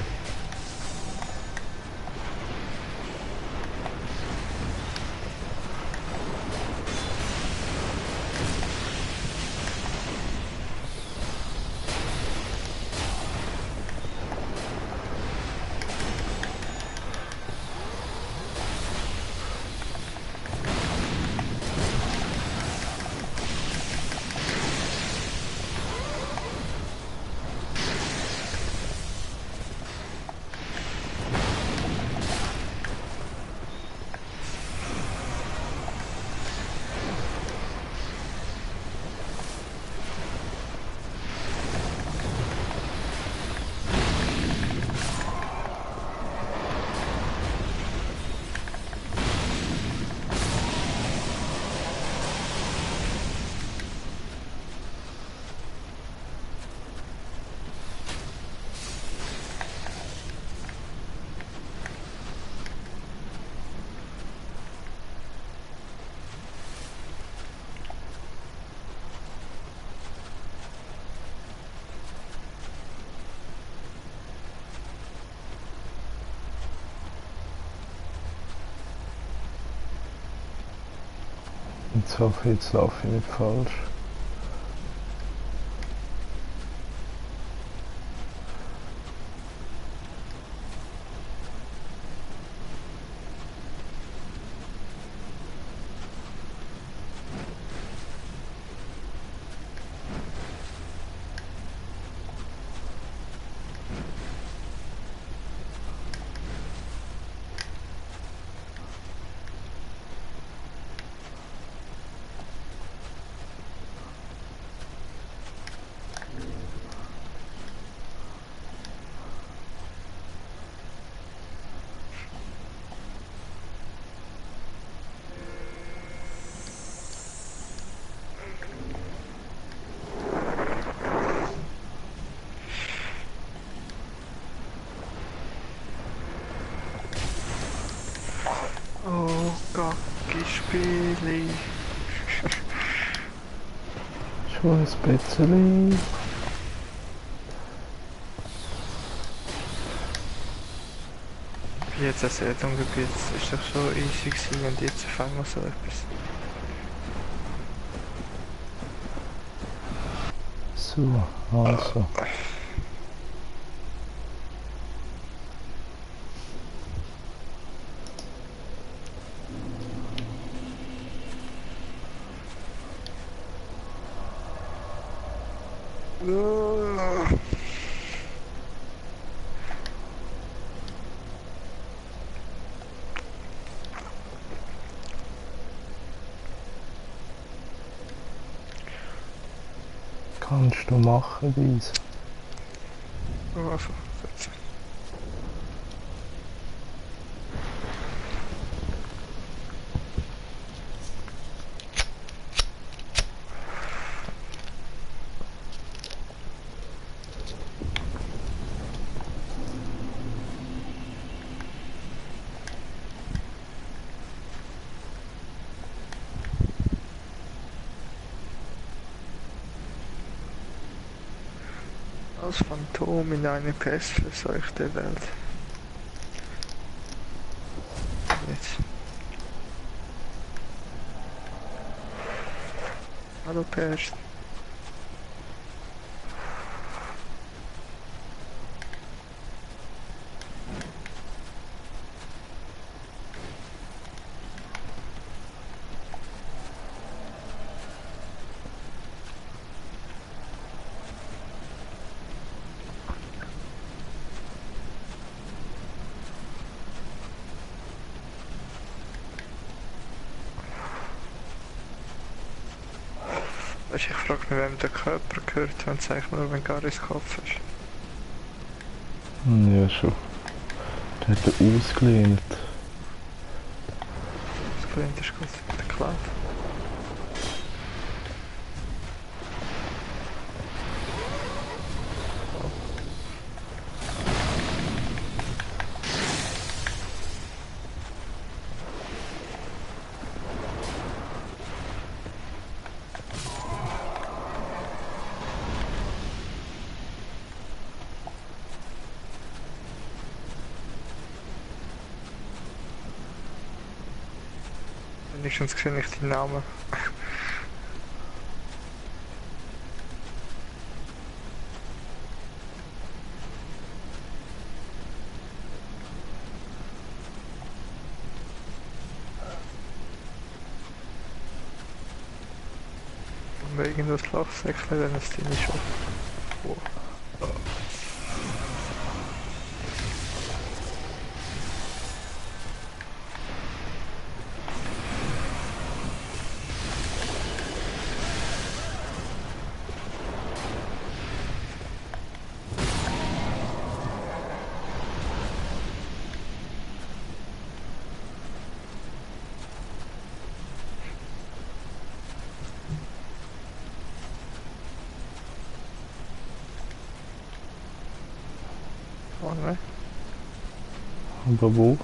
Jetzt laufe ich nicht falsch. Oh, Gacki Spiele. Schon ein bisschen. Jetzt das Erdumgebiet ist doch schon easy gewesen und jetzt fangen wir so etwas. So, also. Kannst du machen, dies? Oh, jetzt. Als Phantom in eine pestverseuchte Welt. Jetzt. Hallo Pest. Weißt, ich frage mich, wem der Körper gehört, wenn es eigentlich nur wenn Garis Kopf ist. Ja, schon. Der hat er ausgelehnt. Das klingt ist gut geklaut. Wenigstens sehe ich den Namen. Und wegen das Lochsäckchen, dann ist die nicht schon. Wow. Oh nein. Aber wo?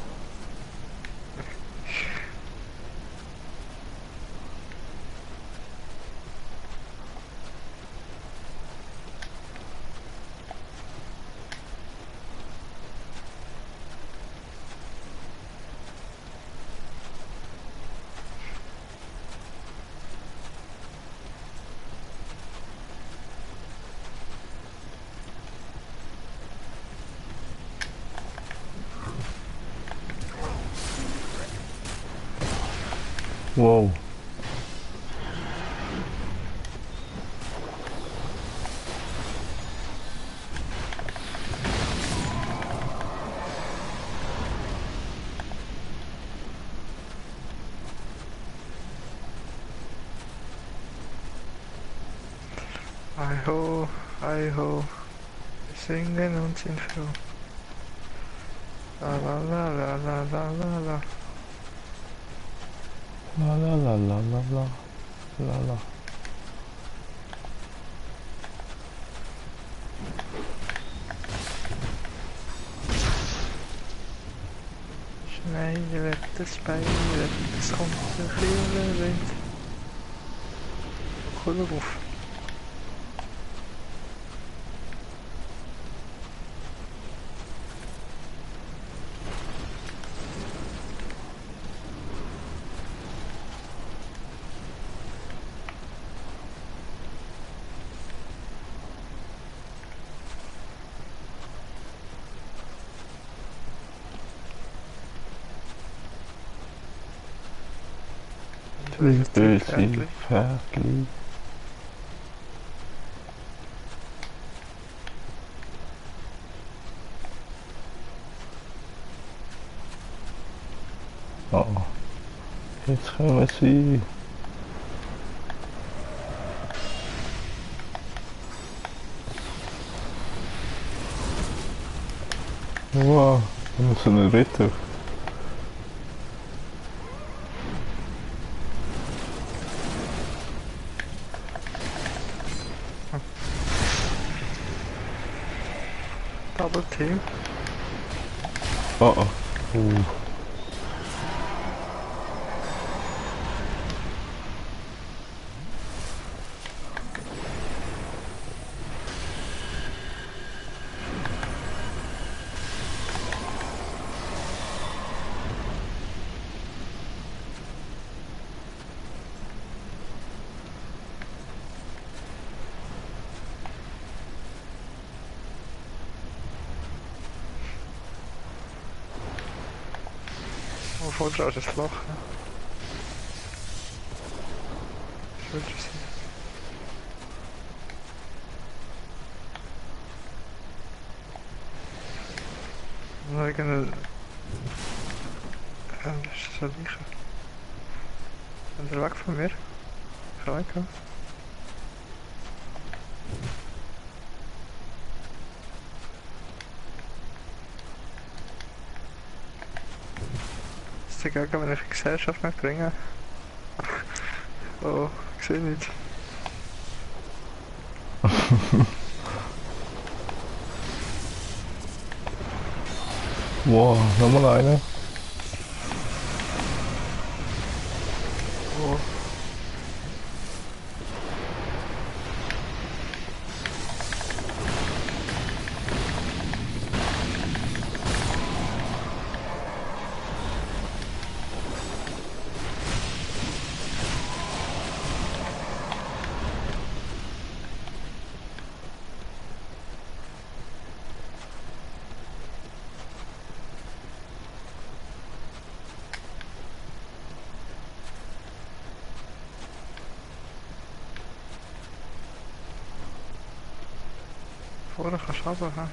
Wow. Hi ho, hi ho. Wir singen und sind froh. La la la la la la la la. La la la la la la. La la. Schnee wird es Bein, es kommt der kühle Wind. Cooler Ruf. Böse Pferdli. Pferdli. Oh, jetzt kommen sie. Wow, wir müssen einen Ritter. Double Team. Oh oh. Oh, vor dran ist ein Loch. Ja. Schön zu sehen. Noch irgendein... Das ist das Gleiche. Sind Sie weg von mir? Ich kann weg. Ist dagegen, wenn ich die Gesellschaft mitbringe? Oh, ich sehe nicht. Wow, nochmal eine. Oh. Vorne kannst du runter.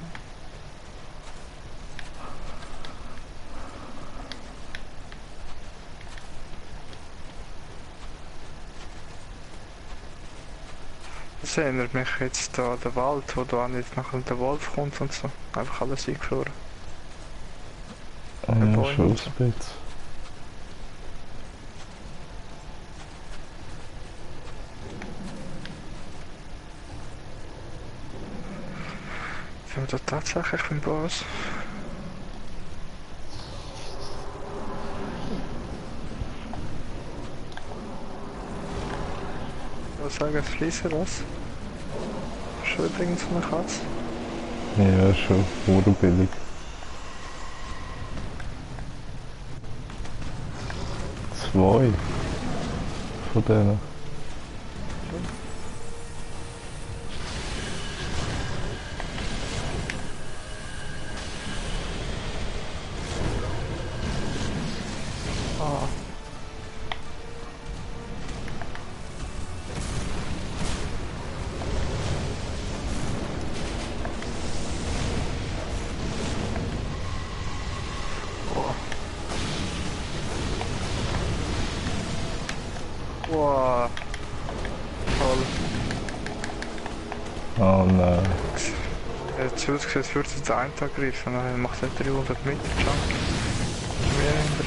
Das erinnert mich jetzt an den Wald, wo da nicht nachher der Wolf kommt und so. Einfach alles eingefroren. Ja, Bäume schon und so. ein bisschen. Sind wir da tatsächlich beim Boss? Ich würde sagen, fließen was? Schon irgend so eine Katze? Ja, schon urbillig. Zwei von denen. Ah, Oh, toll. Oh nein. Jetzt wird es gesehen, als würde es den einen angreifen. Dann macht er 300 Meter Jump. Mehr hinter.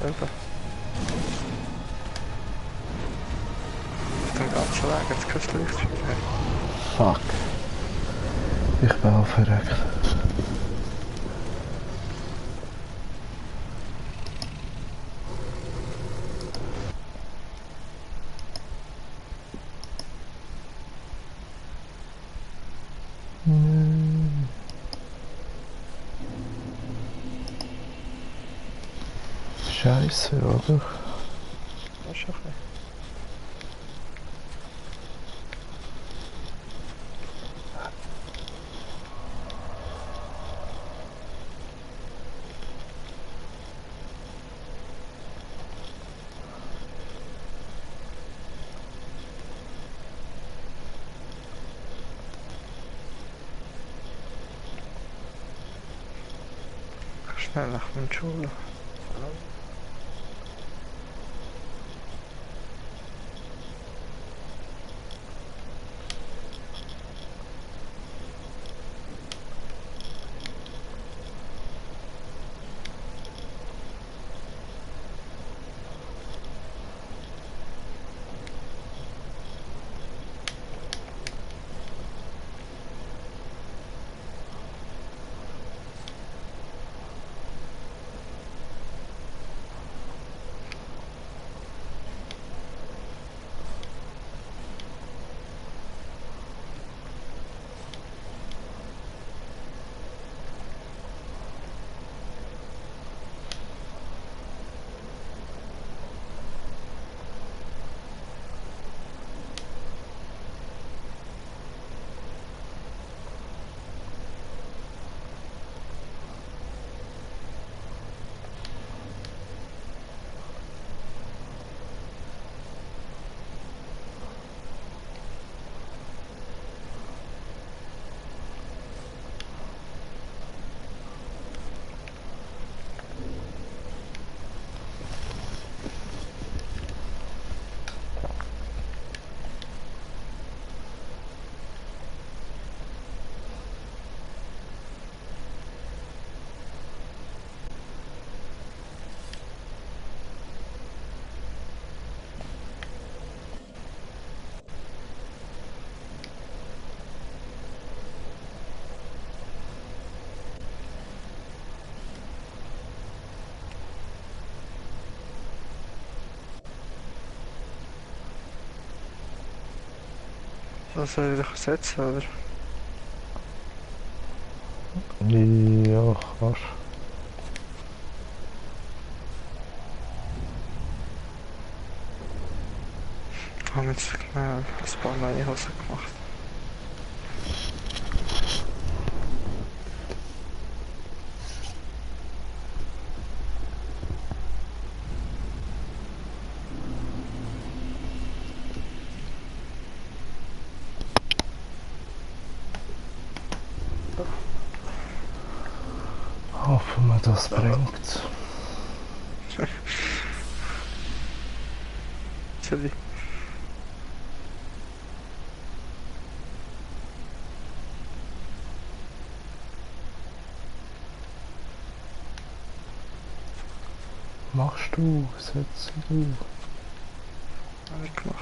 Eben. Auf dem ganzen Weg hat es kein Lichtschwert mehr. Fuck. Ich bin auch verreckt. Scheiße, oder? Das ist ein bisschen. Schnell nach der Schule. Was soll ich dich ersetzen, oder? Ja, kannst. Ich habe jetzt ein paar neue Hosen gemacht. Hoffen wir, das bringt. Sorry. Machst du, setz du. Habe ich gemacht.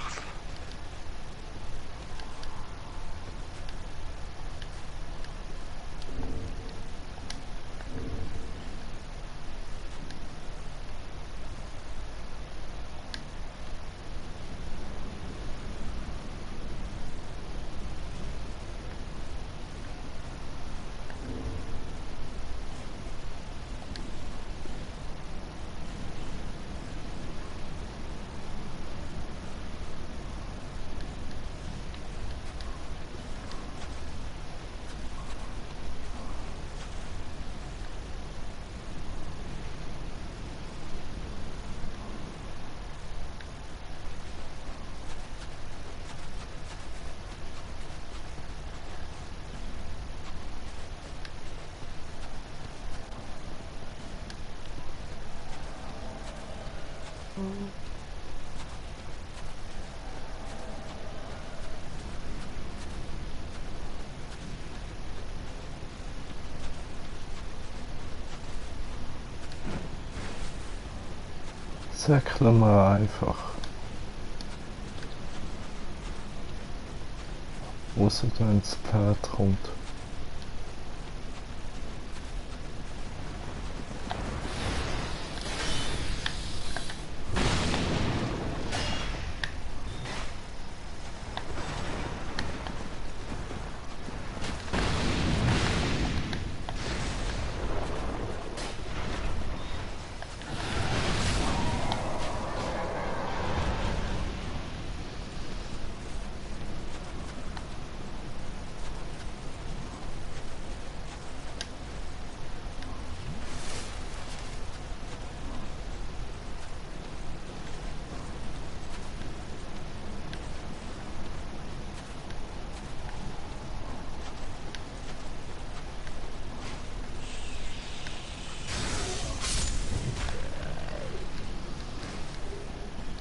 Zäckeln wir einfach. Ausser wenn das Pferd kommt.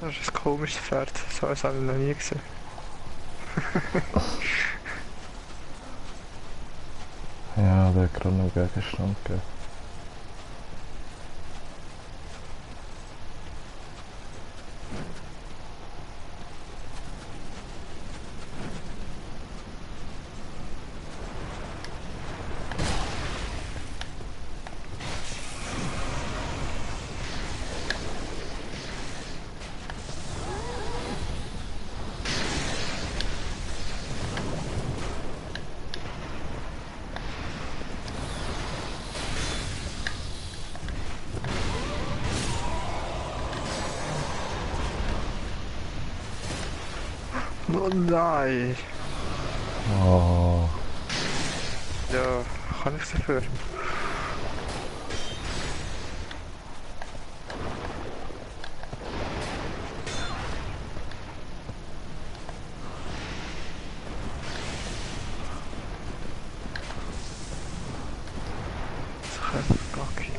Das ist ein komisches Pferd, so etwas habe ich noch nie gesehen. Ja, der hat gerade noch Gegenstand gegeben. Oh nein! Oh, Ja, kann ich dafür. Gocki.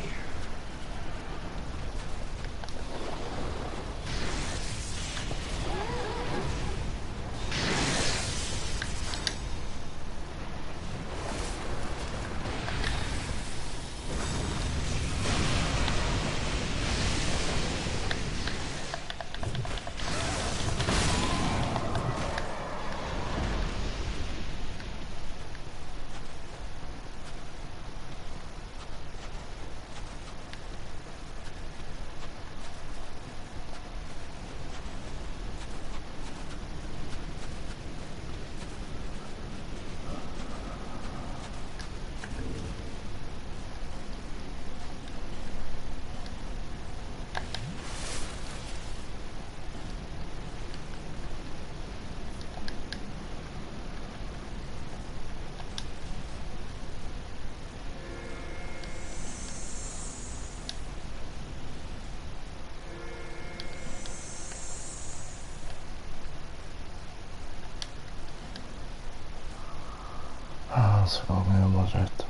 das war mir mal nicht.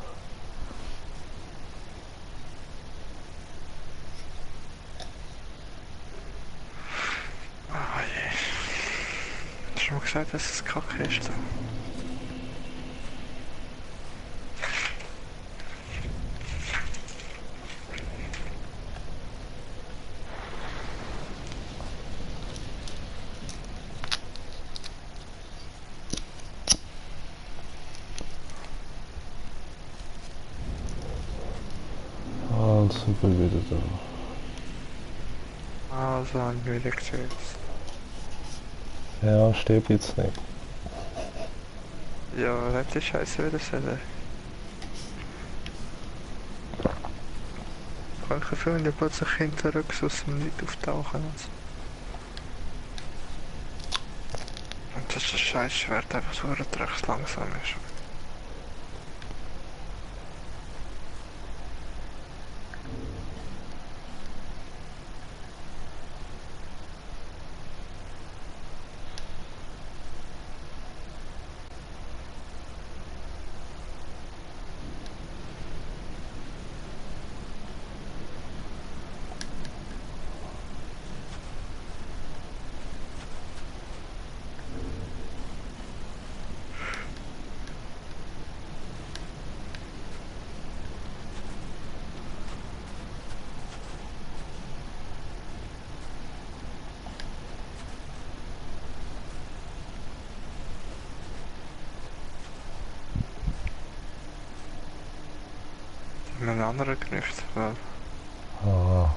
Ah je. Hast du schon mal gesagt, dass es kacke ist? So? Also bin ich wieder da. Also haben wir wieder gesehen. Ja, stirb jetzt nicht. Ja, hätte die Scheiße wieder sollen. Kann ich viel, wenn die plötzlich hinterrücks aus dem Nichts auftauchen. Also. Und das scheiß Schwert einfach so recht langsam ist. In einem anderen Griff, weil Ah.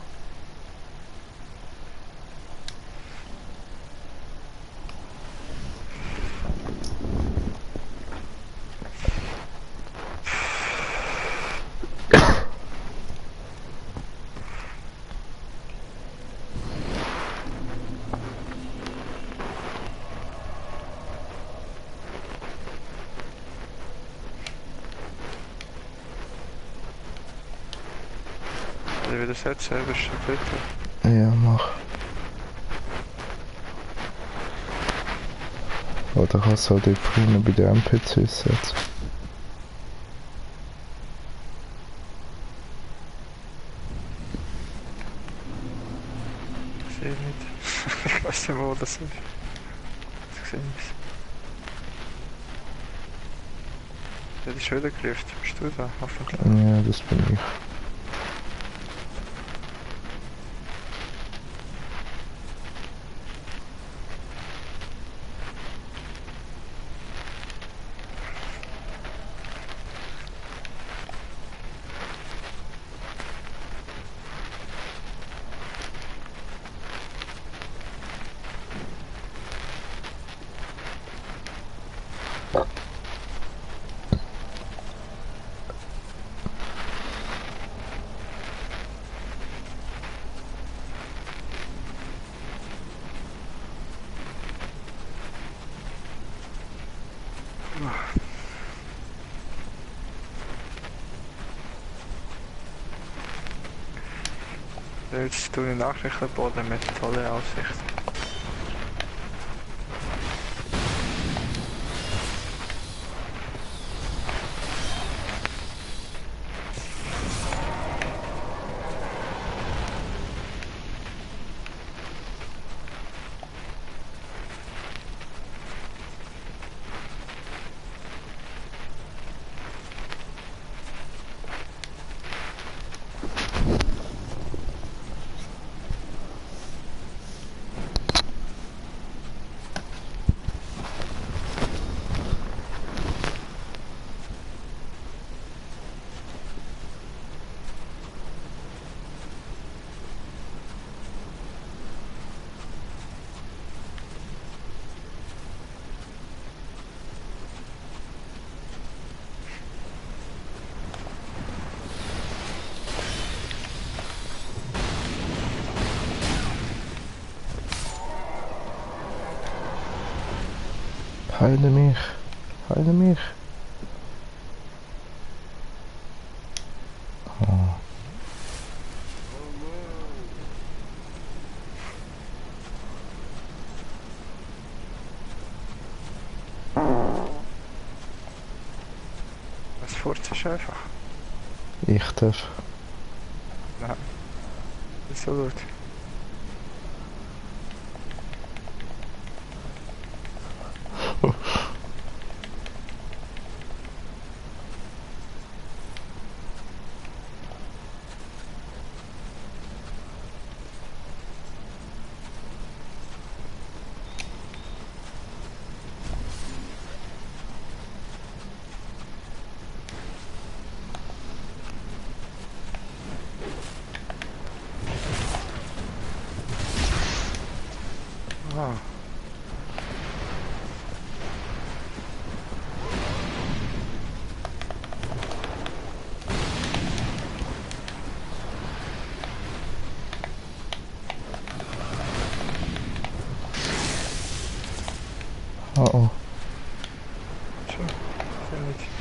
ich wieder setzen, bist du bitte. Ja, mach. Oder kannst du auch dort vorne bei den NPCs setzen. Ich sehe nicht. Ich weiß nicht, wo das ist. Ich sehe nichts. Ja, die ist wieder gegriffen. Bist du da? Hoffentlich. Ja, das bin ich. Jetzt tue ich Nachrichtenboden mit toller Aussicht. Heile mich. Heile mich. Oh. Das Furz ist einfach. Ich darf. Nein. Das ist so gut. Ah. Oh oh. Schön. Sehr gut.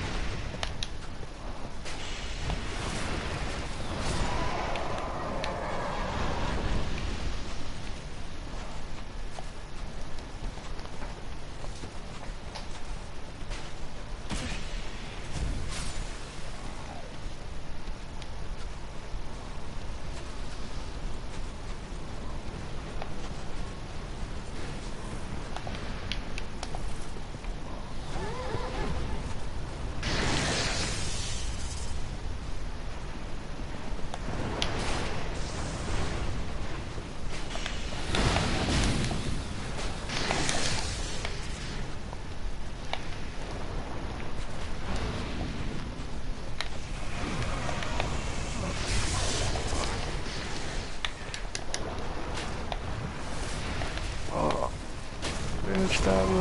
will nicht sterben.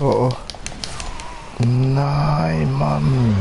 Oh, oh. Nein, Mann.